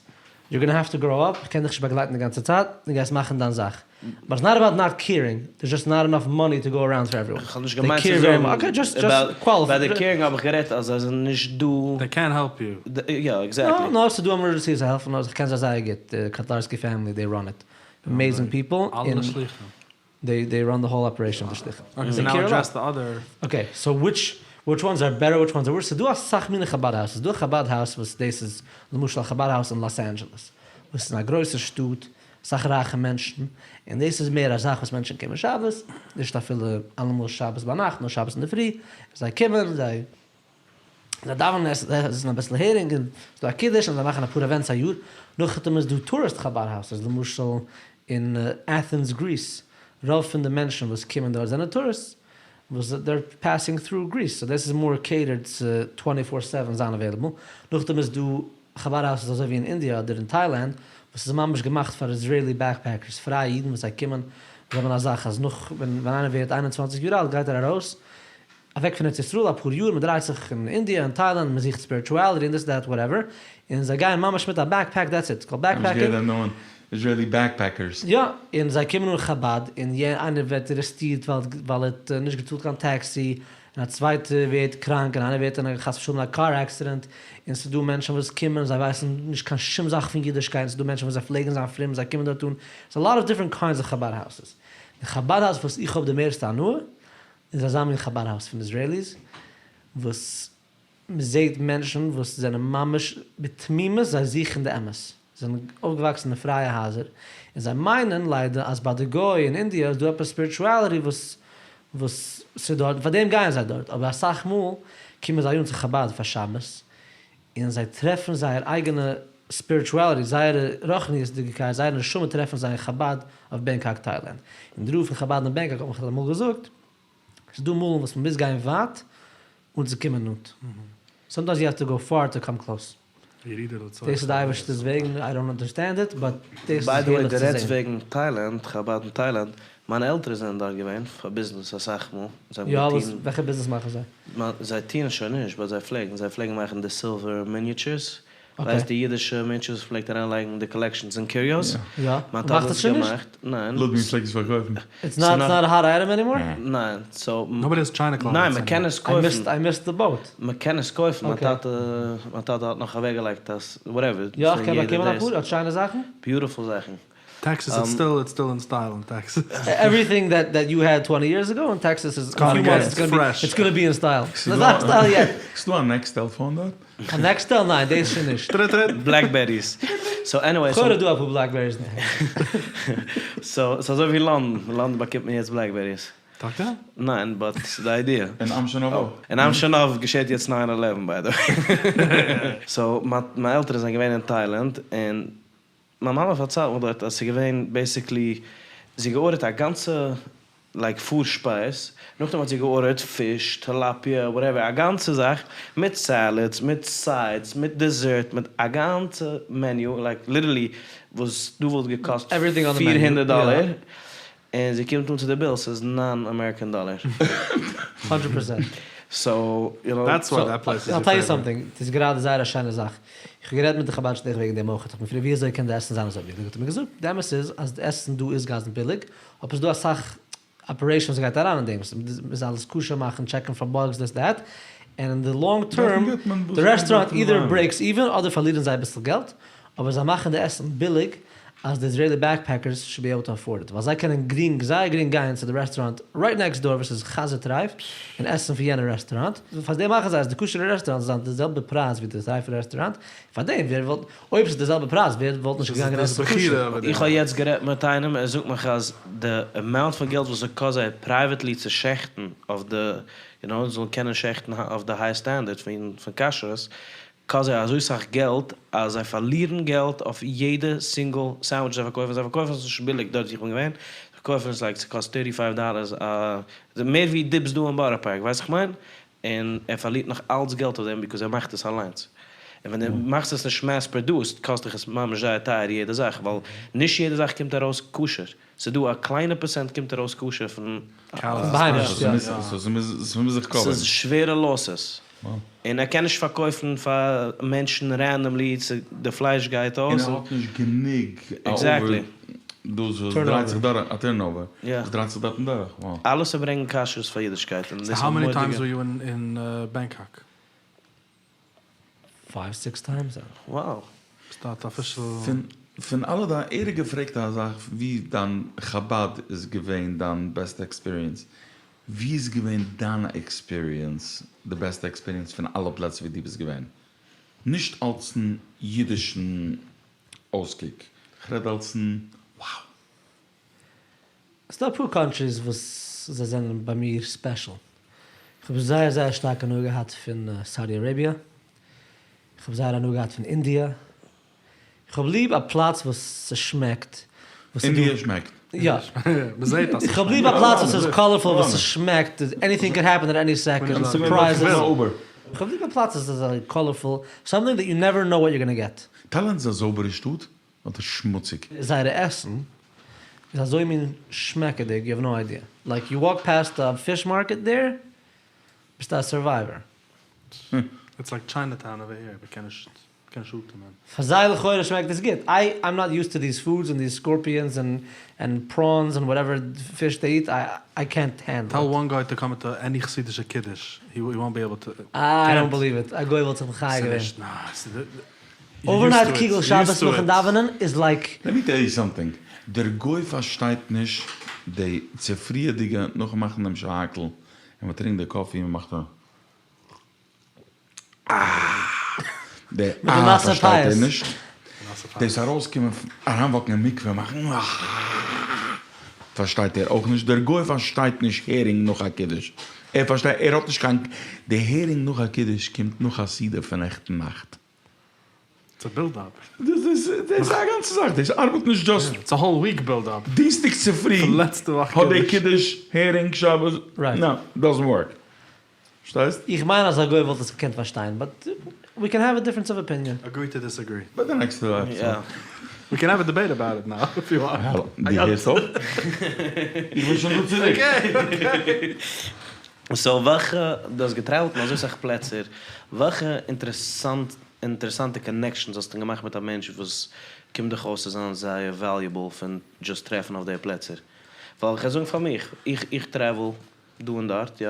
יור גאנא העוו טו גראו אפ איך קען דיך נישט באגלייטן די גאנצע צייט דו גייסט מאכן דיין זאך באט איטס נאט אבאוט נאט קעירינג דערס דזשאסט נאט ענאף מאני טו גאו אראונד פאר עוועריוואן איך האב נישט דעי געמיינט צו קעיר ווערי זאגן מאטש אקעי דזשאסט דזשאסט קוואליפיי ביי די קעירינג האב איך גערעדט אז זיי זענען נישט דא דעי קענט העלפ יו. יא עקזעקטלי. נאו נאו ס'דא עמערדזשענסיס זיי העלפן אויס איך קען זיי זייער גוט די קאטלארסקי פעמילי דעי ראן איט עמעזינג פיפל אלע שלוחים. דעי דעי ראן די האול אפערעישאן אוו די שלוחים. אקעי סאו נאו אדרעס די אדער. אקעי סאו וויטש וויטש וואנס אר בעטער וויטש וואנס אר ווארס, ס'דא אסאך מיני חבד האוזעס, ס'דא א חבד האוז וואס דאס איז למשל א חבד האוז אין לאס אנדזשעלעס וואס איז אין א גרויסע שטאט אסאך רייכע מענטשן, און דאס איז מער א זאך וואס מענטשן קומען שבת, נישט אפילו אלעמאל שבת ביינאכט נאר שבת אינדערפרי, זיי קומען זיי זיי דאווענען עסן אביסל הערינג און ס'דא א קידוש און זיי מאכן אפאר אווענטס א יאר, נאכדעם איז דא טוריסט חבד האוזעס למשל אין אטענס גריס, רוב פון די מענטשן וואס קומען דארט זענען טוריסטס וואס דעיר פעסינג טרו גריס, סאו דאס איז מאר קעיטערד צו טווענטי פאר סעווען זיין אוועילעבל, נאכדעם איז דא חבד האוזעס אזוי ווי אין אינדיע אדער אין טיילענד וואס איז ממש געמאכט פאר איזרעילי בעקפעקערס, פרייע אידן וואס זיי קומען, זיי האבן א זאך אז נאך ווען איינער ווערט איין און צוואנציג יאר אלט גייט ער ארויס אוועק פון ארץ ישראל אפאר יאר, מען דרייט זיך אין אינדיע און טיילאנד, מען זוכט ספיריטואליטי און דיס דעט וואטעווער, און זיי גייען ממש מיט א בעקפעק דעטס איט, ס'קאלד בעקפעקינג. כ'האב נישט געהערט דעם נאמען, איזרעילי בעקפעקערס. יא, און זיי קומען אן חבד, און איינער ווערט ארעסטירט ווייל ער האט נישט געצאלט קיין טעקסי, און א צווייטער ווערט קראנק, און איינער ווערט אין א חס ושלום א קאר עקסידענט, און ס'איז דא מענטשן וואס קומען זיי ווייסן נישט קיין שום זאך פון אידישקייט, און ס'איז דא מענטשן וואס זיי פלעגן זיין פרום זיי קומען דארט אן, ס'איז א לאט אוו דיפרענט קיינדס אוו חבד האוסעס. די חבד האוז וואס איך האב די מערסטע הנאה איז אזא מין חבד האוז פון איזרעיליס וואס מ'זעהט מענטשן וואס זענען ממש בתמימות זיי זוכן די אמת, זיי זענען אויפגעוואקסן אין פרייע הייזער און זיי מיינען ליידער אז ביי די גוי אין אינדיע איז דא עפעס ספיריטואליטי וואס וואס ס'דארט און פארדעם גייען זיי דארט אבער אסאך מאל קומען זיי אן צו חבד פאר שבת און זיי טרעפן זייער אייגענע ספיריטואליטי, זייערע רוחניות'דיגקייט, זייער נשמה טרעפן זיי אין חבד אוו בענקאק טיילענד. און די רב פון חבד אין בענקאק האט מיך אמאל געזאגט, ס'איז דא מאלן וואס מ'מוז גיין ווייט אנצוקומען נאנט. סאמטיימס יו העוו טו גאו פאר טו קאם קלאוס. דאס איז די אייבערשטער'ס וועגן, איי דאנט אנדערסטענד איט, באט דאס איז ביי די וועי הערליך דו צו רעדסט זען. וועגן טיילענד, חבד אין טיילענד, מיינע עלטערן זענען דארט געווען פאר ביזנעס אסאך מאל, זיי האבן יא, וואס, געטון. וועלכע ביזנעס מאכן זיי? זיי טוען עס שוין נישט, באט זיי פלעגן, זיי פלעגן מאכן די סילווער מיניטשערס, אקעי. ווייסט די אידישע מיניטשערס וואס מ'פלעגט אריינלייגן די קאלעקשאנס אין קיריאוס, יא, מיין מאכט טאטע האט עס עס שוין נישט? געמאכט, ניין. לויט ווי מ'פלעגט עס פארקויפן. איטס נאט איטס נאט א האט אייטעם ענימאר? ניין, סאו. נאובאדי האס טשיינע קלאזעטס ניין, מ'קען עס קויפן. איי מיסד די באוט. מ'קען עס קויפן, מיין טאטע, מיין טאטע האט נאך אוועקגעלייגט אז וואטעווער. יא, איך קען באקומען אפאר? האט שיינע זאכן? ביוטיפול זאכן. טעקסעס איטס סטיל איטס סטיל אין סטייל אין טעקסעס. עווריטינג דעט דעט יו העד טווענטי יערס אגאו אין טעקסעס איז א פיו מאנטס איטס גאנא בי איטס גאנא בי אין סטייל. ס'איז נאט אין סטייל יעט. ס'דא א נעקסטעל פאון דארט? א נעקסטעל? ניין דאס שוין נישט. טריט טריט. בלעקבעריס. סאו עניוועי. לכאורה דא אפאר בלעקבעריס אין טעקסעס. סאו ס'איז אזוי ווי לאנדאן, לאנדאן באקומט מען יעצט בלעקבעריס. טאקע? ניין באט ס'איז די איידיע. אין אמשינאוו אויך. אין אמשינאוו געשעט יעצט ניין עלעווען ביי די וועי. סאו מיין עלטערן זענען געווען אין טיילענד און מיין מאמע פארציילט מיך דארט אז ס'איז געווען בעיסיקלי זי האט געארדערט א גאנצע לייק פארשפייז, נאכדעם האט זי געארדערט פיש, טילאפיע, וואטעווער, א גאנצע זאך מיט סעלעדס, מיט סיידס, מיט דעזערט, מיט א גאנצע מעניו, לייק ליטערלי וואס דא וואלט געקאסט פיר הונדערט דאלער, און זי קומט אן צו די ביל ס'איז ניין אמעריקען דאלער. הונדרעט פערסענט. סאו יו נאו. דעטס וואי דעט פלעיס איז איל יור טעל יו פעיוואריט. סאמטינג, ס'איז גראדע זייער א שיינע זאך. איך האב גערעדט מיט די חבד שליח וועגן דעם אויך, איך האב אים געפרעגט ווי אזוי קען די עסן זיין אזוי ביליג, האט ער מיר געזאגט, די אמת איז אז די עסן דא איז גאנץ ביליג, אבער ס'איז דא אסאך אפערעישאן וואס גייט אריין אין דעם, מ'מוז אלעס כשר מאכן, טשעקן פאר באגס, דיס דעט, און אין די לאנג טערם, די רעסטוראנט אידער ברעיקס איווען אדער פארלירן זיי אביסל געלט, אבער זיי מאכן די עסן ביליג אז די איזרעילי בעקפעקערס שוד בי עיבל טו אפארד איט, ווייל זיי קענען גרינג, זייער גרינג גיין צו די רעסטוראנט רייט נעקסט דאר וואס איז חזיר טרייף און עסן פון יענע רעסטוראנט, פאר דעם מאכן זיי אז די כשר'ע רעסטוראנט זאל זיין די זעלבע פרייז ווי די טרייפע רעסטוראנט, פאר דעם ווער וואלט, אויב ס'איז די זעלבע פרייז ווער וואלט נישט געגאנגען עסן כשר? איך האב יעצט גערעדט מיט איינעם ער זאגט מיך אז די אמאונט פון געלט וואס ס'קאסט זיי פרייוועטלי צו שעכטן אויף די יו נאו זאלן קענען שעכטן אויף די היי סטענדערט פון כשרות קאסט זיי אזוי סאך געלט אז זיי פארלירן געלט אויף יעדע סינגל סענדוויטש זיי פארקויפן, זיי פארקויפן עס נישט ביליג דארט ווי איך בין געווען, זיי פארקויפן עס לייק ס'קאסט טערטי פייוו דאלערס א, מער ווי דיפס דא אין בארא פארק, ווייסט וואס איך מיין? און ער פארלירט נאך אלץ געלט אויף דעם ביקאוז ער מאכט עס אליינס, און ווען דו מאכסט עס נישט מעס פראדוסד קאסט דיך עס ממש זייער טייער יעדע זאך, ווייל נישט יעדע זאך קומט ארויס כשר. ס'איז דא א קליינע פערסענט קומט ארויס כשר פון בהמות, יא. סאו ס'מוז זיך קאווערן. ס'איז שווערע לאסעס. און ער קען נישט פארקויפן פאר מענטשן רענדאמלי, די פלייש גייט אויס. און ער האט נישט גענוג א אווער דאס וואס דרייט זיך דורך, א טורנאווער וואס דרייט זיך דארטן דורך. אלעס צו ברענגן כשרות פאר אידישקייט. סאו האו מעני טיימס ווער יו אין בענקאק? פייוו סיקס טיימס. וואו. ביסט א אפישעל. פון אלע דיין, ער האט געפרעגט א זאך ווי דיין חבד איז געווען דיין בעסטע עקספיריענס, ווי איז געווען דיין עקספיריענס די בעסטע עקספיריענס פון אלע פלעצער ווי דו ביסט געווען? נישט אלס'ן אידישן אויסקוק, כ'רעד אלס'ן wow. ס'דא אפאר קאנטריס וואס זיי זענען ביי מיר ספעשל. איך האב זייער זייער שטארק הנאה געהאט פון סאודי אראביע, איך האב זייער הנאה געהאט פון אינדיע, איך האב ליב א פלאץ וואס ס'שמעקט, וואס ס'דא. אינדיע שמעקט. יא. מ'זעהט אז איך האב ליב א פלאץ וואס איז קאלערפול, וואס ס'שמעקט, עניטינג קען העפען עט עני סעקאנד, סורפרייזעס. איך האב ליב א פלאץ וואס איז אזוי קאלערפול, סאמטינג דעט יו נעווער נאו וואט יו גאנא געט. טיילאנד איז א זויבערע שטאט? אדער שמוציג? זייערע עסן איז אזוי מין שמעקעדיג יו האוו נאו איידיע, לייק יו וואלק פעסט א פיש מארקעט דער ביסטו א סורווייווער. איטס לייק טשיינע טאון אווער העיר, מ'קען נישט מ'קען נישט אטעמען. פאר זיי לכאורה שמעקט עס גוט, איי איים נאט יוזד טו דיס פודס און דיס סקארפיענס און און פראונס און וואטעווער פיש דעי איט, איי קענט הענדל טעל איט. וואן גוי טו קאם טו עני חסידישע קידוש, הי וואנט בי עיבל טו. איי דאנט בעליוו איט, א גוי וואלט זיך מחיה געווען. ס'נישט, נעה, ס'איז. אווערנייט קיגל שבת נאכן דאווענען איז לייק. לעט מי טעל יו סאמטינג, דער גוי פארשטייט נישט די צופריעדיגע נאכן מאכן דעם שהכל און מען טרינקט די קאפי און מען מאכט א אה די אה פארשטייט ער נישט, דאס ארויסקומען אריינוואקן אין מקווה און מאכן אה פארשטייט ער אויך נישט, דער גוי פארשטייט נישט הערינג נאך א קידוש, ער פארשטייט ער האט נישט קיין, די הערינג נאך א קידוש קומט נאך א סעודה פון נעכטן נאכט. איטס א בילד אפ. דאס איז דאס איז א גאנצע זאך, דאס ארבעט נישט דזשאסט. איטס א האול וויק בילד אפ. דינסטאג צופרי האט די קידוש הערינג שבת, נא, דאזענט ווארק. פארשטייסט? איך מיין אז א גוי וואלט עס געקענט פארשטיין, באט ווי קען העוו א דיפרענס אוו אפיניען. אגרי טו דיסאגרי. ביי די נעקסטע עפיסאד. ווי קען העוו א דיבעיט אבאוט איט נאו איף יו וואנט. דו הערסט אויף? איך בין שוין דא צוריק. אקעי אקעי. סאו וועלכע, דו האסט געטרעוולט אין אזוי סאך פלעצער, וועלכע אינטערעסאנט אינטערעסאנטע קאנעקשאנס האסטו געמאכט מיט א מענטש וואס קומט דיך אויס צו זיין זייער וועליובעל פון דזשאסט טרעפן אויף די פלעצער? ווייל איך קען זאגן פאר מיך, איך איך טרעוול דא און דארט, יא,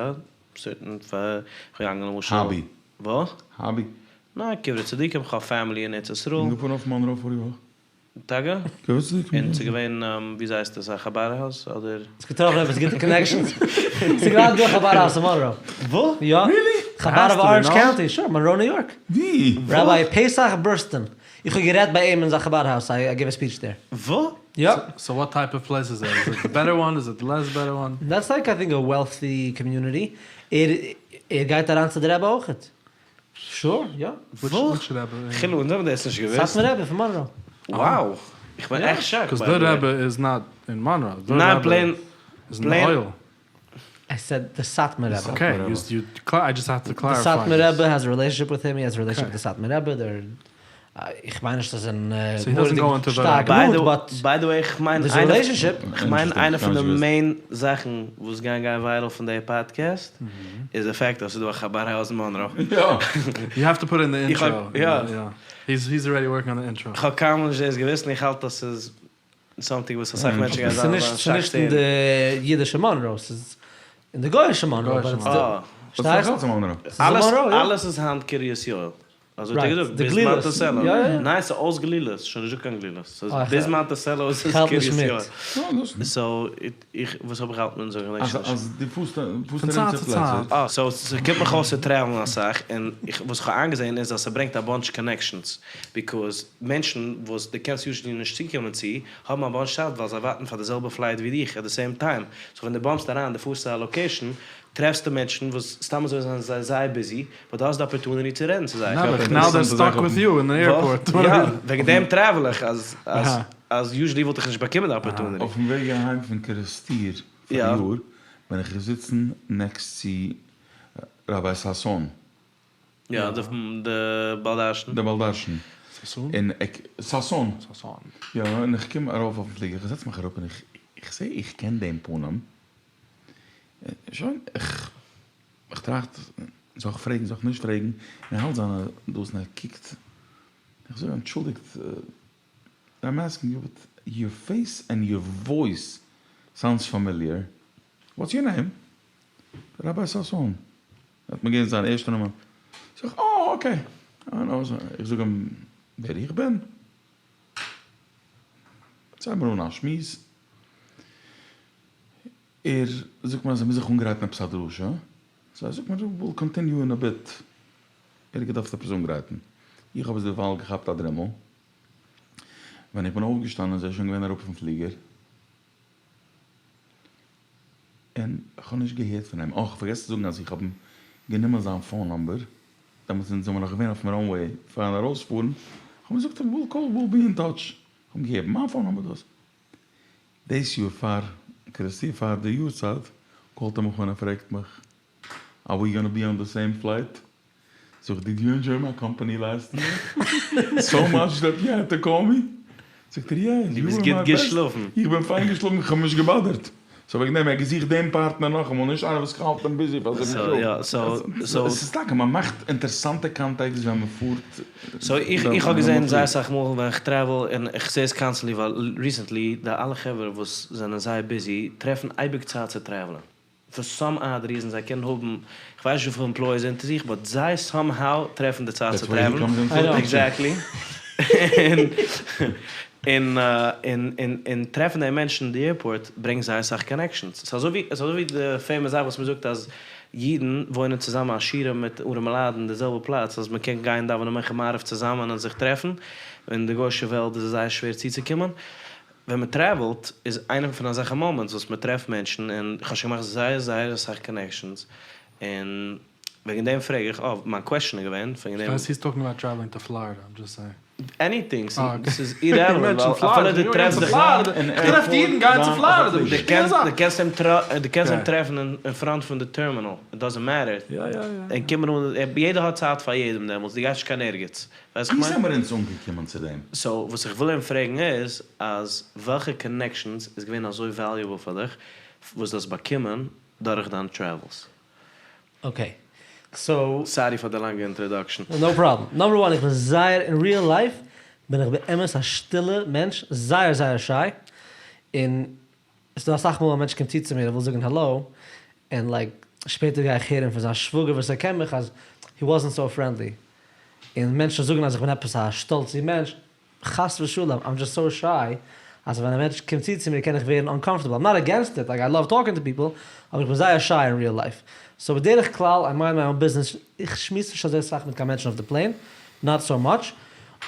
סערטען פאר, כ'בין געגאנגען למשל. האבי. וואס? האבי. ניין, קברי צדיקים, כ'האב פעמילי אין ארץ ישראל. כ'בין געפארן אויף מאנרא פאריגע וואך. טאקע? קברי צדיקים. און ס'איז געווען, וויאזוי הייסט עס, א חבד האוז אדער? האסט געטראפן עפעס גוטע קאנעקשאנס? ס'איז גראדע דא א חבד האוז אין מאנרא. וואו? יא. רילי? חבד אוו אראנדזש קאונטי, שור, מאנרא ניו יארק. ווי? ראביי פסח בורסטין. איך האב גערעדט ביי אים אין זיין חבד האוז, איי געיוו א ספיטש דער. וואו? יא. סאו וואט טייפ אוו פלעיס איז איט? איז איט די בעטער וואן? איז איט די לעס בעטער וואן? דעטס לייק איי טינק א וועלטי קאמיוניטי. ער ער גייט אריין צו די רבי אויכעט. שור, יא. וואו? חילו, אונז האבן דאס נישט געוואוסט. סאטמאר רבי פון מאנרא. Wow! איך בין עכט שאקט. קאז די רבי איז נאט אין מאנרא. די רבי איז אין אוהעל. איי סעד די סאטמאר רבי. אקעי, יו איי דזשאסט האב טו קלעריפיי. די סאטמאר רבי העז א רילעישאנשיפ וויט הים, הי העז א רילעישאנשיפ וויט די סאטמאר רבי, דער איך מיין נישט אז זיי זענען מורא'דיג שטארק נאנט באט ביי די וועי איך מיין דערס א רילעישאנשיפ. איך מיין איינע פון די מעין זאכן וואס גייען גיין וויירעל פון די פאדקעסט איז די פעקט אז ס'איז דא א חבד האוז אין מאנרא. יא. יו העוו טו פוט אין די אינטרא. יא. היז ארעדי ווארקינג אן די אינטרא. כ'האב קיינמאל נישט דאס געוואוסט און איך האלט אז ס'איז סאמטינג וואס אסאך מענטשן גייען זיין ס'איז שאקט נישט אין די אידישע מאנרא, ס'איז אין די גוי'אישע מאנרא. אלעס איז היינט קרית יואל. אזוי האט ער געזאגט, ביז מאנטיסעלא. ניין ס'איז אויס גלילות, שוין נישטא קיין גלילות. ס'איז ביז מאנטיסעלא איז עס קרית יואל. סאו איך, וואס האב איך געהאלטן אין זאגן? אז דו פארסט ארום צו פלעצער. אה, סאו ס'קומט מיך אויס צו טרעוולן אסאך, און איך, וואס איך האב איינגעזען איז אז ס'ברענגט א באנטש קאנעקשאנס, ביקאוז מענטשן וואס דו קענסט יוזשעלי נישט צוקומען צו, האבן א באנטש צייט ווייל זיי ווארטן פאר די זעלבע פלייט ווי דיך עט די סעים טיים, סאו ווען דו באמפסט אריין, דו פארסט צו א לאקעישאן, טרעפסטו מענטשן וואס סתם אזוי זענען זיי זייער ביזי, באט דו האסט די אפערטוניטי צו רעדן צו זיי. נעבעך, נאו דער סטאק וויט יו אין די עירפארט. יא, וועגן דעם טרעוול איך, אז אז יוזשעלי וואלט איך נישט באקומען די אפערטוניטי. אויפן וועג אהיים פון קערעסטיר פאריאר בין איך געזיצן נעקסט צו ראביי סאסאן. יא, די בעל דרשן. די בעל דרשן. סאסון? און איך, סאסאן. סאסאן. יא, און איך קום ארויף אויפן פליגער, איך זעץ מיך אראפ און איך איך זעה איך קען דעם פנים. שוין, איך איך טראכט, זאל איך פרעגן, זאל איך נישט פרעגן, און ער האלט זיינע דאס און ער קוקט, איך זאג אנטשולדיגט, איים עסקינג יו באט יור פעיס ענד יור וואויס סאונדס פאמיליער, וואטס יור נעים? ראביי סאסאן. ער האט מיר געגעבן זיין ערשטע נאמען, זאג איך אה אקעי, איך זאג אים ווער איך בין, הייבן מיר אן א שמועס, ער זאגט מיר אז ער מוז זיך אנגרייטן עפעס א דרשה, סאו ער זאגט מיר וויל קאנטיניו אין א ביט, ער האט געדארפט עפעס אנגרייטן, איך האב עס דערווייל געכאפט א דרימל, ווען איך בין אויפגעשטאנען איז ער שוין געווען אראפ פון פליגער, און איך האב נישט געהערט פון אים, אה כ'האב פארגעסן צו זאגן אז איך האב אים גענומען זיין פאון נאמבער, דעמאלטס זענען מיר נאך געווען אויפן ראנוועי פארן ארויספארן, איך האב אים געזאגט וויל קאל וויל בי אין טאטש, איך האב אים געגעבן מיין פאון נאמבער דאס. דאס יאר פאר קערעסטיר פאר די יארצייט קאלט ער מיך אן און פרעגט מיך אר ווי גאנא בי אן די סעים פלייט? זאג איך דיד יו ענדזשוי מיי קאמפאני לאסט יער סאו מאטש דעט יו העד טו קאל מי? זאגט ער יא דו ביסט גוט געשלאפן? איך בין פיין געשלאפן איך האב מיך נישט געבאדערט. סאו וועגן דעם ער האט געזוכט דעם פארטנער נאכאמאל נישט איינער וואס האלט אים ביזי פאר זיבן שעה. עס איז טאקע מען מאכט אינטערסאנטע קאנטעקטס ווען מען פארט. סאו איך איך האב געזען זייער אסאך מאל ווען איך טרעוול און איך זע עס קאנסטענטלי ווייל ריסענטלי די אלע חברה וואס זענען זייער ביזי טרעפן אייביג צייט צו טרעוולען פאר סאם אד ריזען זיי קענען האבן כ'ווייס נישט וויפיל עמפלויעס אונטער זיך באט זיי סאם האו טרעפן די צייט צו טרעוולען עקזעקטלי. און און און און טרעפן די מענטשן אין די עירפארט ברענגט זייער אסאך קאנעקשאנס. ס'איז אזוי ווי ס'איז אזוי ווי די פעימאס זאך וואס מ'זאגט אז אידן וואוינען צוזאמען עשירים מיט ארעמעלייט אין די זעלבע פלאץ אז מ'קען גיין דאווענען מנחה מעריב צוזאמען און זיך טרעפן. אין די גוישע וועלט איז עס זייער שווער צוצוקומען. ווען מ'טרעוולט איז איינע פון אזעלכע מאמענטס וואס מ'טרעפט מענטשן און כ'האב שוין געמאכט זייער זייער אסאך קאנעקשאנס און וועגן דעם פרעג איך, אה, מיין קוועשאן איז געווען וועגן דעם. הי'ז טאלקינג אבאוט טרעוולינג טו פלארידע, איים דזשאסט סעיאינג. עניטינג, ס'איז אירעלעווענט, ווייל אפילו דו טרעפסט דיך. כ'טרעף אידן גייען צו פלארידע, דו קענסט אים דו קענסט אים טרעפן אין פראנט פון די טערמינאל, איט דאזענט מעטער. און קומען אן, יעדער האט צייט פאר יעדעם דעמאלטס, דו גייסט נישט קיין ערגעץ. ווייסט ווי זעמער אונז אנגעקומען צו דעם? סאו וואס איך וויל אים פרעגן איז, אז וועלכע קאנעקשאנס איז געווען אזוי וועליובעל פאר דיך, וואס דו האסט באקומען דורך דיין טרעוולס? אקעי סאו. סארי פאר די לאנגע אינטראדאקשן. נאו פראבלעם. נאמבער וואן איך בין זייער אין ריעל לייף בין איך באמת א שטילע מענטש זייער זייער שיי און ס'דא אסאך מאל א מענטש קומט צו צו מיר ער וויל זאגן העלאו און לייק שפעטער גיי איך הערן פון זיין שוואגער וואס ער קען מיך אז הי וואזענט סאו פרענדלי און מענטשן זאגן אז איך בין עפעס א שטאלצי מענטש חס ושלום, איים דזשאסט סאו שיי, אז ווען א מענטש קומט צו צו מיר קען איך ווערן אנקאמפארטעבל, איים נאט אגעינסט איט, לייק איי לאוו טאלקינג טו פיפל, אבער איך בין זייער שיי אין ריעל לייף, סאו בדרך כלל איי מיינד מיי אוין ביזנעס, איך שמועס נישט אזוי סאך מיט קיין מענטשן אויף די פלעין, נאט סאו מאטש,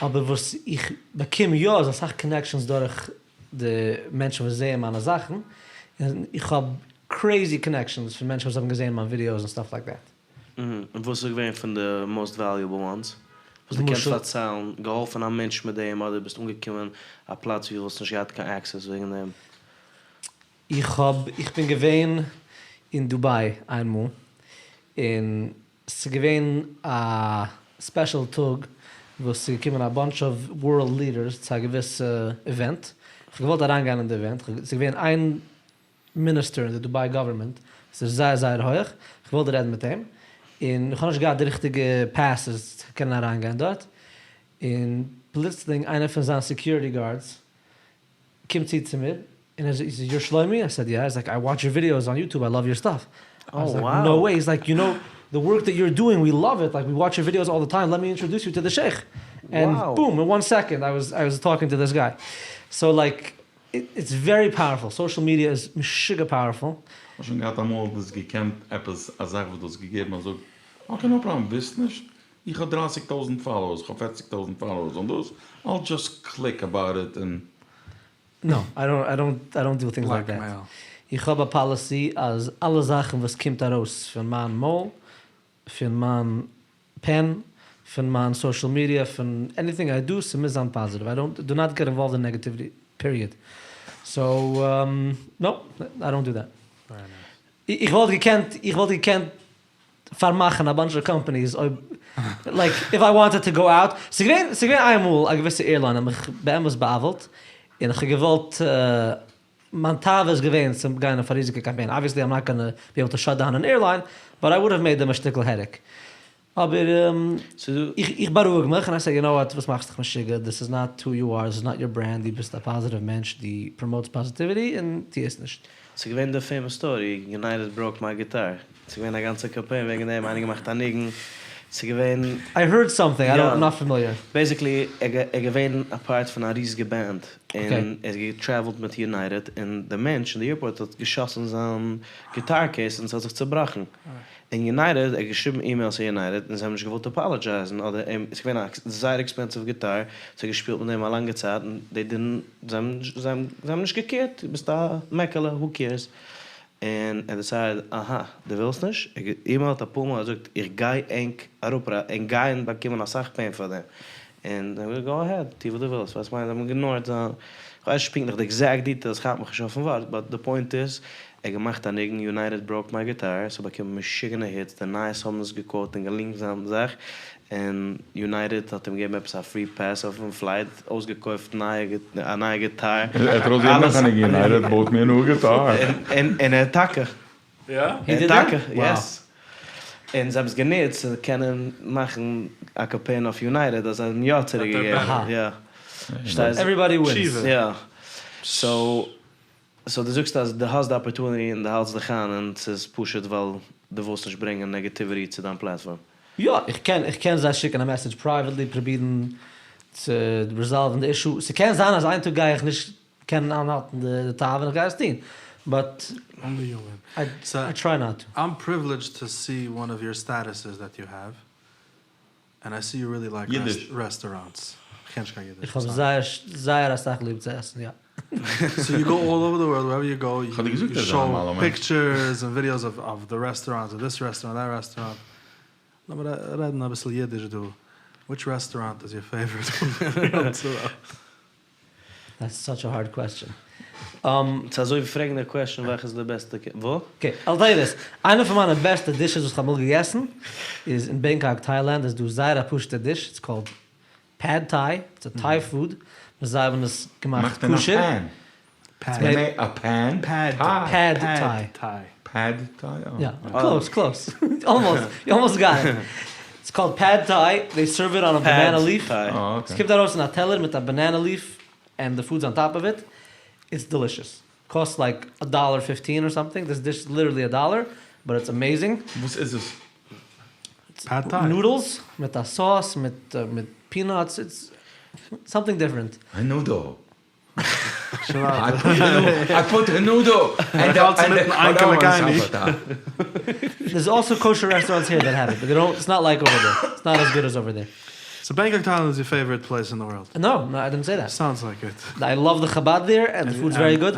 אבער וואס איך באקום יא איז אסאך קאנעקשאנס דורך די מענטשן וואס זעען מיינע זאכן, און איך האב קרעזי קאנעקשאנס פון מענטשן וואס האבן געזען מיין ווידיאוס און סטאף לייק דעט. און וואס איז געווען פון די מאסט וועליובעל וואנס וואס דו קענסט פארציילן, געהאלפן א מענטש מיט דעם אדער ביסט אנגעקומען א פלאץ ווי דו וואלסט נישט געהאט קיין עקסעס וועגן דעם? איך האב, איך בין געווען אין דובאי איינמאל, און ס'איז געווען א ספעשל טאג וואס ס'איז געקומען א באנטש אוו ווארלד לידערס צו א געוויסע איווענט, איך האב געוואלט אריינגיין אין די איווענט, ס'איז געווען איין מיניסטער אין די דובאי גאווערמענט, וואס איז זייער זייער הויעך, איך וואלט רעדן מיט אים, און איך האב נישט געהאט די ריכטיגע פעסעס צו קענען אריינגיין דארט, און פלוצלינג איינער פון זיין סעקיוריטי גארדס קומט צו צו מיר, און ער זאגט, יור שלומי? איי סעד יא, היז לייק, איי וואטש יור ווידיאוס אן יוטוב, איי לאוו יור סטאף. איי וואס לייק, נאו וועי, היז לייק, יו נאו, די ווארק דעט יור דואינג, ווי לאוו איט, לייק ווי וואטש יור ווידיאוס אלל די טיים, לעט מי אינטראדוס יו טו די שעיך. ענד בום, אין וואן סעקאנד איי וואס איי וואס טאלקינג טו דיס גאי. סאו לייק, איטס ווערי פאוערפול, סאושעל מידיע איז משוגע פאוערפול. האסט שוין געהאט אמאל דאס געקענט עפעס א זאך וואס דו האסט געגעבן א זאג, אקעי נאו פראבלעם, ווילסט נישט? איך האב דרייסיג טויזענט פאלאוערס, איך האב פערציג טויזענט פאלאוערס און דאס, אייל דזשאסט קליק אבאוט איט און. נאו, איי דאנט, איי דאנט, איי דאנט דו טינגס לייק דעט. איך האב א פאליסי אז אלע זאכן וואס קומט ארויס פון מיין מויל, פון מיין פען, פון מיין סאושעל מידיע, פון עניטינג איי דו, ס'מוז זיין פאזיטיוו, איי דאנט, דו נאט געט אינוואלווד אין נעגעטיוויטי, פיריעד. סאו, נאו, איי דאנט דו דעט. איך וואלט געקענט, איך וואלט געקענט פארמאכן א באנטש אוו קאמפאניס אויב, לייק, איף איי וואנטעד טו גאו אוט. ס'געווען, ס'געווען איינמאל א געוויסע עירליין האט מיך באמת בא'עוול'ט, און כ'האב געוואלט, מיין תאווה איז געווען צו גיין אויף א ריזיגע קאמפיין, אבוויעסלי איים נאט גאנא בי עיבל טו שאט דאון אן עירליין, באט איי וואלד האוו מעיד דעם א שטיקל העדעק. אבער איך בארואיג מיך און איי סעי יו נאו וואט, וואס מאכסט דיך משוגע, דיס איז נאט הו יו אר, דיס איז נאט יור ברענד, דו ביסט א פאזיטיוו מענטש, דו פראמאוטסט פאזיטיוויטי און טו עס נישט. ס'איז געווען די פעימאס סטארי, יונייטעד בראוק מיי גיטאר, ס'איז געווען א גאנצע קאמפיין וועגן דעם, איינער געמאכט א ניגון, ס'איז געווען. איי הערד סאמטינג, איי דאנט, איים נאט פאמיליער. בעיסיקלי ער איז געווען א פארט פון א ריזיגע בענד, און ער האט געטרעוולט מיט יונייטעד, און די מענטש אין די עירפארט האט געשאסן זיין גיטאר קעיס און ס'האט זיך צובראכן, און יונייטעד, ער האט געשריבן אימעילס צו יונייטעד און זיי האבן נישט געוואלט אפאלעדזשייזן אדער אים, ס'איז געווען א זייער עקספענסיוו גיטאר, ס'האט געשפילט מיט דעם א לאנגע צייט און דעי דידנט, זיי האבן זיי האבן נישט געקעירט, דו ביסט א מעקעלע, הו קעירס, און ער דיסיידעד אהא דו ווילסט נישט, ער האט געאימעילט אפאר מאל, ער זאגט איך גיי ענק אראפ ענק גייען באקומען אסאך פעין פאר דעם, און זיי האבן געזאגט גאו אהעד טו וואס דו ווילסט, ווייסט מיין זיי האבן איגנארט זיין, כ'ווייס נישט פונקטליך די עקזעקט דיטעילס כאפ מיך נישט אויפן ווארט, באט די פוינט איז, ער האט געמאכט א ניגון יונייטעד בראוק מיי גיטאר, ס'האט באקומען משוגענע היטס, די נייעס האבן עס געקוואוט און געלינקט זיין זאך, און יונייטעד האט אים געגעבן עפעס א פרי פעס אויפן פלייט, אויסגעקויפט א נייע גיטאר, ער האט ארויסגעגעבן נאך א ניגון יונייטעד באוט מי א ניו גיטאר. און ער האט טאקע. ער האט טאקע, יעס. און זיי האבן עס גענוצט צו קענען מאכן א קאמפיין אויף יונייטעד אז זיי האבן יא צוריק געגעבן. יא. עוועריבאדי ווינס. יא. סאו סאו דו זאגסט אז דו האסט די אפערטוניטי און דו האלטסט דיך איין און ס'איז פשוט ווייל דו ווילסט נישט ברענגען נעגעטיוויטי צו דיין פלעטפארם. יא, איך קען, איך קען זיי שיקן א מעסעדזש פרייוועטלי, פרובירן. צו ריזאלוון די אישו, ס'קען זיין אז איין טאג גיי איך נישט קענען איינהאלטן די תאווה און איך גיי עס טון, באט איי טריי נאט טו. איים פריווילעדזשד טו סי וואן אוו יור סטעטוסעס דעט יו העוו, ענד איי סי יו רילי לייק רעסטעראנטס. כ'קען נישט קיין אידיש. איך האב זייער זייער אסאך ליב צו עסן, יא. סאו יו גאו אלל אווער די ווארלד ווערעווער יו גאו יו שאו פיקטשערס און ווידיאוס אוו די רעסטעראנטס און דיס רעסטעראנט דעט רעסטעראנט. לאמיר רעדן אביסל אידיש דא. וויטש רעסטעראנט איז יור פעיוואריט? דעטס סאטש א הארד קוועסטשען. ס'איז אזוי ווי פרעגן די קוועסטשען וועלכע איז די בעסטע וואו? אקעי, איל טעל יו דיס, איינע פון מיינע בעסטע דישעס וואס כ'האב אמאל געגעסן איז אין בענקאק טיילענד איז דא זייער א פשוטע דיש איטס קאלד פעד טיי, איטס א טיי פוד וואס זיי האבן עס געמאכט כשר. פען? א פען? פעד טיי. פעד טיי? יא, קלאוס קלאוס, אלמאסט, יו אלמאסט גאט איט. איטס קאלד פעד טיי, דעי סערוו איט אן א באנענע ליעף, ס'קומט ארויס אין א טעלער מיט א באנענע ליעף ענד די פוד'ס אן טאפ אוו איט, איטס דעלישעס. קאסט לייק א דאלער פיפטין אר סאמטינג, דיס דיש איז ליטערלי א דאלער, באט איטס עמעזינג. וואס איז עס? פעד טיי? נודלס מיט א סאוס מיט מיט פינאטס, איטס סאמטינג דיפרענט. א נודל. איי פוט א נודל ענד א דערס אלסא קאושער רעסטוראנטס העיר דעט העוו איט באט דעי דאנט איטס נאט לייק אווער דער איטס נאט עז גוד עז אווער דער. סאו בענקאק טיילענד איז יור פעיוואריט פלעיס אין די ווארלד? נאו נאו איי דידנט סעי דעט. סאונדס לייק איט. איי לאוו די חבד דעיר ענד די פודס ווערי גוד.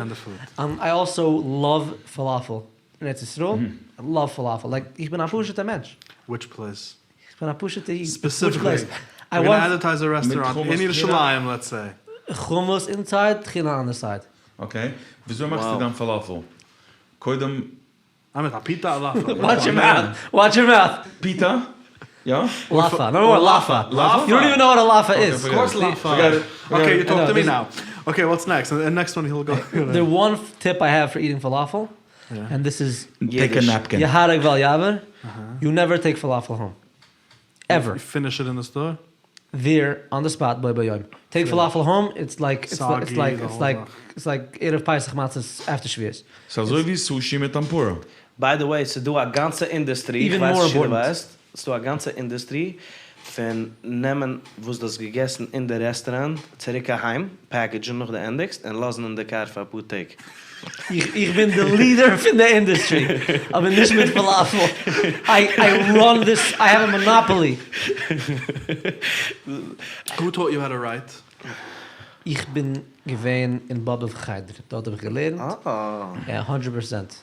איי אלסא לאוו פאלאפעל אין ארץ ישראל. איי לאוו פאלאפעל לייק איך בין א פשוטע מענטש. וויטש פלעיס? איך בין א פשוטע איד. ספעסיפיקלי, וויר גאנא אדווערטייז א רעסטוראנט אין ירושלים לעטס סעי. חומוס אינסייד, טחינה אן די סייד. אקעי, וויאזוי מאכסטו דיין פאלאפעל? קודם. אה מיט א פיטא א לאפא. וואטש יור מאוט, וואטש יור מאוט. פיטא? יא? לאפא, נאמבער וואן לאפא. לאפא? יו דאנט איווען נאו וואט א לאפא איז. אוו קאורס לאפא. אקעי יו טאלק טו מי נאו. אקעי וואטס נעקסט? און נעקסט וואן היל גאו. די וואן טיפ איי העוו פאר איטינג פאלאפעל, ענד דיס איז טעיק א נעפקין. יהרג ואל יעבור, יו נעווער טעיק פאלאפעל האום. עווער. יו פיניש איט אין די סטאר? דעיר אן די ספאט בו ביום. טעיק פאלאפעל האום איטס לייק איטס לייק איטס לייק איטס לייק ערב פסח מצות עפטער שבועות. ס'איז אזוי ווי סושי מיט טעמפורא. ביי די וועי ס'איז דא א גאנצע אינדעסטרי, איך ווייס נישט צו דו ווייסט, ס'איז דא א גאנצע אינדעסטרי פון נעמען וואס דו האסט געגעסן אין די רעסטעראנט צוריק אהיים, פעקעדזשן נאך דו ענדיגסט און לאזן אין די קאר פאר אפאר טעג. איך בין די לידער פון די אינדעסטרי, אבער נישט מיט פאלאפל. איי ראן דיס, איי העוו א מאנאפאלי. הו טאוט יו האו טו רייט? איך בין געווען אין באבוב חדר, דארט האב איך געלערנט, יא הונדרעט פערסענט.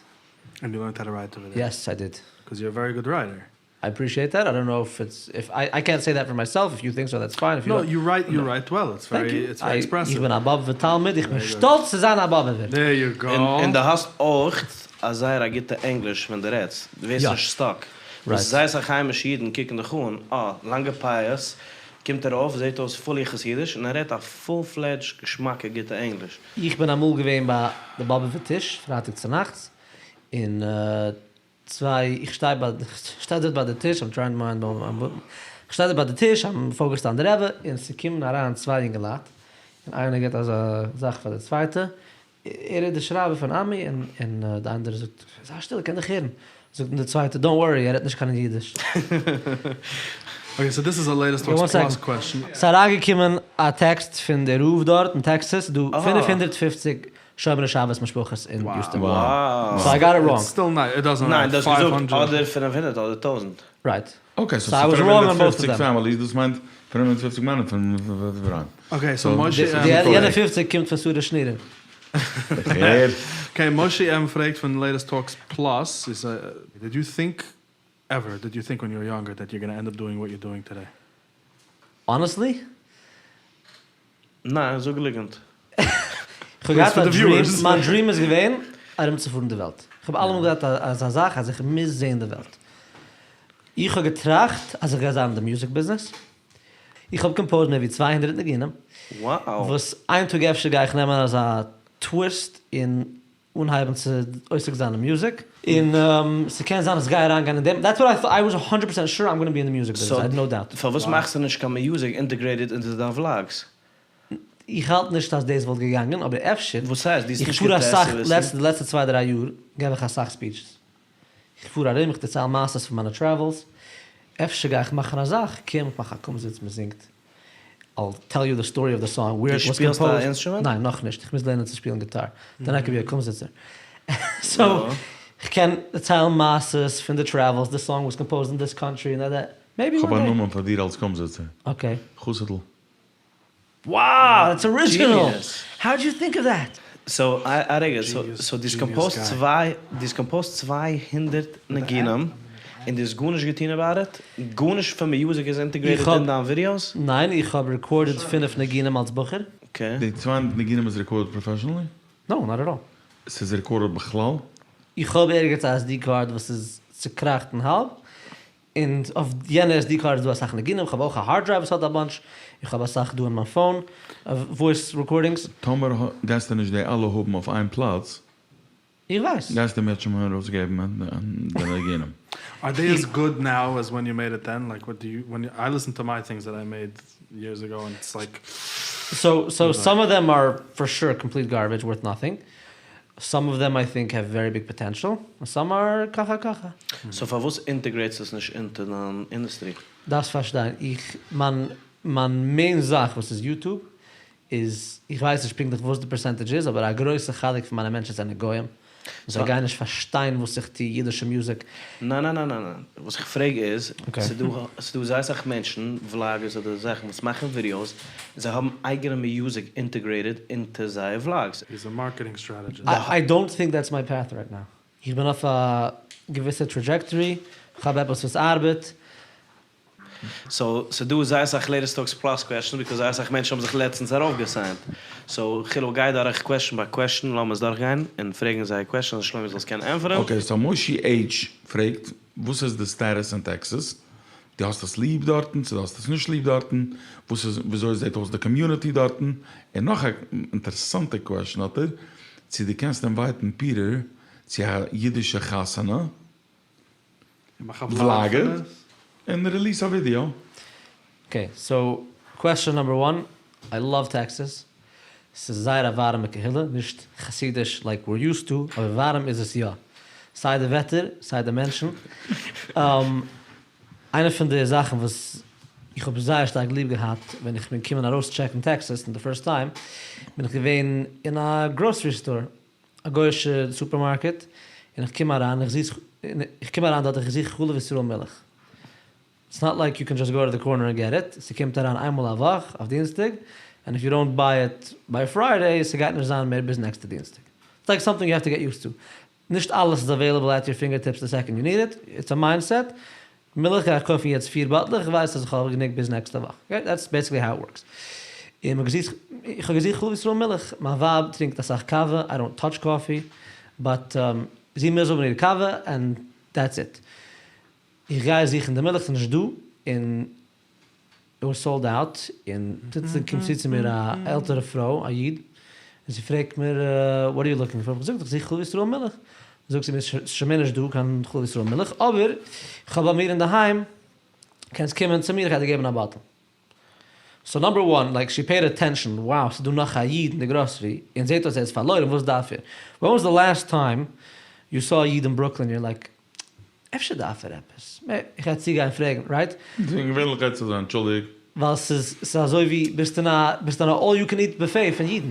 ענד יו לערנט האו טו רייט אווער דער? יעס איי דיד. קאוז יו אר א ווערי גוד רייטער. איי אפרישיעט דעט, איי דאנט נאו איף איטס, איף איי, איי קענט סעי דעט פאר מיי סעלף, איף יו טינק סאו דעטס פיין, איף יו נאו, דאנט. יו רייט, יו רייט וועל, איטס ווערי, איטס ווערי עקספרעסיוו. איך בין א באבובער תלמיד, איך בין שטאלץ צו זיין א באבובער. דער יו גאו. און דו האסט אויך א זייער א גוטע ענגליש ווען דו רעדסט, דו ווערסט נישט סטאק. וואס זייער אסאך היימישע אידן קוקן דיך אן, אה, לאנגע פאות, קומט ארויף, זעט אויס פולי חסידיש, און ער רעדט א פול פלעדזש געשמאקע גוטע ענגליש. איך בין אמאל געווען ביי די באבובער טיש פרייטאג צונאכטס, און צוויי, איך שטיי ביי, שטיי דארט ביי די טיש, איים טרייענג טו מיינד מיי, איך שטיי דארט ביי די טיש, איים פאוקעסד אן די רבי, און ס'קומען אריין צוויי יונגעלייט, און איינער גיבט אזא זאך פאר די צווייטע, ער איז די שרייבער פון עמי, און און די אנדערע זאגט, זיי שטיל, איך קען דיך הערן, זאגט אים די צווייטע, דאנט ווארי, ער רעדט נישט קיין אידיש. אקעי סאו דיס איז א לעיטעסט טאלקס פלאס קוועסטשן. ס'איז אריינגעקומען א טעקסט פון די רב דארט אין טעקסעס, ס'דא 550 שומרי שבת משפחות אין יוסטאן. סאו איי גאט איט ראנג. סטיל נאט, איט דאזענט ניין, דו האסט געזאגט אדער פינף הונדערט אדער טויזענט. רייט. אקעי סאו ס'איז פינף הונדערט פופציג פעמיליס, דאס מיינט פינף הונדערט פופציג מענער פון אריין. אקעי סאו משה אם. יענע פופציג קומט פון שרה שנירער. אקעי משה אם פרעגט פון לעיטעסט טאלקס פלאס, דיד יו טינק עווער דיד יו טינק ווען יו ווער יאנגער דעט יו גאנא ענד אפ דואינג וואט יו דואינג טודעי? אנעסטלי? ניין, זאג ליגנט. כ'האב געהאט א דריעם, מיין דריעם איז געווען ארומצופארן די וועלט. כ'האב אלעמאל געהאט אזא זאך אז איך מוז זען די וועלט. איך האב געטראכט אז איך גיי זיין אין די מוזיק ביזנעס. איך האב קאמפאוזד מער ווי 200 ניגונים. וואס איין טאג אפשר גיי איך נעמען אזא טוויסט און אנהייבן צו עוסק זיין אין מוזיק, און ס'קען זיין אז כ'גיי אריינגיין אין דעם, דעטס וואט איי טאט, איי וואס האנדרעט פערסענט שור איים גאנא בי אין די מוזיק ביזנעס, איי העד נאו דאוט. פארוואס מאכסטו נישט קיין מיוזיק אינטעגרעיטעד אינטו דיין וולאגס? איך האלט נישט אז דאס וואלט געגאנגען, אבער אפשר. וואס הייסט? דו האסט איך נישט פאר אינטערעסע אסאך, וויסן? די לעצטע צוויי דריי יאר געב איך אסאך ספיטשעס, איך פאר ארום, איך דערצייל מעשות פון מיינע טרעוועלס, אפשר גיי איך מאכן א זאך, קום איך מאך א קומזיץ, מ'זינגט. I'll tell you the story of the song, דו וועיר איט וואס שפילסט א קאמפאוזד, אינסטרומענט? ניין נאכנישט, איך מוז לערנען צו שפילן גיטאר, דען איי קען בי א קומזיצער. סאו, כ'קען דערציילן מעשות פון די טרעוולס, די סאנג וואס קאמפאוזד אין דיס קאנטרי און דעט, מעיבי כ'האב וואן א דעי. נאמען פאר דיר אלס קומזיצער. אקעי. חסיד'ל. Wow, דעטס ארידזשינעל! האו דיד יו טינק אוו דעט? סאו, א רגע, סאו דו האסט קאמפאוזט צוויי, דו האסט קאמפאוזט 200 ניגונים, און דו האסט גארנישט געטון אבאוט איט? גארנישט פון מיוזיק איז אינטעגרעיטעד אין דיין ווידיאוס? ניין, איך האב רעקארדעד פינף ניגונים אלס בחור. אקעי. די 200 ניגונים איז רעקארדעד פראפעשענעלי? נאו, נאט עט אלל. ס'איז רעקארדעד בכלל? איך האב ערגעץ א SD קארד וואס איז צוקראכט אין האלב, און אויף יענע SD קארד איז דא אסאך ניגונים, איך האב אויך א הארד דרייוו וואס האט א באנטש, איך האב אסאך דא אין מיין פאון, וואויס רעקארדינגס. טאמער גייסטו נישט די אלע האבן אויף איין פלאץ, איך ווייס. גייסטו מערטשעם ארויסגעבן די ניגונים. אר דעי עס גוד נאו עס ווען יו מעיד איט דען? לייק וואט דו יו ווען איי ליסען טו מיי טינגס דעט איי מעיד יערס עגאו און איטס לייק. סאו סאו סאם אוו דעם אר פאר שור קאמפליט גארבידזש ווארט נאטינג, סאם אוו דעם איי טינק העוו ווערי ביג פאטענשעל, און סאם אר ככה ככה. סאו פארוואס אינטעגרעיטסטו עס נישט אינטו דיין אינדעסטרי? דארפסט פארשטיין, איך, מיין, מיין מעין זאך וואס איז יוטוב, איז, איך ווייס נישט פונקטליך וואס די פערסענטעדזש איז, אבער א גרויסע חלק פון מיינע מענטשן זענען גוים, און זיי גייען נישט פארשטיין וואס איך טו, אידישע מוזיק. ניין ניין ניין ניין, וואס איך פרעג איז, ס'דא ס'דא זייער אסאך מענטשן, וולאגערס אדער זאכן וואס מאכן ווידיאוס, און זיי האבן אייגענע מיוזיק אינטעגרעיטעד אינטו זייער וולאגס. היז א מארקעטינג סטראטעדזשיסט. איי דאנט טינק דעטס מיי פעט רייט נאו. איך בין אויף א געוויסע טראדזשעקטארי, כ'האב עפעס וואס ארבעט. סאו ס'דא זייער אסאך לעיטעסט טאלקס פלאס קוועשאנס ביקאוז זייער אסאך מענטשן האבן זיך לעצטנס ארויפגעסיינט. סאו חילו גיי דורך קוועשאן ביי קוועשאן לאמיר עס דורכגיין און פרעגן זייער קוועשאנס אז שלומי זאל עס קענען ענטפערן. אקעי סאו מושי עיטש פרעגט וואס איז די סטעטוס אין טעקסעס? דו האסט עס ליב דארטן צו דו האסט עס נישט ליב דארטן? וואס איז וויאזוי זעט אויס די קאמיוניטי דארטן? און נאך א אינטערעסאנטע קוועשאן האט ער, צו דו קענסט אינווייטן פיטער צו א אידישע חתונה? וולאג און ריליס א ווידיאו. אקעי, סאו קוועסטשען נאמבער וואן, איי לאוו טעקסעס, ס'איז זייער א ווארעמע קהילה, נישט חסידיש לייק וויר יוזד טו, אבער ווארעם איז עס יא, סיי די וועטער סיי די מענטשן, איינע פון די זאכן וואס איך האב זייער שטארק ליב געהאט ווען איך בין געקומען ארויסטשעקן טעקסעס אין די פירסט טיים, בין איך געווען אין א גראסערי סטאר, א גוי'אישע סופערמארקעט, און איך קום אריין, איך זוך, איך קום אריין דארט איך זוך חלב ישראל מילך. איטס נאט לייק יו קען דזשאסט גאו טו די קארנער און געט איט, ס'קומט אריין איינמאל א וואך אויף דינסטאג, ענד איף יו דאנט ביי איט ביי פריידעי, ס'גייט נישט זיין מער ביז נעקסטע דינסטאג. איטס לייק סאמטינג יו העוו טו געט יוזד טו. נישט אלעס איז אוועילעבל עט יור פינגער טיפס די סעקאנד יו ניד איט, איטס א מיינדסעט, מילך גיי איך קויפן יעצט פיר באטלעך, איך ווייס אז איך האב גענוג ביז נעקסטע וואך, אקעי דעטס בעסיקלי האו איט ווארקס. און מ'האט געזוכט, איך האב געזוכט חלב ישראל מילך, מיין ווייב טרינקט אסאך קאווע, איי דאנט טאטש קאפי, באט זי מוז האבן איר קאווע ענד דעטס איט. איך גיי זוכן די מילך, ס'איז נישט דא, און איט וואס סאלד אוט, און פלוצלינג קומט צו צו מיר א עלטערע פרוי, א איד, און זי פרעגט מיר וואט אר יו לוקינג פאר, האב איך געזאגט איך זוך חלב ישראל מילך, זאגט זי מיר ס'איז שוין מער נישט דא קיין חלב ישראל מילך, אבער איך האב ביי מיר אינדערהיים, קענסט קומען צו מיר איך גיי דיר געבן א באטל. סאו נאמבער וואן, לייק שי פעיד אטענשאן, wow ס'איז דא נאך א איד אין די גראסערי, און זעט אויס ער איז פארלוירן וואס דארף ער? ווען וואס די לאסט טיים יו סא א איד אין ברוקלין יור לייק אפשר דארף ער עפעס? איך גיי צוגיין פרעגן, רייט? געווענליך גייט צו זיין, אנטשולדיג. ווייל ס'איז ס'איז אזוי ווי ביסט אין א ביסט אין א אלל יו קען איט בופעי פון אידן.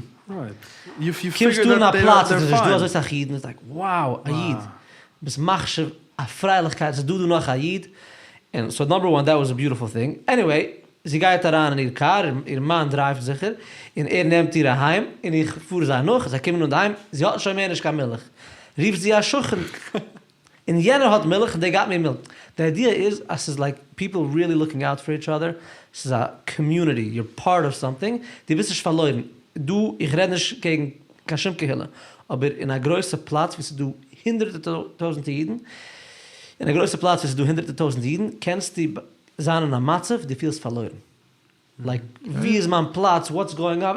קומסט אן אין א פלאץ וואס ס'איז נישט דא אזוי סאך אידן, איטס לייק wow א איד. ביסט מחשיב א פרייליכקייט ס'איז דא דא נאך א איד. און סאו נאמבער וואן דעט וואס א ביוטיפול טינג. עניוועי, זי גייט אריין אין איר קאר, איר מאן דרייווט זיכער, און ער נעמט איר אהיים, און איך פאר זיי נאך, זיי קומען אן דאהיים, זי האט שוין מער נישט קיין מילך. רופט זי א שכן. און יענער האט מילך און דעי גאט מי מילק. די איידיע איז אז ס'איז לייק פיפל ריעלי לוקינג אוט פאר איטש אדער, ס'איז א קאמיוניטי, יור פארט אוו סאמטינג, דו ביסט נישט פארלוירן. דא, איך רעד נישט קעגן קיין שום קהילה, אבער אין א גרויסע פלאץ ווי ס'איז דא הונדערטער טויזענטער אידן, אין א גרויסע פלאץ ווי ס'איז דא הונדערטער טויזענטער אידן, קענסטו זיין אין א מצב דו פילסט פארלוירן. לייק ווי איז מיין פלאץ, וואטס גאוינג אן,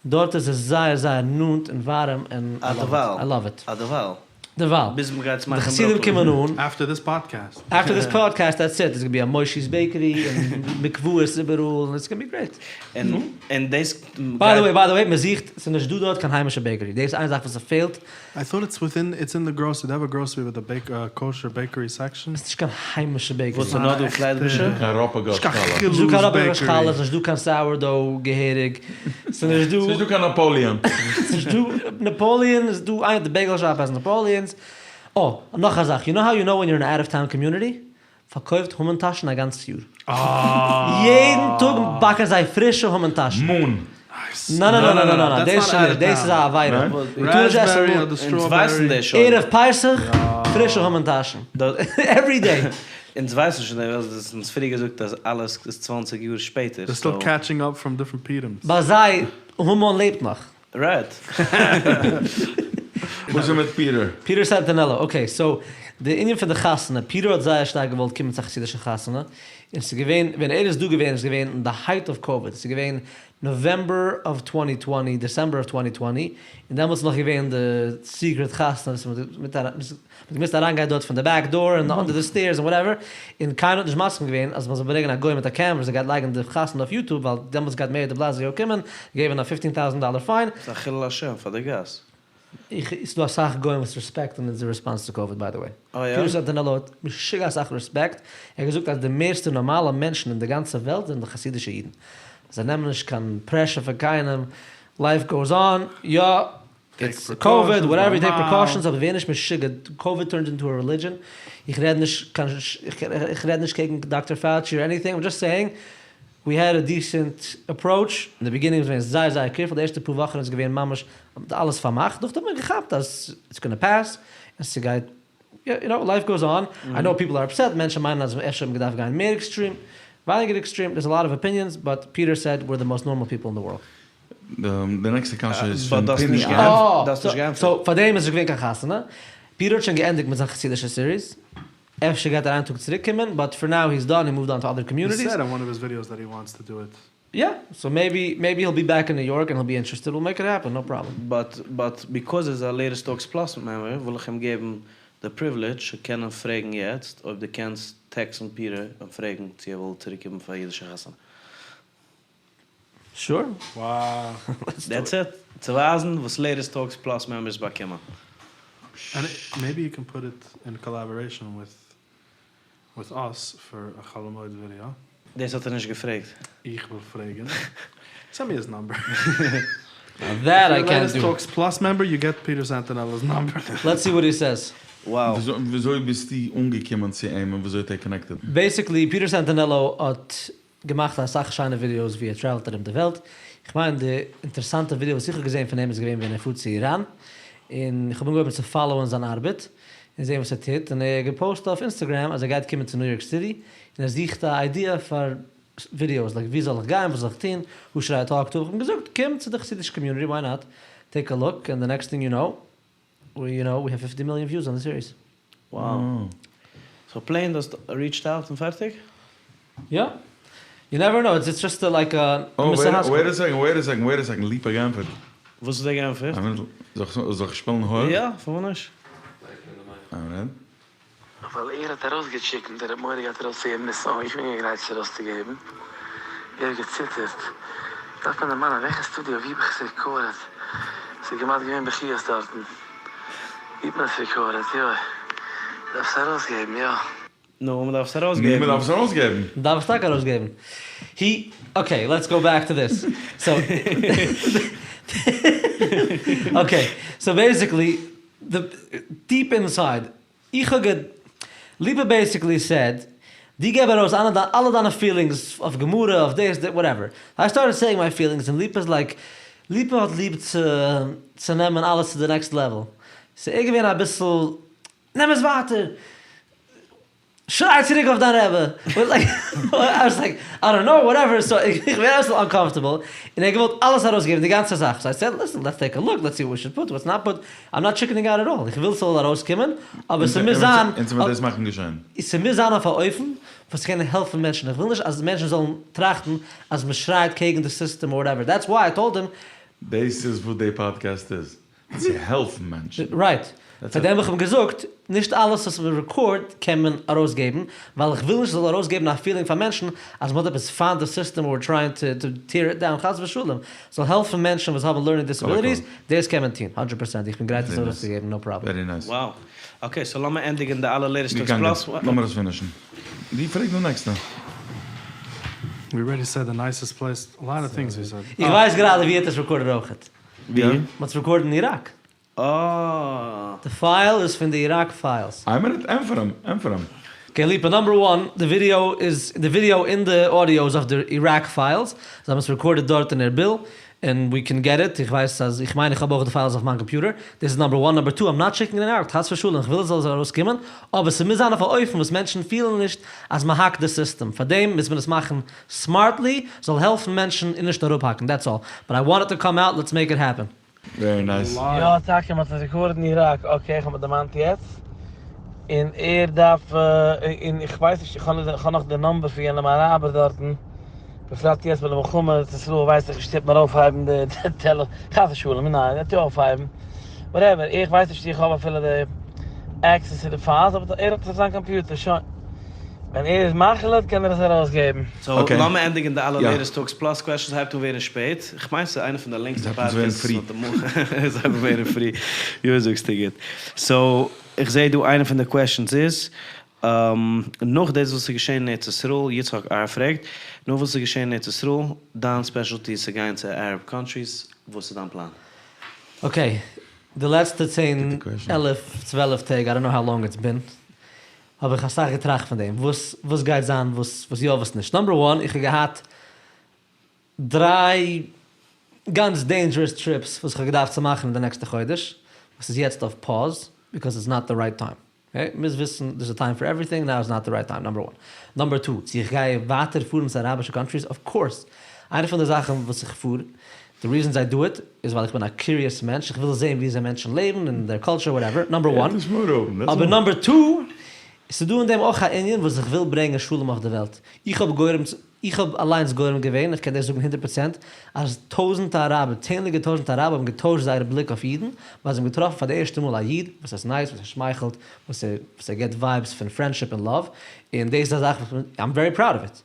דארט איז עס זייער זייער נאנט און ווארעם און איי לאוו איט. אדערווייל. דערווייל. ביז מ'גייט עס די מאכן אין חסידים ברוקלין. קומען אן. אפטער דיס פאדקעסט. אפטער דיס פאדקעסט דעטס איט, דערס גאנא בי א מוישי'ס בעיקערי און מקוואות איבעראל און איטס גאנא בי גרעיט. און און דאס ביי די וועי ביי די וועי מ'זוכט ס'איז נישט דא דארט קיין היימישע בעיקערי דאס איז איין זאך וואס ס'פעלט. איי טאט איטס וויטין איטס אין די גראסערי דעי האוו א גראסערי וויט א בעיק קאושער בעיקערי סעקשאן. ס'איז נישט קיין היימישע בעיקערי. וואס איז נאר דא פלעטבושע? קיין ראפאגאש נישט קיין חלה. נישט דא קיין חילו'ס ראפאגאש בעיקערי. חלה, ס'נישט דא קיין סאוערדאו געהעריג, ס'נישט דא. ס'נישט דא קיין נאפאליען. ס'נישט דא נאפאליען איז דא איין די בעיגעל שאפ האט נאפאליענס. אה, נאך א זאך, יו נאו האו יו נאו ווען יור אין א אוט אוו טאון קאמיוניטי? פארקויפט המן טאשן א גאנץ יאר. יעדן טאג באקן זיי פרישע המן טאשן. מאן. נא נא נא נא נא נא, דאס איז שוין נישט, דאס איז א עבירה. מ'טאר נישט עסן מאן. אונז ווייסן דאס שוין. ערב פסח, פרישע המן טאשן. עווערי דעי. אונז ווייסן שוין דאס, ווייל דו האסט אונז פריער געזאגט אז אלעס איז צוואנציג יאר שפעטער. They're still catching up from different פירום'ס. ביי זיי, המן לעבט נאך. רייט. וואס איז מיט פיטער? פיטער סאנטענעלא, אקעי, סאו די ענין פון די חתונה, פיטער האט זייער שטארק געוואלט קומען צו א חסידישע חתונה, און ס'איז געווען, ווען ער איז דא געווען איז געווען אין די הייט אוו קאוויד, ס'איז געווען נאוועמבער אוו טווענטי טווענטי, דעסעמבער אוו טווענטי טווענטי, און דעמאלטס איז נאך געווען די סיקרעט חתונה, מ'האט געמוזט אריינגיין דארט פון די בעק דאר און אנדער די סטעירס און וואטעווער, און קיינער האט נישט מסכים געווען אז מ'זאל ברענגען א גוי מיט א קעמרע וואס גייט לייגן די חתונה אויף יוטוב ווייל דעמאלטס גייט מעיאר דעבלאזיאו קומען געבן א פיפטין טאוזענט דאלער פיין. ס'איז א חילול השם פאר די גאס. איך, ס'דא אסאך גוים וואס רעספעקטן אונזער רעספאנס צו קאוויד ביי די וועי. אה יא? פיטער סאנטענעלא האט משוגע אסאך רעספעקט, ער האט געזאגט אז די מערסטע נארמאלע מענטשן אין די גאנצע וועלט זענען די חסידישע אידן. זיי נעמען נישט קיין פרעשור פון קיינעם, לייף גאוס אן, יא, איטס קאוויד, וואטעווער, יו טעיק פריקאשענס, אבער ווער נישט משוגע, קאוויד טורנד אינטו א רעלידזשען, איך רעד נישט קיין, איך רעד נישט קעגן דאקטער פאוטשי אר עניטינג, איים דזשאסט סעיאינג, ווי העד א דיסענט אפראוטש, אין די ביגינינג איז געווען זייער זייער קעירפול, די ערשטע פאר וואכן איז געווען ממש אלעס פארמאכט, נאכדעם האט מען געכאפט אז איטס גאנא פעס, און ס'גייט, יו נאו, לייף גאוס אן, איי נאו פיפל אר אפסעט, מענטשן מיינען אז אפשר האט מען געדארפט גיין מער עקסטרים, ווייניגער עקסטרים, דערס א לאט אוו אפיניענס, באט פיטער סעד ווער די מאסט נארמאל פיפל אין די ווארלד. די נעקסטע קשיא איז באט פון דו האסט פיני נישט א. געענטפערט. דו האסט נישט געענטפערט. סאו פארדעם איז נישט געווען קיין חתונה, פיטער האט שוין געענדיגט מיט זיין חסידישע סיריס, אפשר גייט ער איין טאג צוריק קומען, באט פאר נאו הי'ס דאן, הי מואווד אן טו אדער הי קאמיוניטיס. סעד אין וואן אוו היז ווידיאוס דעט הי וואנטס טו דו איט. יא, סאו מעיבי מעיבי היל בי בעק אין ניו יארק און היל בי אינטערעסטעד, וויל מעיק איט העפען, נאו פראבלעם. באט באט ביקאוז ער איז א לעיטעסט טאלקס פלאס מעמבער וויל איך אים געבן די פריווילעדזש צו קענען פרעגן יעצט אויב דו קענסט טעקסן פיטער און פרעגן צו ער וויל צוריק קומען פאר א אידישע חתונה. שור. Wow. דעטס איט. צו ווייזן וואס לעיטעסט טאלקס פלאס מעמבערס באקומען. ענד מעיבי יו קען פוט איט אין קאלאבארעישאן וויט וויט אס פאר א חול המועד ווידעא. דאס האט ער נישט געפרעגט. איך וויל פרעגן. סענד מי היז נאמבער. דעט איי קענט דו. טאלקס פלאס מעמבער יו געט פיטער סאנטענעלא'ס נאמבער. לעטס סי וואט הי סעיס. Wow. וויאזוי ביסטו אנגעקומען צו אים און וויאזוי האט ער קאנעקטעד? בעיסיקלי פיטער סאנטענעלא האט געמאכט אסאך שיינע ווידיאוס ווי ער טרעוולט ארום די וועלט, איך מיין די אינטערעסאנטע ווידיאו וואס איך האב געזען פון אים איז געווען ווען ער פארט צו איראן, און איך האב אנגעהויבן צו פאלאוען זיין ארבעט און זען וואס ער טוט, און ער האט געפאוסט אויף אינסטעגרעם אז ער גייט קומען צו ניו יארק סיטי און ער זוכט א איידיע פאר ווידיאוס, לייק וואו זאל איך גיין, וואס זאל איך טון, הו שוד איי טאלק טו, איך האב אים געזאגט קום צו די חסידישע קאמיוניטי וואי נאט, טעיק א לוק, און די נעקסט טינג יו נאו, יו נאו, ווי העוו פיפטי מיליאן וויוס אן די סיריס. Wow. סאו פלעין דו האסט ריעטשד אוט און פארטיג? יא. יו נעווער נאו, איטס דזשאסט לייק א מוסר השכל. וועיט א סעקאנד, וועיט א סעקאנד, וועיט א סעקאנד, ליפא געענטפערט. וואס האט ער געענטפערט? א מינוט, זאל איך שפילן הויך? יא, פארוואס נישט? א מינוט. ווייל ער האט ארויסגעטשיקנט, ער האט מורא געהאט ארויסצוגעבן די סאנג, איך בין געווען גרייט עס ארויסצוגעבן, ער האט געציטערט, דארף מען דערמאנען וועלכע סטודיאו ווי האב איך עס רעקארדעד, ס'איז כמעט געווען בכיות דארטן, ווי האט מען עס רעקארדעד, יוי, מ'דארף עס ארויסגעבן, יא. נו, מ'דארף עס ארויסגעבן. נו, מ'דארף עס ארויסגעבן. מ'דארף עס טאקע ארויסגעבן. הי, אקעי, לעטס גאו בעק טו דיס. סאו, אקעי, סאו בעיסיקלי, די, דיעפ אינסייד, איך האב גע. ליפא בעיסיקלי סעד, דו געב ארויס אלע דיינע פילינגס אויף גמרא, אויף דאס, וואטעווער. איי סטארטעד סעיאינג מיי פילינגס און ליפא איז לייק, ליפא האט ליב צו צו נעמען אלעס צו די נעקסט לעוועל. סאו ער געווען אביסל, נעם עס ווייטער! שריי צוריק אויף דיין רבי! איי וואס לייק, איי דאנט נאו, וואטעווער, סאו איך ווער אביסל אנקאמפארטעבל, און ער האט געוואלט אלעס ארויסגעבן די גאנצע זאך, סאו איי סעד ליסן, לעטס טעיק א לוק, לעטס סי וואט ווי שוד פוט, וואטס נאט פוט, איים נאט טשיקענינג אוט עט אלל, איך וויל ס'זאל ארויסקומען, אבער ס'מוז זיין, אונז וועט דאס מאכן געשען. ס'מוז זיין אויף א אופן וואס קען העלפן מענטשן, איך וויל נישט אז מענטשן זאלן טראכטן אז מ'שרייט קעגן די סיסטעם אר וואטעווער, דעטס וויי איי טאלד הים. דאס איז וואס די פאדקעסט איז. צו העלפן מענטשן. רייט. פאר דעם האב איך אים געזאגט, נישט אלעס וואס מען רעקארדט קען מען ארויסגעבן, ווייל איך וויל נישט ס'זאל ארויסגעבן א פילינג פאר מענטשן אז מ'האט עפעס פיינט די סיסטעם אר טרייענג טו טיער איט דאון חס ושלום. ס'זאל העלפן מענטשן וואס האבן לערנינג דיסעביליטיס, דאס קען מען טון, הונדרעט פערסענט, איך בין גרייט עס ארויסצוגעבן, נאו פראבלעם. ווערי נייס. Wow. אקעי, סאו לאמיר ענדיגן די אלע לעיטעסט טאלקס פלאס. לאמיר עס פינישן. דו פרעג די נעקסטע. ווי אלרעדי סעד די נייסעסט פלעיס, א לאט אוו טינגס ווי סעד. איך ווייס גראדע ווי ער האט עס רעקארדעד אויכעט. ווי? מ'האט עס רעקארדעד אין איראק. אה. די פייל איז פון די איראק פיילס. איין מינוט, ענפער אים, ענפער אים. אקעי ליפא, נאמבער וואן, די ווידיאו איז, די ווידיאו און די אודיאו איז אויף די איראק פיילס, זיי האבן עס רעקארדעד דארט אין ערביל, און ווי קען געט איט, איך ווייס אז, איך מיין איך האב אויך די פיילס אויף מיין קאמפיוטער, דאס איז נאמבער וואן, נאמבער טו, איים נאט טשיקענינג אוט, חס ושלום, איך וויל עס זאל ארויס קומען, אבער ס'מוז זיין אויף א אופן וואס מענטשן פילן נישט אז מ'האקט די סיסטעם, פארדעם מוז מען עס מאכן סמארטלי, זאל העלפן מענטשן און נישט אראפהאקן, דעטס אלל, באט איי וואנט איט טו קאם אוט, לעטס מעיק איט העפען. ווערי נייס. יא טאקע מ'האט עס רעקארדעד אין איראק, אקעי איך האב מיר דערמאנט יעצט, און ער דארף, און איך ווייס נישט איך האב נאך די נאמבער פון יענעם אראבער דארטן, בפרט יעצט ביי די מלחמה ארץ ישראל ווייס איך נישט צו ער וועט מיר אויפהייבן די טעלעפאן, חס ושלום ניין ער וועט יא אויפהייבן, וואטעווער, איך ווייס נישט צו איך האב אפילו די עקסעס צו די פיילס, אבער ער האט עס אויף זיין קאמפיוטער, שוין. ווען ער איז מחליט קען ער עס ארויסגעבן. סאו לאמיר ענדיגן די אלע לעיטעסט טאלקס פלאס קוועשאנס הייבט אן ווערן שפעט, כ'מיין ס'איז איינע פון די לענגסטע פאדקעסטס וואס מ'האט אמאל ס'הייבט אן ווערן פרי, יא זאגסטו גוט. סאו איך זעה דא איינע פון די קוועשאנס איז, נאך דאס וואס איז געשען אין ארץ ישראל, יצחק ר פרעגט, נאך וואס איז געשען אין ארץ ישראל, דיין ספעשעלטי איז צו גיין צו אראב קאנטריס, וואס איז דיין פלאן? אקעי, די לעצטע צען עלף צוועלף טעג, איי דאנט נאו האו לאנג איטס בין, האב איך אסאך געטראכט פון דעם, וואס וואס גייט זיין, וואס וואס יא וואס נישט. נאמבער וואן, איך האב געהאט דריי גאנץ דעינדזשערעס טריפס וואס איך האב געדארפט צו מאכן אין די נעקסטע חודש, וואס איז יעצט אויף פאוז, ביקאוז איטס נאט די רייט טיים. אקעי, מ'מוז וויסן דערס א טיים פאר עווריטינג, נאו איז נאט די רייט טיים, נאמבער וואן. נאמבער טו, צו איך גיי ווייטער פארן צו אראבישע קאנטריס, אוו קאורס! איינע פון די זאכן וואס איך פאר, די ריזענס איי דו איט, איז ווייל איך בין א קיוריעס מענטש, איך וויל זעהן וויאזוי מענטשן לעבן און דער קולטשער וואטעווער, נאמבער וואן. אבער נאמבער טו, ס'איז דא אין דעם אויך א ענין וואס איך וויל ברענגען שלום אויף די וועלט. איך האב גורם איך האב אליינס גורם געווען, איך קען דאס זאגן הונדערט פראצענט, אז טויזענטע אראבער, צענדליגע טויזענטע אראבער האבן געטוישט זייער בליק אויף אידן, ווייל זיי האבן געטראפן פאר די ערשטע מאל א איד וואס איז נייס, וואס ער שמייכלט, וואס ער וואס ער געבט ווייבס פון פרענדשיפ און לאוו, און דאס איז א זאך וואס איים ווערי פראוד אוו איט.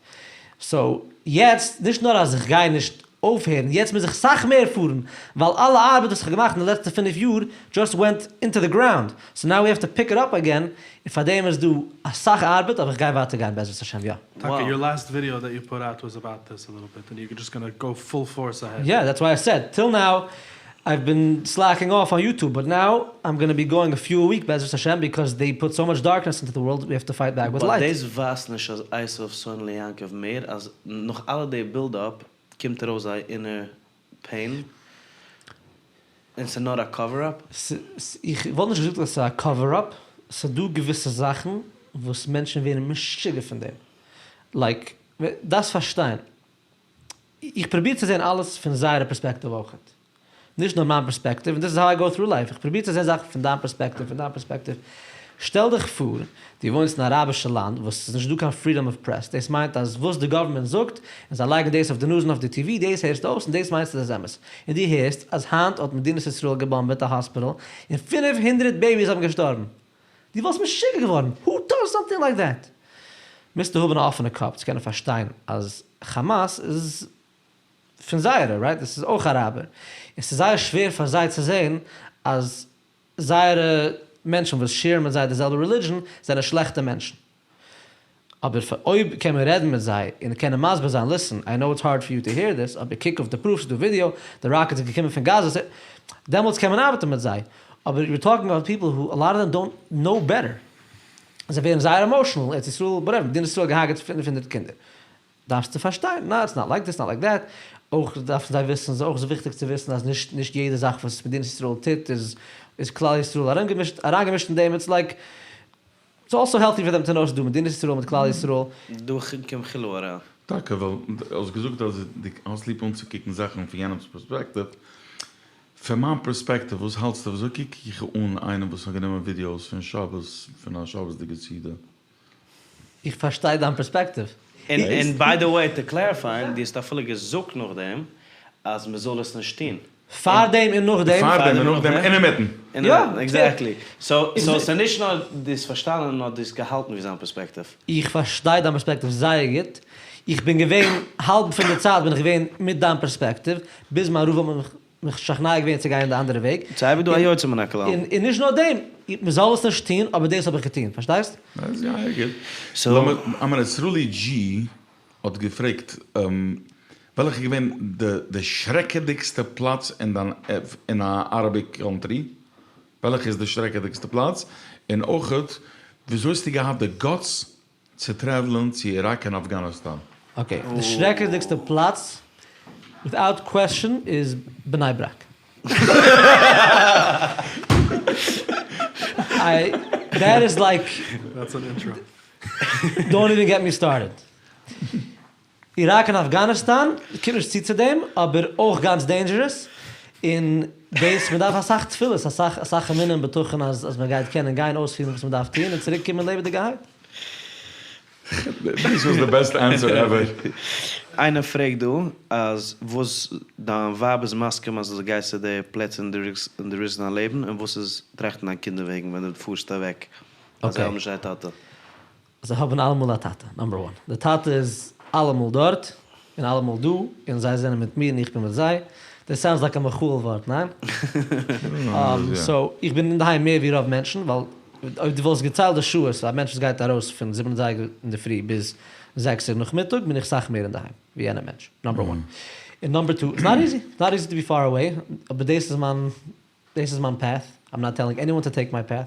סאו יעצט, נישט נאר אז איך גיי נישט אויפהערן, יעצט מוז איך סאך מער פארן, ווייל אלע ארבעט וואס איך האב געמאכט אין די לעצטע פינף יאר דזשאסט ווענט אינטו די גראונד, סאו נאו ווי האוו טו פיק איט אפ אגעין, און פאר דעם איז דא אסאך ארבעט, אבער איך גיי ווייטער גיין בעזרת השם יא. טאקע, יור לאסט ווידעא דעט יו פוט אוט וואס אבאוט דיס א ליטל ביט, און יור דזשאסט גאנא גאו פול פארס אהעד. יא, דעטס וויי איי סעד, טיל נאו אייוו בין סלעקינג אףף אן יוטוב, באט נאו איים גאנא בי גאוינג א פיו א וויק בעזרת השם, ביקאוז דעי פוט סאו מאטש דארקנעס אינטו די ווארלד, ווי האוו טו פייט בעק וויט באט לייט. דאס ווייזט נישט אז עשו שונא ליעקב מער אז נאך אלע די בילד אפ קומט ארויס זייער אינער פעין און ס'איז נאר א קאווער אפ? איך וואלט נישט געזאגט אז ס'איז א קאווער אפ, ס'איז דא געוויסע זאכן וואס מענטשן ווערן משוגע פון דעם, לייק דארפסט פארשטיין, איך פרוביר צו זען אלעס פון זייערע פערספעקטיוו אויכעט, נישט נאר מיין פערספעקטיוו, און דאס איז האו איי גאו טרו לייף, איך פרוביר צו זען זאכן פון דיין פערספעקטיוו, פון דיין פערספעקטיוו, שטעל דיך פאר דו וואוינסט אין א אראבישע לאנד וואס ס'איז נישט דא קיין פרידאם אוו פרעס, דאס מיינט אז וואס די גאווערמענט זאגט, און זיי לייגן דאס אויף די ניוז און אויף די טי ווי, דאס הערסטו אויס און דאס מיינסטו איז אמת, און דו הערסט אז היינט האט מדינת ישראל געבאמבעט א האספיטאל און פינף הונדרעט בעיביס האבן געשטארבן, דו וואלסט משוגע געווארן, הו דאז סאמטינג לייק דעט? מוזטו האבן א אפענע קאפ צו קענען פארשטיין אז כאמאס איז פון זייערע, רייט? דאס איז אויך אראבער, און ס'איז זייער שווער פאר זיי צו זען אז זייערע מענטשן וואס שעירן מיט זיי די זעלבע רעלידזשען זענען שלעכטע מענטשן. אבער אויב קען מען רעדן מיט זיי און קענען מסביר זיין, ליסן, איי נאו איטס הארד פאר יו טו העיר דיס, אבער קוק אויף די פרוף, ס'איז דא ווידיאו, די ראקעט איז געקומען פון גאזא, דעמאלטס קען מען ארבעטן מיט זיי. אבער יור טאלקינג אבאוט פיפל הו א לאט אוו דעם דאונט נאו בעטער. זיי ווערן זייער עמאושענעל, ארץ ישראל, וואטעווער, מדינת ישראל האט געהארגעט פינף הונדערט קינדער. דארפסטו פארשטיין, נא איטס נאט לייק דיס נאט לייק דעט, אויך דארפן זיי וויסן, ס'איז אויך וויכטיג צו וויסן אז נישט נישט יעדע זאך וואס מדינת ישראל טוט איז איז כלל ישראל אריינגעמישט אריינגעמישט אין דעם, איטס לייק איטס אלסא העלטי פאר דעם טו נאו ס'איז דא מדינת ישראל מיט כלל ישראל. דא קומט חילו אריין. טאקע ווייל דו האסט געזאגט אז דו האסט ליב אנצוקוקן זאכן פון יענעמ'ס פערספעקטיוו, פון מיין פערספעקטיוו וואס האלטסטו וויאזוי קוק איך אן איינעם וואס האט גענומען ווידיאוס פון שבת פון א שבת'דיגע סעודה? איך פארשטיי דיין פערספעקטיוו. און ביי די וועי טו קלעריפיי, דו האסט אפילו געזאגט נאכדעם. אז מען זאל עס נישט טון. פאר דעם און נאך דעם. פאר דעם און נאך דעם אינמיטן. יא, עקזעקטלי. סאו ס'איז נישט נאר דו האסט פארשטאנען נאר דו האסט געהאלטן ווי זיין פערספעקטיוו. איך פארשטיי דיין פערספעקטיוו זייער גוט. איך בין געווען, האלב פון די צייט בין איך געווען מיט דיין פערספעקטיוו, ביז מיין רב האט מיך מיך משכנע געווען צו גיין די אנדערע וועג. ס'איז אייביג דא א יוצא מן הכלל. און נישט נאר דעם, מען זאל עס נישט טון, אבער דאס האב איך געטון, פארשטייסט? זייער גוט. לאמיר, אמער סרולי דזשי האט געפרעגט, וועלכע איז געווען די שרעקעדיגסטע פלאץ אין דיין אין א אראביק קאנטרי? וועלכע איז די שרעקעדיגסטע פלאץ? און אויכעט וויאזוי האסטו געהאט די גאטס צו טרעוולען צו איראק און אפגאניסטאן? אקעי, די שרעקעדיגסטע פלאץ וויטאוט קוועסטשען איז בני ברק. איי דעט איז לייק. דעטס אן אינטרא. דאונט איווען געט מי סטארטעד. איראק און אפגאניסטאן קומט נישט צו צו דעם, אבער אויך גאנץ דעינדזשערעס, און דאס מען דארף אסאך תפילות, אסאך אסאך אמונה און בטחון אז אז מען גייט קענען גיין אויספירן וואס מען דארף טון און צוריק קומען לעבעדיגערהייט. דיס וואס די בעסט ענסער עווער. איינער פרעגט דא אז וואס דיין ווייב איז מסכים אז דו גייסט צו די פלעצער און דו ריסקסט דיין לעבן און וואס איז טראכטן דיין קינדער וועגן ווען דו פארסט אוועק אז זיי האבן נישט זייער טאטע. זיי האבן אלעמאל א טאטע, נאמבער וואן. די טאטע איז אלעמאל דארט, און אלעמאל דא, און זיי זענען מיט מיר און איך בין מיט זיי. דאס סאונדס לייק א מיכאל ווארט, ניין? סאו, איך בין אינדערהיים מער ווי רוב מענטשן, ווייל אויב דו וואלסט געציילט די שעות א מענטש וואס גייט ארויס פון זיבן אזייגער אינדערפרי ביז זעקסער נאכמיטאג, בין איך סאך מער אינדערהיים ווי יענער מענטש, נאמבער וואן. און נאמבער טו, איטס נאט איזי, איטס נאט איזי טו בי פאר אוועי, אבער דאס איז מיין, דאס איז מיין פעט, איים נאט טעלינג עניוואן טו טעיק מיי פעט.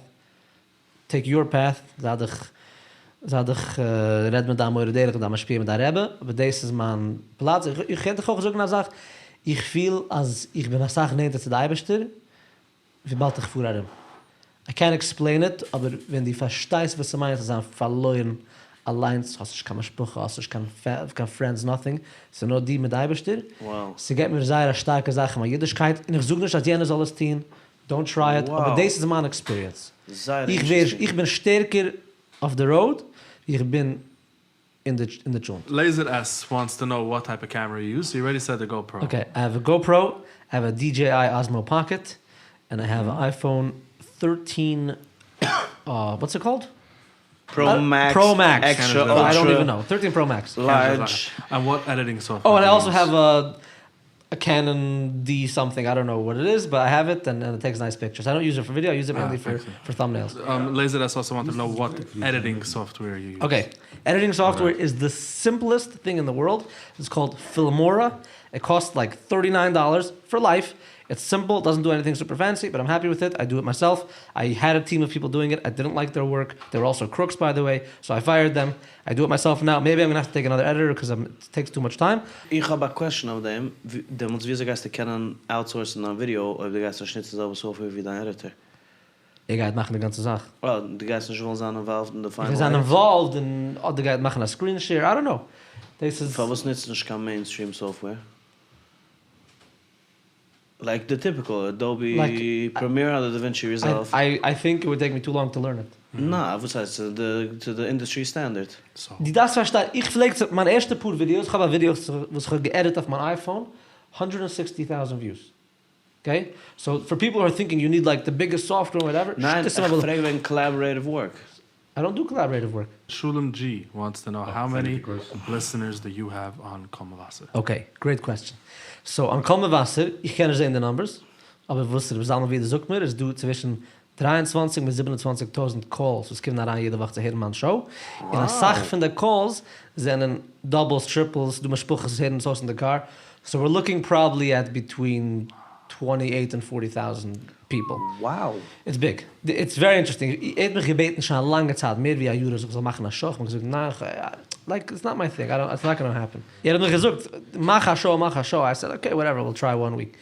טעיק יור פעט, זיי דיך, זיי דיך, רעד מיט דיין מורה דרך, מיט דיין משפיע, מיט דיין רבי, אבער דאס איז מיין פלאץ, איך קען דיך אויך זאגן א זאך, איך פיל אז איך בין אסאך נענטער צו די אייבערשטער וויבאלד איך פאר ארום, איי קענט עקספלעין איט, אבער ווען דו פארשטייסט וואס ס'מיינט צו זיין פארלוירן אליינס, האסט נישט קיין משפחה, האסט נישט קיין פרענדס, נאטינג, ס'איז נאר דו מיט די אייבערשטער, ס'געבט מיר זייער א שטארקע זאך אין מיין אידישקייט, און איך זאג נישט אז יענער זאל עס טון, דאונט טריי איט, אבער דאס איז מיין עקספיריענס. איך ווער, איך בין שטערקער אויף די ראוד ווי איך בין אין די טשולנט. לעיזער עס וואנטס טו נאו וואט טייפ אוו קעמערע יו יוז, סאו יו אלרעדי סעד די גאופרא. אקעי, איי העוו א גאופרא, איי העוו א DJI Osmo Pocket, ענד איי העוו א אייפאון טערטין, וואטס איט קאלד? פרא מעקס, פרא מעקס, עקסטרא אלטרא, איי דאנט איווען נאו, טערטין פרא מעקס. לארדזש. ענד וואט עדיטינג סאפטווער אוי, ענד איי אלסא העוו א קענאן די סאמטינג, איי דאנט נאו וואט איט איז, באט איי העוו איט ענד איט טעיקס נייס פיקטשערס, איי דאנט יוז איט פאר ווידעא, איי יוז איט מעינלי פאר טאמבנעילס. לעיזער עס אלסא וואנט טו נאו וואט עדיטינג סאפטוועיר יו יוז. אקעי, עדיטינג סאפטוועיר איז די סימפלעסט טינג אין די ווארלד, איטס קאלד פילמארא, איט קאסט לייק טערטי ניין דאלערס פאר לייף, איטס סימפל, דאזענט דו עניטינג סופער פענסי, באט איים העפי וויט איט, איי דו איט מיי סעלף, איי העד א טיעם אוו פיפל דואינג איט, איי דידנט לייק דעיר ווארק, דעי ווער אלסא קרוקס ביי די וועי, סאו איי פייערד דעם, איי דו איט מיי סעלף נאו, מעיבי איים גאנא האוו טו טעיק אנאדער עדיטער קאז איט טעיקס טו מאטש טיים. איך האב א קוועשאן אויף דעם, דעמאלטס וויאזוי גייסטו קענען אוטסאורסן דיין ווידיאו אויב דו גייסט נישט נוצן די זעלבע סאפטוועיר ווי דיין עדיטער? ער גייט מאכן די גאנצע זאך. אה, דו גייסט נישט וועלן זיין אינוואלווד אין די פיינעל איך גיי זיין אינוואלווד און אדער גייט מאכן א סקרין שעיר, איי דאנט נאו. דאס איז. פארוואס נוצסטו נישט קיין מעינסטריעם סאפטוועיר? לייק די טיפיקעל אדאובי פרעמיער אדער דעווינטשי ריזאלוו? איי טינק איט וואלד טעיק מי טו לאנג טו לערן איט. נא, וואס הייסט צו די אינדעסטרי סטענדערט? דו דארפסט פארשטיין, איך פלעג צו, מיין ערשטע פאר ווידיאוס, איך האב א ווידיאו וואס איך האב געעדיט אויף מיין אייפאון, הונדרעט ענד סיקסטי טאוזענט וויוס. אקעי? סאו פאר פיפל הו אר טינקינג יו ניד לייק די ביגעסט סאפטווער וואטעווער, ניין, איך פרעג וועגן קאלאבארעטיוו ווארק. איי דאנט דו קאלאבארעטיוו ווארק. שלום דזשי וואנטס טו נאו האו מעני ליסענערס דו יו העוו אן קול מבשר? אקעי, גרעיט קוועסטשען. סאו אן קול מבשר, איך קען נישט זעהן די נומבערס, אבער וואס ר' זלמן ווידער זאגט מיר איז דא צווישן דרײַ און צוואַנציק מיט זיבן און צוואַנציק טויזענט קאלס וואס קומען אריין יעדע וואך צו הערן מיין שאו, און אסאך פון די קאלס זענען דאבעלס טריפלס, ס'דא משפחות וואס הערן עס אויס אין די קאר, סאו ווער לוקינג פראבעבלי עט ביטווין טווענטי עיט ענד פארטי טאוזענט פיפל. Wow! איטס ביג. איטס ווערי אינטערעסטינג. ער האט מיך געבעטן שוין א לאנגע צייט, מער ווי א יאר, אז איך זאל מאכן א שאו, איך האב געזאגט ניין, לייק איטס נאט מיי טינג, איי דאנט, איטס נאט גאנא העפען. ער האט מיך געזאגט מאך א שאו, מאך א שאו, איי סעד אקעי וואטעווער, וויל טריי וואן וויק.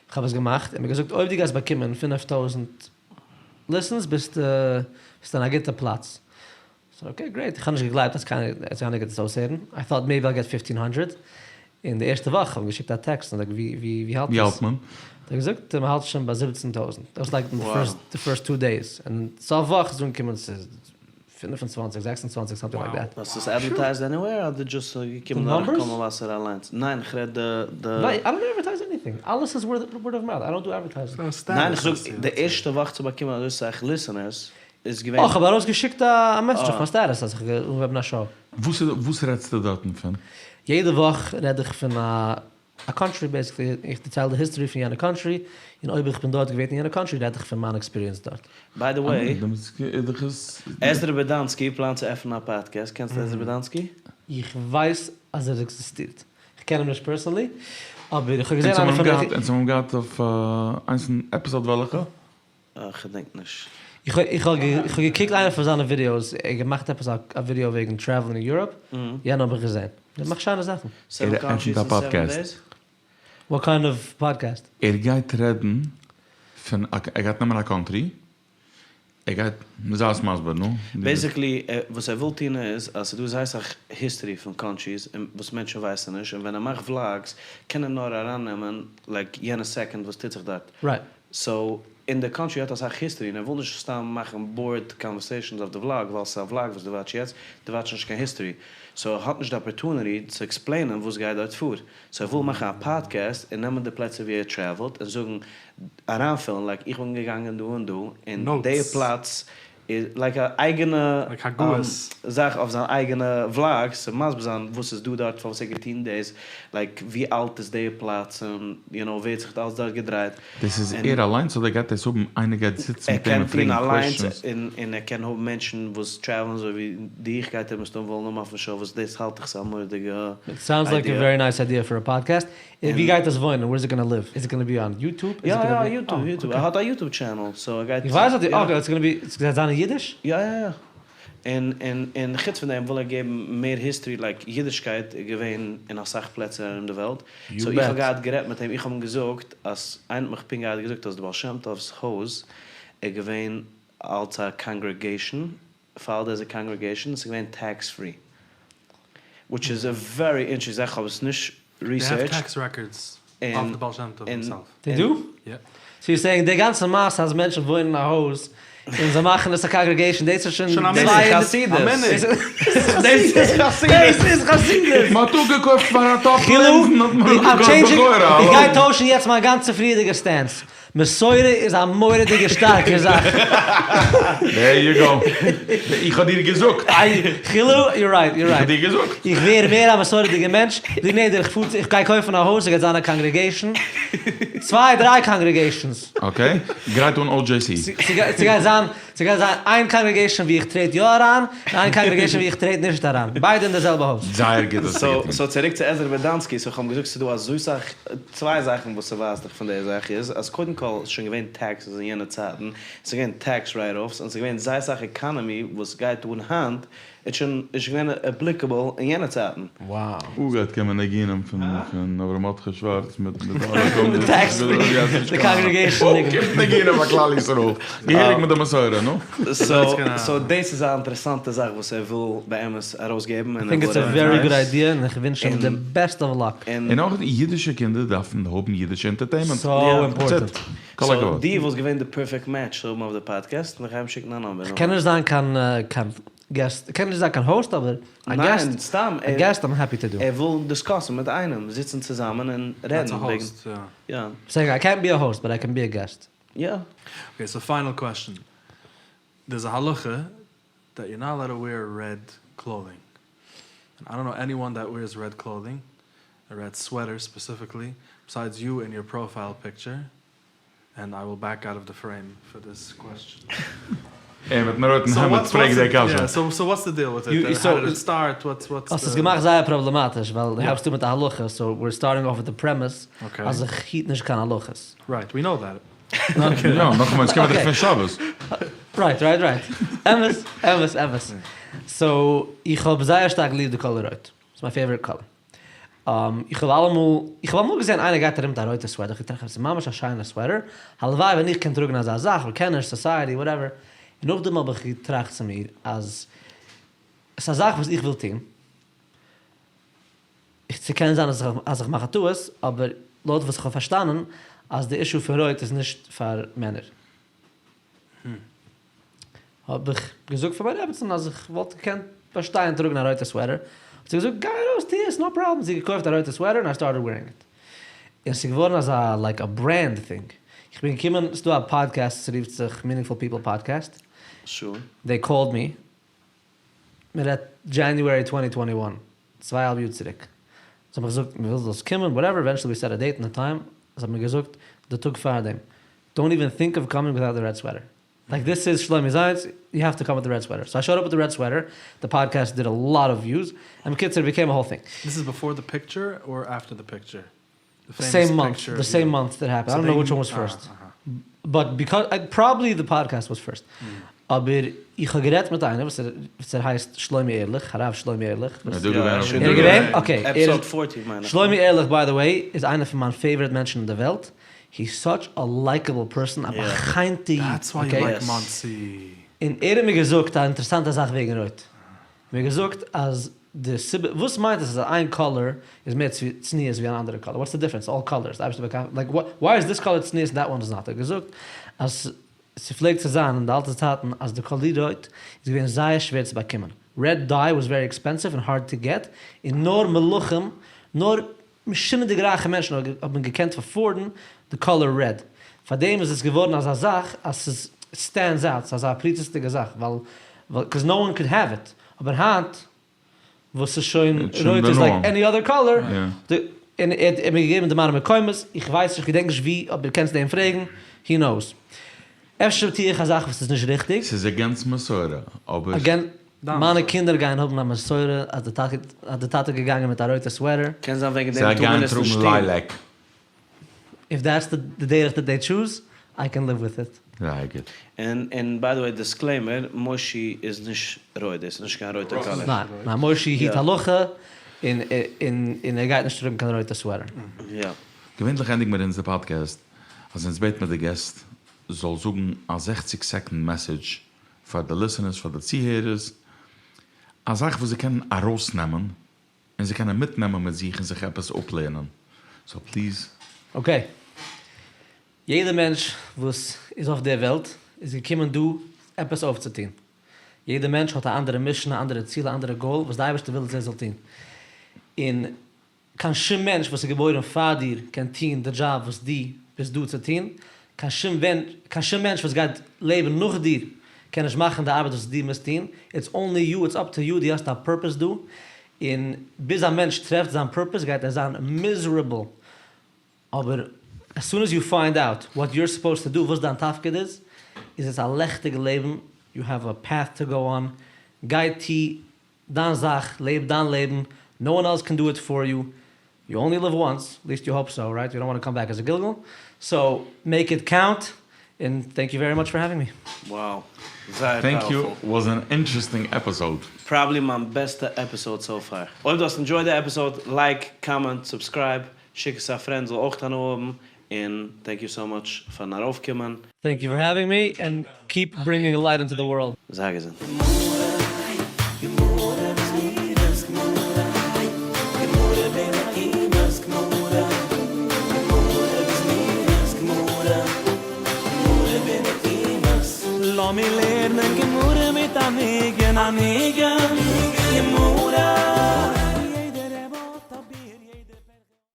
איך האב עס געמאכט, ער האט מיר געזאגט אויב דו גייסט באקומען פינף טויזנט ליסענס ביסטו ביסטו אין א גוטע פלאץ. סאו אקעי גרעיט, איך האב נישט געגלייבט אז קיינער אז איינער גייט עס אויסהערן, איי טאט מעיבי איל געט פיפטין האנדרעט, און די ערשטע וואך האב איך געשיקט א טעקסט און געזאגט ווי ווי ווי האלט ווי עס? האלט מען? האט ער געזאגט מען האלט שוין ביי זיבעצן טויזנט, דעט וואס לייק די פירסט די פירסט טו דעיס, און סוף וואך איז אנגעקומען צו פינף און צוואנציג זעקס און צוואנציג סאמטינג לייק דעט. האסט עס עדווערטייזד עניוועיר אדער דזשאסט געקומען דורך קול מבשר אליינס? ניין איך רעד די די. ניין איי דאנט עדווערטייז עניוועיר. עניטינג, אלעס איז ווארד אוו מאוט, איי דאנט דו אדווערטייזינג. ניין איך זאג די ערשטע וואך צו באקומען אזוי סאך ליסענערס איז געווען. אה כ'האב ארויסגעשיקט א מעסעדזש אויף מיין סטעטוס אז כ'גיי אנהויבן א שאו. וואס וואס רעדסטו דארטן פון? יעדע וואך רעד איך פון א א קאנטרי בעיסיקלי, איך דערצייל די היסטארי פון יענע קאנטרי, און אויב איך בין דארט געווען אין יענע קאנטרי רעד איך פון מיין עקספיריענס דארט. ביי די וועי, עזרא בערדאנסקי פלאנט צו עפענען א פאדקעסט, קענסט עזרא בערדאנסקי? איך ווייס אז ער עקזיסטירט, איך קען אים נישט פערסענלי, אבער איך האב געזען איינע פון די. אונז האבן אים געהאט אויף איינס פון עפיסאד וועלכע? כ'דענק נישט. איך האב געקוקט איינע פון זיינע ווידיאוס, ער האט געמאכט עפעס א ווידיאו וועגן טרעוולינג אין יוראפ, יענע האב איך געזען, ער מאכט שיינע זאכן. ער עפנט א פאדקעסט. וואט קיינד אוו פאדקעסט? ער גייט רעדן פון, ער גייט נעמען א קאנטרי, ער גייט, זיי עס מסביר נו. בעיסיקלי וואס ער וויל טון איז אז ס'דא זייער סאך היסטערי פון קאנטריס וואס מענטשן ווייסן נישט און ווען ער מאכט וולאגס קען ער נאר ארייננעמען לייק יענע סעקאנד וואס טוט זיך דארט. רייט. סאו און די קאנטרי האט אסאך היסטערי און ער וויל נישט סתם מאכן באורד קאנווערסעישאנס אויף די וולאג ווייל ס'איז א וולאג וואס דו וואטש יעצט, דו וואטש נישט קיין היסטערי סאו ער האט נישט די אפערטוניטי צו עקספלעינען וואס גייט דארט פאר סאו ער וויל מאכן א פאדקעסט און נעמען די פלעצער ווי ער טרעוולט און זאגן אריינפילן לייק איך בין געגאנגען דא און דא און די פלאץ איז לייק א אייגענע זאך אויף זיין אייגענע וולאגס צו מסביר זיין וואס איז דא דארט פארוואס ער האט געטון דאס לייק ווי אלט איז די פלאץ און יו נאו ווער האט זיך אלס דארט געדרייט. דאס איז ער אליינס אדער גייט עס האבן איינער גייט זיצן ער מיט אים קען און טון פרעגן אליינס קוועסטשענס? און ער קען האבן מענטשן וואס טרעוולן אזוי ווי דיך גייט ער מסתם וועלן האבן אויפן שאו וואס דאס האלט איך ס'איז א מורא'דיגע איט סאונדס לייק א איידיע. ווערי נייס איידיע פאר א פאדקעסט. און ווי גייט עס וואוינען? ווער איז איט גאנא ליוו? איז איט גאנא בי אן יוטוב? יא יא יוטוב יוטוב ער האט א יוטוב טשענעל סאו ער גייט איך ווייס אז די אקעי איטס גאנא בי ס'גייט זיין אין אידיש? יא יא יא און און און חוץ פון דעם וויל ער געבן מער היסטערי לייק אידישקייט איז געווען אין אסאך פלעצער ארום די וועלט סאו איך האב געהאט גערעדט מיט אים איך האב אים געזאגט אז איינער האט מיך פונקט געהאט געזאגט אז די בעל שם טוב'ס הויז איז געווען אלץ א קאנגרעגעישן פיילד עז א קאנגרעגעישן, ס'איז געווען טעקס פרי, וויטש איז א ווערי אינטערעסטינג זאך, כ'האב עס נישט ריסערטשט. דעי העוו טעקס רעקארדס אוו די בעל שם טוב הימסעלף. דעי דו? יעפ. סאו יור סעיאינג די גאנצע מעשה אז מענטשן וואוינען אין א הויז און זיי מאכן עס א קאנגרעגעישן דאס איז שוין חסידות. דאס איז חסידות. דאס איז חסידות. מ'האט אפגעקויפט פאר א טאפ לינזן האט מען אפגעקויפט בכורה. איך גיי טוישן יעצט מיין גאנצע פריערדיגע סטענס. מסורה איז א מורא'דיגע שטארקע זאך. דער יו גאו. איך האב דיר געזאגט. חילו, יור רייט, יור רייט. איך האב דיר געזאגט. איך ווער מער א מסורה'דיגע מענטש, בלי נדר איך פאר צו, איך גיי קויפן א הויז, ס'גייט זיין א קאנגרעגעישן, צוויי דריי קאנגרעגעישנס. אקעי, גרייט אן OJC. ס'גייט זיין, ס'גייט זיין איין קאנגרעגעישן ווי איך טרעט יא אריין, און איין קאנגרעגעישן ווי איך טרעט נישט אריין. ביידע אין די זעלבע הויז. זייער גוט האסטו געטון. סאו צוריק צו עזרא בערדאנסקי, סאו איך האב געזאגט ס'איז דא אזוי סאך צוויי זאכן וואס ס'ווייזט דיך פון די זאך איז אז קודם כל ס'איז שוין געווען טעקסעס אין יענע צייטן, ס'איז געווען טעקס רייט אפס, און ס'איז געווען זייער סאך עקאנעמי וואס גייט אן היינט איז שוין איז שוין געווען עפליקעבל אין יענע צייטן. Wow. אוי גייט קומען ניגונים פון פון אברהם מרדכי שווארץ מיט מיט אלע די טעקס פרי, די קאנגרעגעישן ניגון. קומט ניגונים פאר כלל ישראל. געהעריג מיט די מסורה, נו. סאו דאס איז א אינטערעסאנטע זאך וואס ער וויל באמת ארויסגעבן. איי טינק איטס א ווערי גוד איידיע און איך ווינטש אים די בעסט אוו לאק. און אויך אידישע קינדער דארפן האבן אידישע ענטערטעינמענט. סאו אימפארטענט. כל הכבוד. סאו דו וואלסט געווען די פערפעקט מעטש צו האבן אויף די פאדקעסט און איך גיי אים שיקן א נאמבער. כ'קען נישט זיין קיין קיין געסט, כ'קען נישט זיין קיין האוסט אבער א געסט, ניין סתם א געסט איים העפי טו דו. ער וויל דיסקאסן מיט איינעם, זיצן צוזאמען און רעדן וועגן. יא. סעינג איי קענט בי א האוסט באט איי קען בי א געסט. יא. אקעי סאו פיינעל קוועסטשען, דערס א הלכה דעט יור נאט אלאוד טו וועיר רעד קלאדינג, און איי דאנט נאו עניוואן דעט וועירס רעד קלאדינג, א רעד סוועטער ספעסיפיקלי, ביסיידס יו אין יור פראפייל פיקטשער, ענד איי וויל בעק אוט אוו די פרעים פאר דיס קוועסטשען. ער מיטן רויטן העמד פרעגט די קשיא. סאו וואטס די דיעל וויט איט, האו דיד איט סטארט, וואטס וואטס די. האסט עס געמאכט זייער פראבלעמאטיש ווייל דו הייבסט אן מיט א הלכה סאו וויר סטארטינג אףף וויט די פרעמיס אז איך היט נישט קיין הלכות. רייט, ווי נאו דעט. יא, נאכאמאל, אונז קען מען דאך פון שבת. רייט רייט רייט. אמת אמת אמת. סאו איך האב זייער שטארק ליב די קאלער רויט. ס'איז מיין פעיוואריט קאלער. איך האב אלעמאל, איך האב אמאל געזען איינער גייט ארום מיט א רויטע סוועטער, איך האב געטראכט עס איז ממש א שיינע סוועטער, הלוואי ווען איך קען טראגן אזא זאך, אבער קען נישט, סאסייעטי, וואטעווער. און נאכדעם האב איך געטראכט צו מיר אז עס איז א זאך וואס איך וויל טון, ס'קען זיין אז איך מאך א טעות, אבער לויט וואס איך האב פארשטאנען אז די אישו פון רויט איז נישט פאר מענער. האב איך געזאגט פאר מיין רעבעצן אז איך וואלט געקענט באשטיין טראגן א רויטע סוועטער, האט זי געזאגט גיי ארויס טו עס נאו פראבלעם, זי האט געקויפט א רויטע סוועטער און איי סטארטעד ווערינג איט. און ס'איז געווארן אזא like א brand thing. איך בין געקומען, ס'איז דא א פאדקעסט ס'רופט זיך Meaningful People Podcast, they called me, מ'רעדט January twenty twenty one, צוויי אהאלב יאר צוריק, זיי האבן מיך געזאגט מ'וויל זאלסט קומען whatever, eventually we set a date and a time, זיי האבן מיר געזאגט די טאג פארדעם, don't even think of coming without the red sweater. Like this is שלומי זייץ, you have to come with the red sweater, so I showed up with the red sweater, the podcast did a lot of views, און בקיצור it became a whole thing. This is before the picture or after the picture? The same month, the same month that happened, I don't know which one was first, but because, probably the podcast was first, אבער איך האב גערעדט מיט איינער וואס ער הייסט שלומי ערליך, הרב שלומי ערליך, ער איז דא געווען אויף ער איז געווען? Okay, שלומי ערליך by the way איז איינער פון מיין favorite מענטשן אין די וועלט, he's such a likable person, א בא'חנ'טע איד, okay? און ער האט מיר געזאגט א אינטערעסאנטע זאך וועגן רויט, ער האט מיר געזאגט אז די סיבה, וואס מיינט עס אז איין color איז מער צניעות ווי אן אנדערע color, what's the difference, all colors, די אייבערשטער באקאנט, like why is this color צניעות and that one is not, ער האט געזאגט אז ס'פלעגט צו זיין אין די אלטע צייטן אז די קאליר רויט איז געווען זייער שווער צו באקומען, red dye was very expensive and hard to get, און נאר מלכים, נאר משונה'דיג רייכע מענטשן האבן געקענט afford ן די color red, פארדעם איז עס געווארן אזא זאך אז ס'איז stands out, ס'איז אזא פריצות'דיגע זאך ווייל cause no one could have it, אבער היינט וואס ס'איז שוין רויט איז like any other color, און ער האט מיר געגעבן די מראה מקומות, איך ווייס נישט איך געדענק נישט ווי אבער קענסט אים פרעגן, he knows. אפשר טוה איך א זאך וואס איז נישט ריכטיג. ס'איז against מסורה, אבער. מיינע קינדער גייען האבן א מסורה אז די טאטע אז די טאטע איז געגאנגען מיט א רויטע sweater. קען זיין וועגן דעם זיי טאר מען גייען עס נישט טראגן טון. lilac. If that's the דרך that they choose, I can live with it. זייער גוט. און און by the way disclaimer, מושי איז נישט רויט, דאס איז נישט קיין רויטע color. ניין, ניין, מושי היט הלכה, און און און ער גייט נישט טראגן קיין רויטע sweater. יא. געווענליך ענדיגן מיר אונזער פאדקעסט אז אונז בעט מיר די געסט זאל זאגן א זעכציג second message פאר די listeners פאר די צוהערערס, א זאך וואס זיי קענען ארויסנעמען און זיי קענען מיטנעמען מיט זיך און זיך עפעס אפלערנען, so please. Okay. יעדער מענטש וואס איז אויף דער וועלט איז געקומען דא עפעס אויפצוטון. יעדער מענטש האט א אנדערע mission, א אנדערע ציל, א אנדערע goal וואס די אייבערשטער וויל אז ער זאל טון. און קיין שום מענטש וואס איז געבוירן פאר דיר קען טון די דזשאב וואס דו ביסט דא צו טון, קיין שום קיין שום מענטש וואס גייט לעבן נאך דיר קען נישט מאכן די ארבעט וואס דו מוזט טון, it's only you, it's up to you, דו האסט א purpose דא, און ביז א מענטש טרעפט זיין purpose גייט ער זיין miserable, אבער as soon as you find out what you're supposed to do, וואס דיין תפקיד איז, איז עס א לעכטיגע לעבן, you have a path to go on, גיי טו דיין זאך, לעב דיין לעבן, no one else can do it for you, you only live once, at least you hope so, right? You don't want to come back as a גלגול, so make it count, און thank you very much for having me. Wow. זייער Thank you, powerful. Was an interesting episode. Probably מיין בעסטע episode so far. אויב דו האסט enjoyed די episode, like, comment, subscribe, שיק עס א friend זאל אויך הנאה האבן, און thank you so much פארן ארויפקומען. Thank you for having me and keep bringing light into the world. זיי געזונט. לאמיר לערנען גמרא מיט א ניגון, א ניגון.